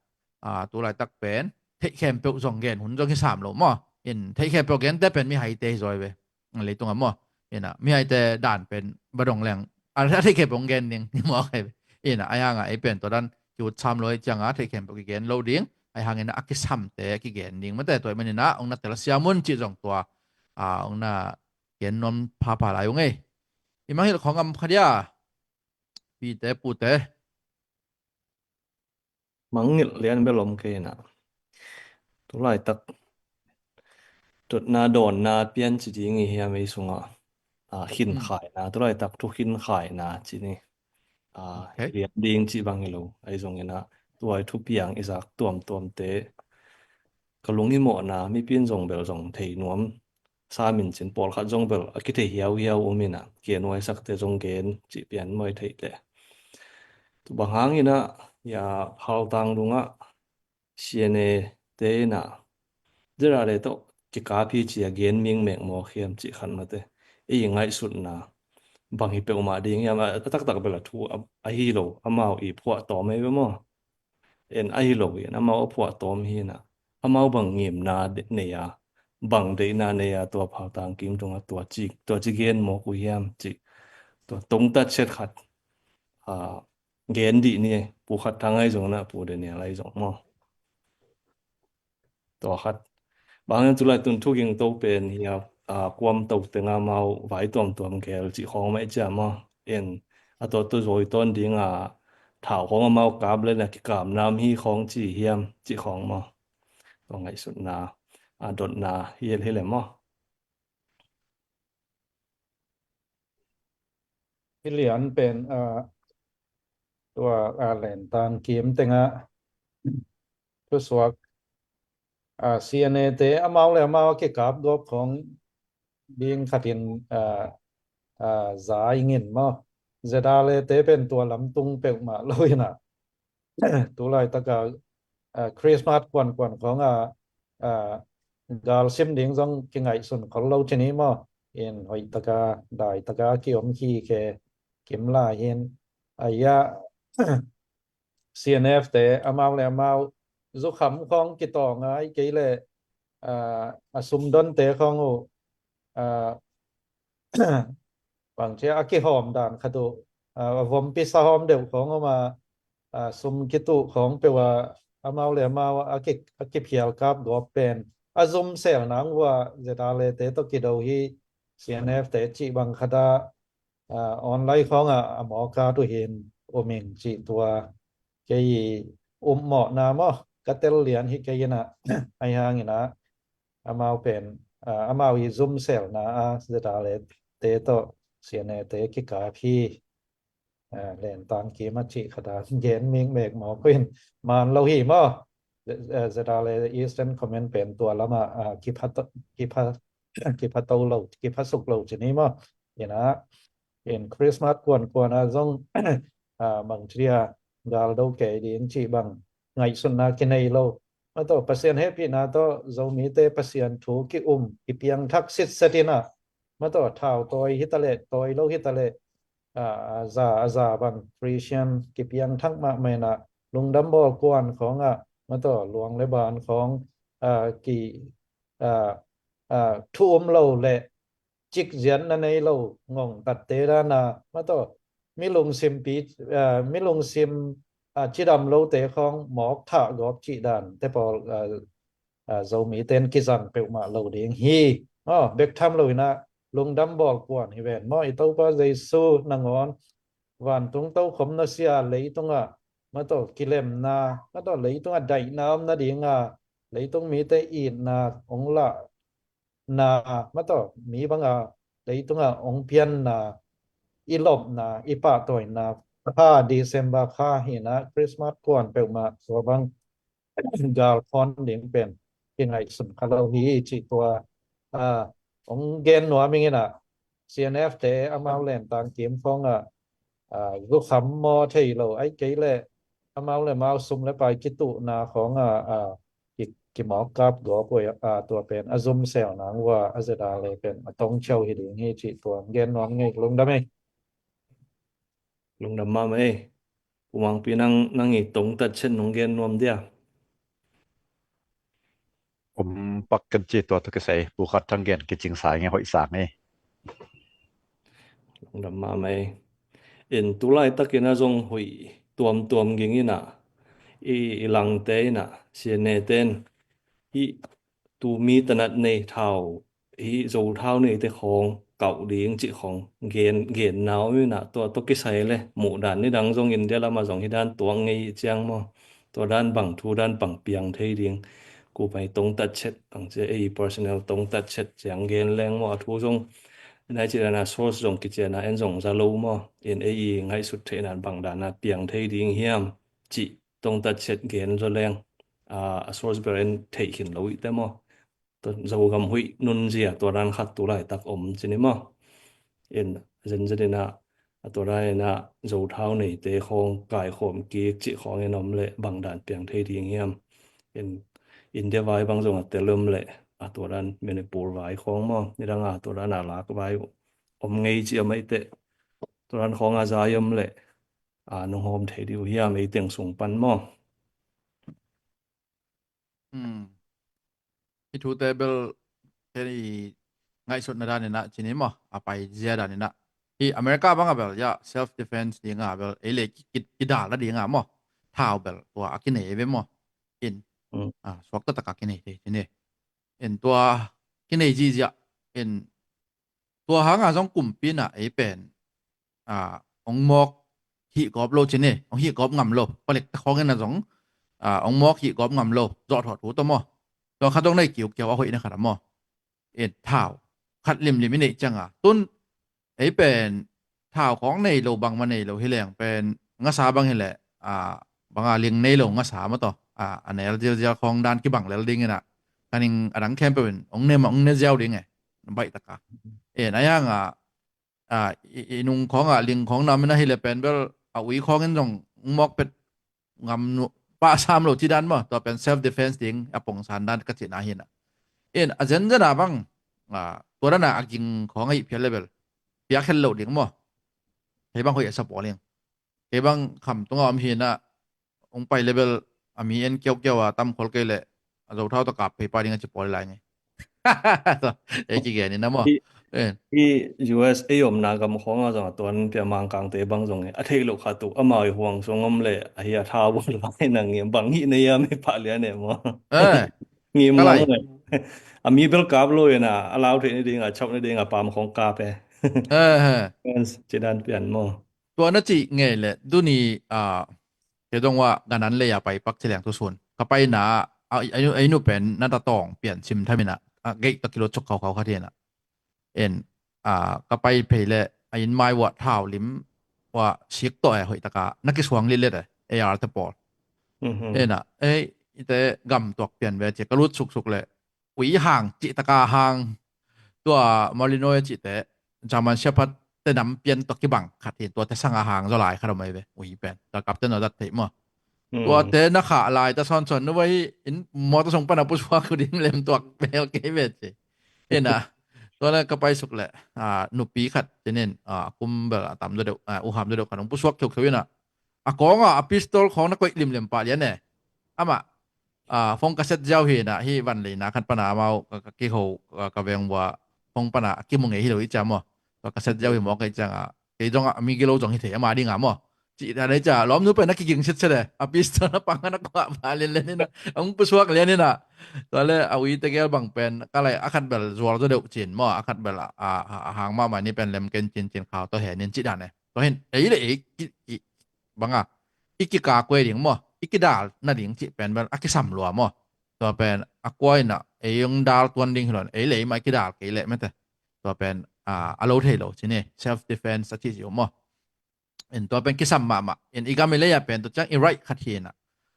a, tulaitak pen theih khempeuh zong gen hun zong hi sam lo maw? In theih khempeuh gente pen mihaite hi zaw hi ve. Leitungah maw? Ina mihaite dan pen va dong leng a theih khempeuh gen ding hi maw? Hi ve. Ina ahi hangah ei pen tua dan kiut sam lo ahi cianga theih khempeuh kigen lo ding, ahi hangin a kisamte kigen ding mate. Tua ahi manin ah ong na telsiam un cih zong tua, a, ong na gen nuam phapha lai ung ei. I mangngilh khawng om kha dia, pite pute? Mangngilh lian bel om kei ina. Tulaitak tutna dawnna pian ci ding i hiam ei sungah, a, khinkhaina, tulaitak thu khinkhaina ci ni. A, lian ding ci bang hi lo ahi zongin ah tua i thupiang i zak tuamtuamte ka lung i mawhna mipi in zong bel zong thei nuam sa min cin pawlkhat zong bel a kithei hiauhiau um ina genhuai sakte zong gen cih pian maw i theih leh. Tu bang hangin ah ya Haltang dungah C N A te ina Z R A tawh kikap hi ci a gen mingmek mawk hiam cih khat mate. Ei i ngaihsutna bang hi peuhmah ding hiam, a taktak bel a thu a, ahi lo, amau i phuahtawm ei ve maw? En ahi lo in amau a phuahtawm hi ina amau bang ngimna nei a, bang deihna nei a tua Haltang kim tungah tua ci, tua ci gen mawk uh hiam cih tua tungtat siat khat, a, gen dih ni. Pu Khat Thang ahi zong ina Pu Daniel ahi zong maw? Tua khat. Bang hang tulai tun thu ging to pen hi a, a, kuam to tenga amau vai tuamtuam gel cih khawng mah i ciam maw? En a tua tu zawi tawn dinga thau khawng amau kap le na kikapna om hi khawng ci hiam cih khawng maw? Tua ngaihsutna, a, dotna hi el hi le maw? Hi lian pen, a, tua, a, Lentang kim tenga thusuak, a, C N A te amau le amau a kikap gawp khawng ding khatin, a, a, za i ngin maw? Z R A te pen tua lamtung peuhmah lo ina tulaitaka, a, Christmas kuankuan khawng a, a, galsim ding zong kingaihsun khol lo ci ni maw? In hoihtaka daitaka kiom hi khe kim lai hin. A, ya, C N F te amau le amau zukham khawng kitawng a i kei le, a, a sumdonte khawng uh, a, bangcia a kihawm dan khat uh, a, a vompi sahawm deuh khawng om a, a, sum kituh khawng peuh a amau le amau a ki, a kiphial kap gawp pen a zum sel nang uh a Z R A te tawh kido hi, C N F te cih bang khat a, a, online khawng a, a mawk a tuhin um ing cih tua kei i um mawhna maw ka tel lian hi kei ina ahi hangin ah amau pen, a, amau i zum selna a Z R A te tawh C N A te kikap hi, a, Lentang kim a cih khat a gen mingmek mawk uh in man lo hi maw? Z-, a, Z R A Eastern Command pen tua lamah, a, kipha to, kipha, kipha to lo, kipha suk lo ci ni maw? Ina in Christmas kuankuan a zong, a, bangci dia galdo kei ding cih bang ngaihsutna kinei lo. Mataw Pasian hehpihna tawh Zomite Pasian thu ki-um kipiangthak sitset ina, mataw thau tawi hitaleh tawi lo hitaleh, a, a za a za bang Christian kipiangthak mahmah ina lungdam bawl kuan khawngah mataw luang le ban khawng, a, ki, a, a, thu um lo le cikziatna nei lo ngongtatte dana mataw mi lungsimpi, a, mi lungsim, a, cidam lote khawng mawk thah gawp cih dan te pawl, a, a, Zomite in kizang peuhmah lo ding hi. Aw, bek tham lo in ah lungdam bawl kuan hi ven maw, i Topa Jesu nangawn vantung tokhom na sia leitungah mataw kilemna, mataw leitungah daihna om nadinga leitung mite itna ong lahna, mataw mi banga leitungah ong pianna, i lopna, i pahtawina kha, December kha hi in ah Christmas kuan peuhmah tua bang galkhawn ding pen kingaihsun kha lo hi cih tua, a, ong gen nuam ing in ah, C N F te amau lentang kim khawngah, a, zukham maw thei lo, ai kei leh amau le mau sum le pai kituhna khawngah, a, ki, kimawk kap gawp uh a, tua pen a zum sel nang uh a, a zeda le pen a tong ciau hi ding hi cih tua ong gen nuam ing ei. Lungdam ei. Lungdam mahmah ei. Pu Mangpi, nang, nang i tongtat chet nong gen nuam dia? Om pak kan ci tua tawh kisai Pu Khat Thang gen kicing sa ing ei, hoih sang ei. Lungdam mahmah ei. In tu laitakin a zong hoih tuamtuam ging in ah, i, i langte in ah, C N A te in hih tu mi tanat nei thau, hih Zo thau neite khawng kauh ding cih khawng gen, genna om in ah, tua tawh kisai le muhdan nidang zong India lamah zong hih dan tuak ngei ciang maw, tua dan bang thu dan bang piang thei ding, kupa i tongtat chet bang ci a, ei personal tongtat chet ciang gen leng maw, a thu zong nai cih dan a source zong kician a en zong za lo maw, in ei i ngaihsut theihna bang dan a piang thei ding hiam cih tongtat chet gen zaw leng, a, a source bel en theih khin lo ih teh maw. Tua Zogam huih nunzia tua dan khat tu laitak om ci ni maw. In zenzen in ah, a tua dan in ah Zo thau neite khawng kaikhawm kik cih khawng in om leh bang dan piang thei ding hiam. In India vai bang zong a tel om leh, a tua dan Manipur vai khawng maw, nidang a tua dan a lak vai om ngei ci a maih teh, tua dan khawng a zai om leh, a, nong hawm thei dih uh hiam ei teng sung pan maw. Hmm. Hih thute bel kei ngaihsutna dan in ah ci ni maw, a paizia dan in ah, hih America bang a bel, ya, self defense ding a bel ei le ki, ki, kidal na ding a maw, thau bel tua a kinei ve maw. In, hmm, a, suakta tak a kinei thei ci ni. In tua kinei zihziah in, tua hang a zong kumpi in ah ei pen, a, ong mawk hih gawp lo ci ni, ong hih gawp ngam lo, palik ta khawng in ah zong, a, ong mawk hih gawp ngam lo, zawh thawh thu tawh maw. Tua khat zong nei kiukiau a hoih na khat a maw. In thau khat limlim i neih ciang a, tun ei pen thau khawng nei lo, bangmah nei lo hi leng pen ngasa bang hi leh, a, bang a ling nei lo ngasa maw tawh, a, a nel zialzial khawng dan kibang lel ding in ah, ka ning a dang khempeuh in ong ne mah, ong ne ziau ding e, baih tak a. In a yang a, a, i, i nung khawng ah ling khawng na om in ahi leh pen bel a ui khawng in zong ong mawk phet ngam nu, pah sam lo ci dan maw, tua pen self defense ding a pongsan dan ka cihna hi in ah. In a zenzen a bang, a, tua dan a a ging khawng ahi phial leh bel piak het lo ding maw. Hei bang hoih a sa pawl ing. Kei bang kham tunga om hi in ah, ong pai leh bel a mi en kiaukiau a tam khol kei leh a Zo thau tawh kap phei pah ding a ci pawl lai ngei. Ei kigen in a maw. Hih, eh, hih U S A omna gam khawng a zong a tuan pia Mangkangte bang zong e, a theih loh khat uh amau i huang sung om leh ahi a thau bual vai na ngim bang hih na hiam i pah lian e maw. Eh, ngim ka lai ngang e. A mi bel kap lo in ah, a lau theih nading a, chauh nading a pam khawng kap e. Eh, eh. Ci dan pian maw. Tua na cih ngei leh tuni, a, kei zong ua Ganan lei a pai pak ci leng tu sun ka paina, a, a, a, a inu pen na ta tawng pian sim tham in ah, a, gate tawh kilut suk khaukhau khat hi in ah. In, a, ka pai phei leh a inn mai uah thau lim uah sik tawh e, hoih tak a na kisuang litlet e, A R te pawl. Mhm. In ah, ei, ite gam tuak pian ve ci ka lut suksuk leh ui hang cih tak a hang, tua Malinois a cihte, German Shepherd te nam pian tawh kibang khat hi, tuate sang a hang zaw lai khat om ahi ve, ui pen. Tua kapten aw dat theih maw. Hmm. Tuate na khah lai ta sawnsawn nu vai in mawtaw sung pan a pusuak uh ding lem tuak bel kei ve ci. In ah, tua na ka pai suk leh, a, nupi khat ci nin, a, kum bel a tam zaw deuh, a, uham zaw deuh khat hong pusuak kheukheu in ah, a kawng ah a pistol khawng na koih limlim pah lian e. Amah, a, phone ka set ziau hi in ah, hih van leina khat pan a amau ka, ka kiho, ka, ka veng vua phone pan a a kimu ngei hi lo i cia maw. Tua ka set ziau hi mawk ka i ciang a, kei zong a mi gilo zong hi thei ama ding a maw. Cih dan ei cia lawmnu pen a kiging sitset e. A pistol a pang a na kuah pha lianlian ina, a hong pusuak lian ina. Tua le a ui tegel bang pen ka lai a khat bel zual zaw deuh cin maw, a khat bel a, a, a hang mahmah ni pen lem ken cincin khau tawh hen in cih dan e. Tua hin ei le ei ki, ki, bang a i kikakue ding maw, i kidal nading cih pen bel a kisam lua maw. Tua pen a kua ina ei hong dal tuan ding hi lo in, ei le ei mah i kidal kei leh mete. Tua pen a, a lo thei lo ci ni, self defense a cih ci uh maw. En tua pen kisam mahmah. En i gam i lei ah pen tua ciang i right khat hi ina,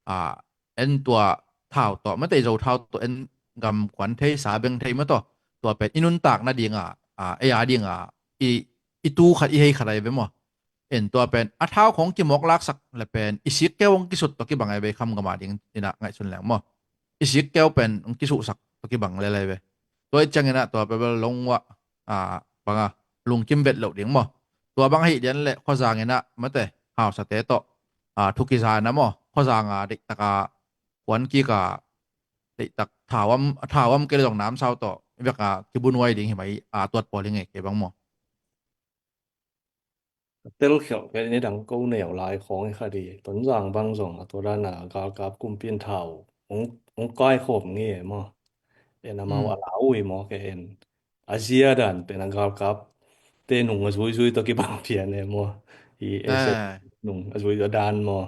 a, en tua thau tawh mate, i Zo thau tawh en gam kuan thei, sa beng thei maw tawh. Tua pen i nuntak nading a, a, ei a ding a, i, i tu khat, i hei khat ai ve maw. En tua pen a thau khong kimawk laksak le pen i sik keu hong kisut tawh kibang ai ve, kham gam a ding ina ngaihsun leng maw. I sik keu pen hong kisuhsak tawh kibang lel ai ve. Tua i ciang ina tua pen bel long wah, a, bang a, lungkim vet loh ding maw. Tua bang ahi dian le khuazang ina mate, hausate tawh, a, thu kiza ina maw, khuazang a deihtak a kuan kik a, deihtak thau am, thau am kei le zong namsau tawh i vek a kibunuai ding hi mai a, tuat pawl hi ngei kei bang maw. Tel khialh kei ni dang ko neu lai khawng i kha di. Tonzang bang zong a tua dan a galkap kumpi in thau hong, hong kaikhawm nge maw. En amau a lau ui maw, ke en a zia dan pen a galkap te nung a zuizui tawh kibang pian e maw. Hi ese nung a zui a dan maw.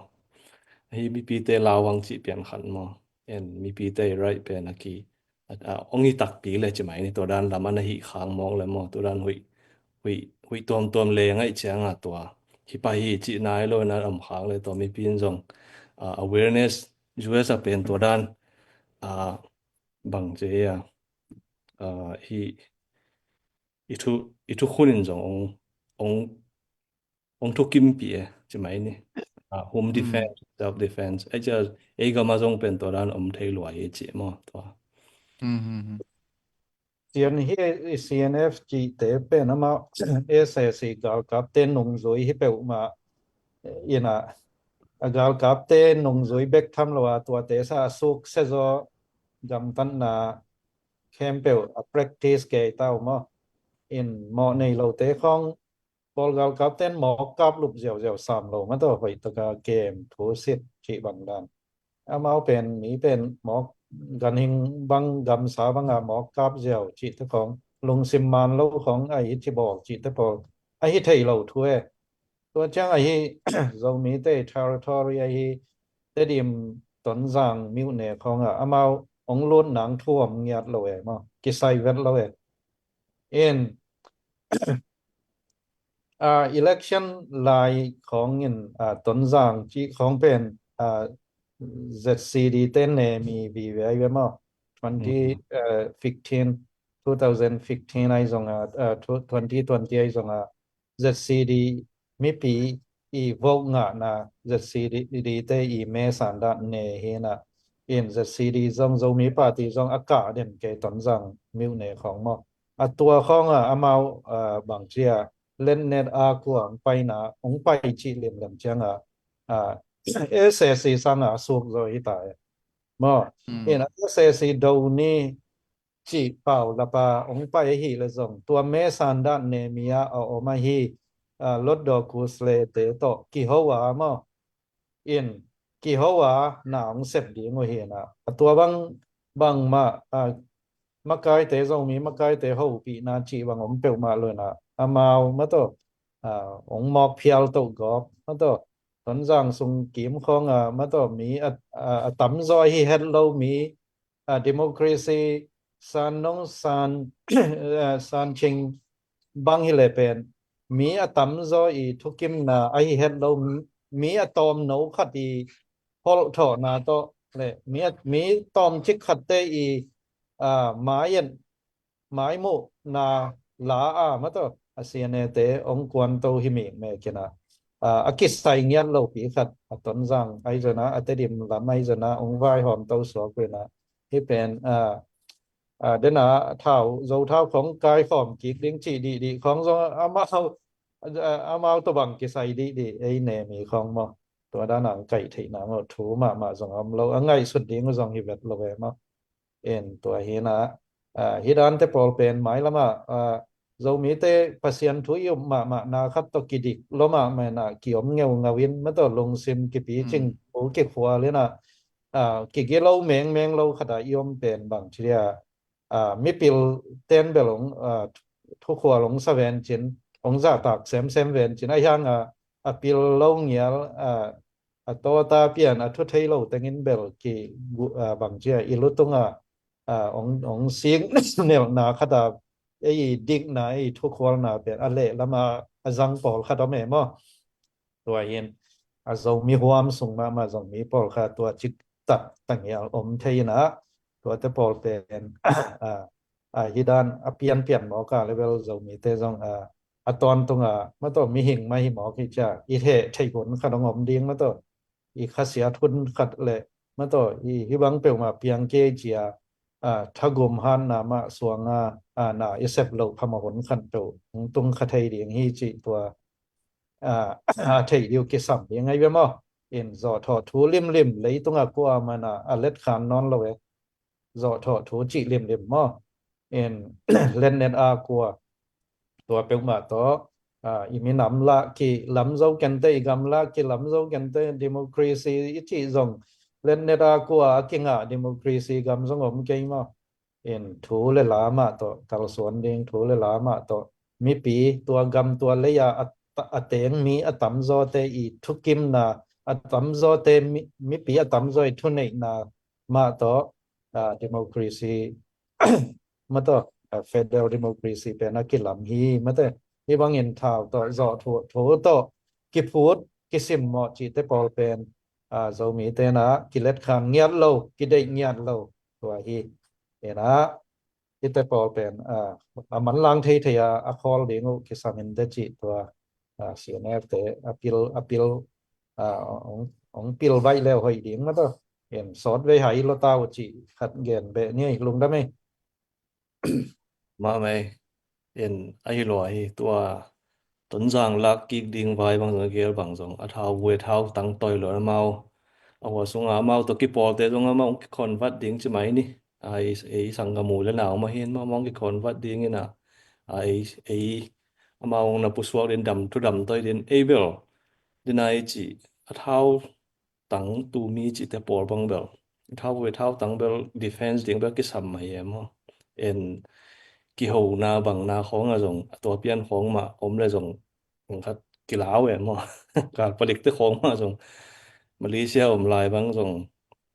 Hi mipite lau hang cih pian khat maw. En mipite i right pen a ki a, a, hong hi takpi le ci mai ni, tua dan lam a na hih khang mawk le maw, tua dan huih, huih, huih tuamtuam le ngaih ciang a tua hi pah hi cih nai lo na om khang le tua mipi in zong, a, awareness, U S a pen tua dan, a, bang ci a, a, hi, i thu, i thukhun in zong hong, hong hong thukimpih e ci mai ni. A, home defense, self defense. Ei cia, ei gam a zong pen tua dan om thei lua hi ci maw tua. Cian hi, C N F cihte pen amau S A C galkapte nungzui hi peuhmah ina, a galkapte nungzui bek tham lo a tuate sa a suk sezaw gamtatna khempeuh a practice kei tau maw. In mawh nei lote khawng Pawl galkapte in mawk kap lup ziauziau sam lo mataw, hoih taka kem thusit cih bang dan. Amau pen mi pen mawk ganhing bang gamsa banga mawk kap ziau cihte khawng lungsim man lo khawng ahi cibawl cihte pawl ahi thei lo thu e. Tua ciang ahi Zomite territory ahi Tedim Tonzang miuhne khawngah amau hong lut nang thu om ngiat lo e maw, kisai vet lo e. In a, election lai khawng in a, Tonzang cih khawng pen a, Z C D te ne mi vive ai ve maw. Twenty fifteen, two thousand fifteen ai zong a, a, twenty twenty ai zong a, Z C D mipi i vote ngahna Z C D te i me sandan ne hi na. In Z C D zong Zomi Party zong a kah den kei Tonzang miuhne khawng maw. A tua khawng a amau a, bang cia letnet a kua hong paina hong pai cih limlem cianga a, S A C sanga a suk zaw hi ta e. Maw, in a S A C do ni cih pau lapa hong pai ahi le zong tua me sandan ne mi a a om ahi a, Lotdaw Khuslei te tawh kiho a maw. In kiho a na hong sep ding uh hi na. A tua bang bangmah a, makaite Zomi makaite hopihna cih bang om peuhmah lo na. Amau mataw a, hong mawk phial toh gawp mataw. Tonzang sung kim khawng a mataw mi a, a, a tamzaw ahi het lo mi a, democracy san nong san a, san cing bang hi le pen mi a tamzaw i thukimna ahi het lo mi, mi a tawmno khat i holhthawhna tawh le mi a, mi tawmcik khatte i a, mai en maimuhna la a mataw a C N A te hong kuanto hi mikmek in a, a, a kisai ngiat lopi khat a Tonzang ai zona a Tedim lam ai zona hong vaihawmto suak uh in a, hih pen a, a, dena thau, Zo thau khawng kaikhawm kik ding cih dihdih khawng zong amau a, amau tawh bang kisai dihdih ei ne mi khawng maw. Tua dana hong kaih theihna maw thu mahmah zong a om lo, a ngaihsut ding uh zong hi vet lo e maw. En tua hi na a, hih dante pawl pen mailamah a, Zomite Pasian thu i up mahmahna khat tawh kidik lua mahmah inah kiom ngeungau in, mataw, lungsim kipicing, thu kikhual inah, ah, kigilo mengmeng lo khatah i om pen bang ci dia, ah, mipil ten bel hong, ah, thukhual hong sa vencin, hong zahtak semsem vencin, ahi hanga a pil lo ngial, ah, a tawta pian a thu thei lo tengin bel ki gu-, ah, bang ci a i lutunga, ah, hong, hong sik nelhna khata ei dikna, ei thukhualna pen a lehlama a zang pawlkhat om e maw? Tua hin a Zomi huam sung mahmah Zomi pawlkhat tua cik tak tangial om thei inah, tuate pawl pen, ah, ah, hi dan a pianpian mawk a, level Zomite zong, ah, a tawntunga mataw mihing mah hi mawk hi cia i heh theih hun khat hong om ding mataw, i khasiat hun khat le mataw i hibang peuhmah piang kei cia, ah, thagum hatna mah suanga, ah, na i sep loh phamawh hun khat peuh hong tung kha thei ding hi cih tua, ah, a theih ding uh kisam ding ahi ve maw? In zawhthawh thu limlim leitunga kuamah inah a letkhan nawn lo e. Zawhthawh thu cih limlim maw? In letnet a kua, tua peuhmah tawh, ah, i minam lah kilam zo kente, i gam lah kilam zo kente, democracy i cih zong letnet a kua a kingah democracy gam zong om kei maw? In thu le la mah tawh kalsuan ding, thu le la mah tawh mipi tua gam tua lei-a a, a teng mi a tamzawte i thukimna, a tamzawte mi, mipi a tamzaw i thuneihna mah tawh, ah, democracy mataw, ah, federal democracy pen a kilam hi mate. Hi bangin thau tawh zawh thu, thu tawh kiphut kisimmawh cihte pawl pen, ah, Zomite inah kiletkhan ngiat lo, kideih ngiat lo tua hi. Inah hite pawl pen, ah, a manlang theithei a, a khawl ding uh kisam in te cih tua, ah, C N F te a pil, a pil, ah, hong, hong pil baih leu hoih ding mataw. In sawt vei hai lua ta uh cih khat gen beh ni, lungdam ei. Mahmah ei. In ahi lua hi tua Tonzang lak kik ding vai bang zong a gel bang zong a thau vua thau tang toi lo amau. A hua sunga amau tawh kipawlte zong amau hong kikhonvat ding ci mai ni. A ei, ei sanggam u le nau mah hin amau hong kikhonvat ding inah, a ei, ei amau hong na pusuak din dam thu dam toi din ei bel. Din a ei ci a thau tang tu mi cihte pawl bang bel, thau vua thau tang bel defense ding bel kisam mah hi e maw? En kihona bangna khawng a zong a tua pian khawng mah om le zong khat kilau e maw? Kal palik te khawng mah zong Malaysia om lai bang zong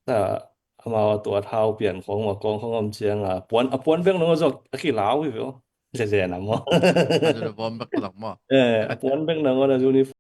ta amau a tua thau pian khawng mah kawng khawng om cianga puan, a puan bek nong a zong a kilau hi ve aw. Zezen a maw? A uniform bek lang maw? Eh, a puan bek nong a uniform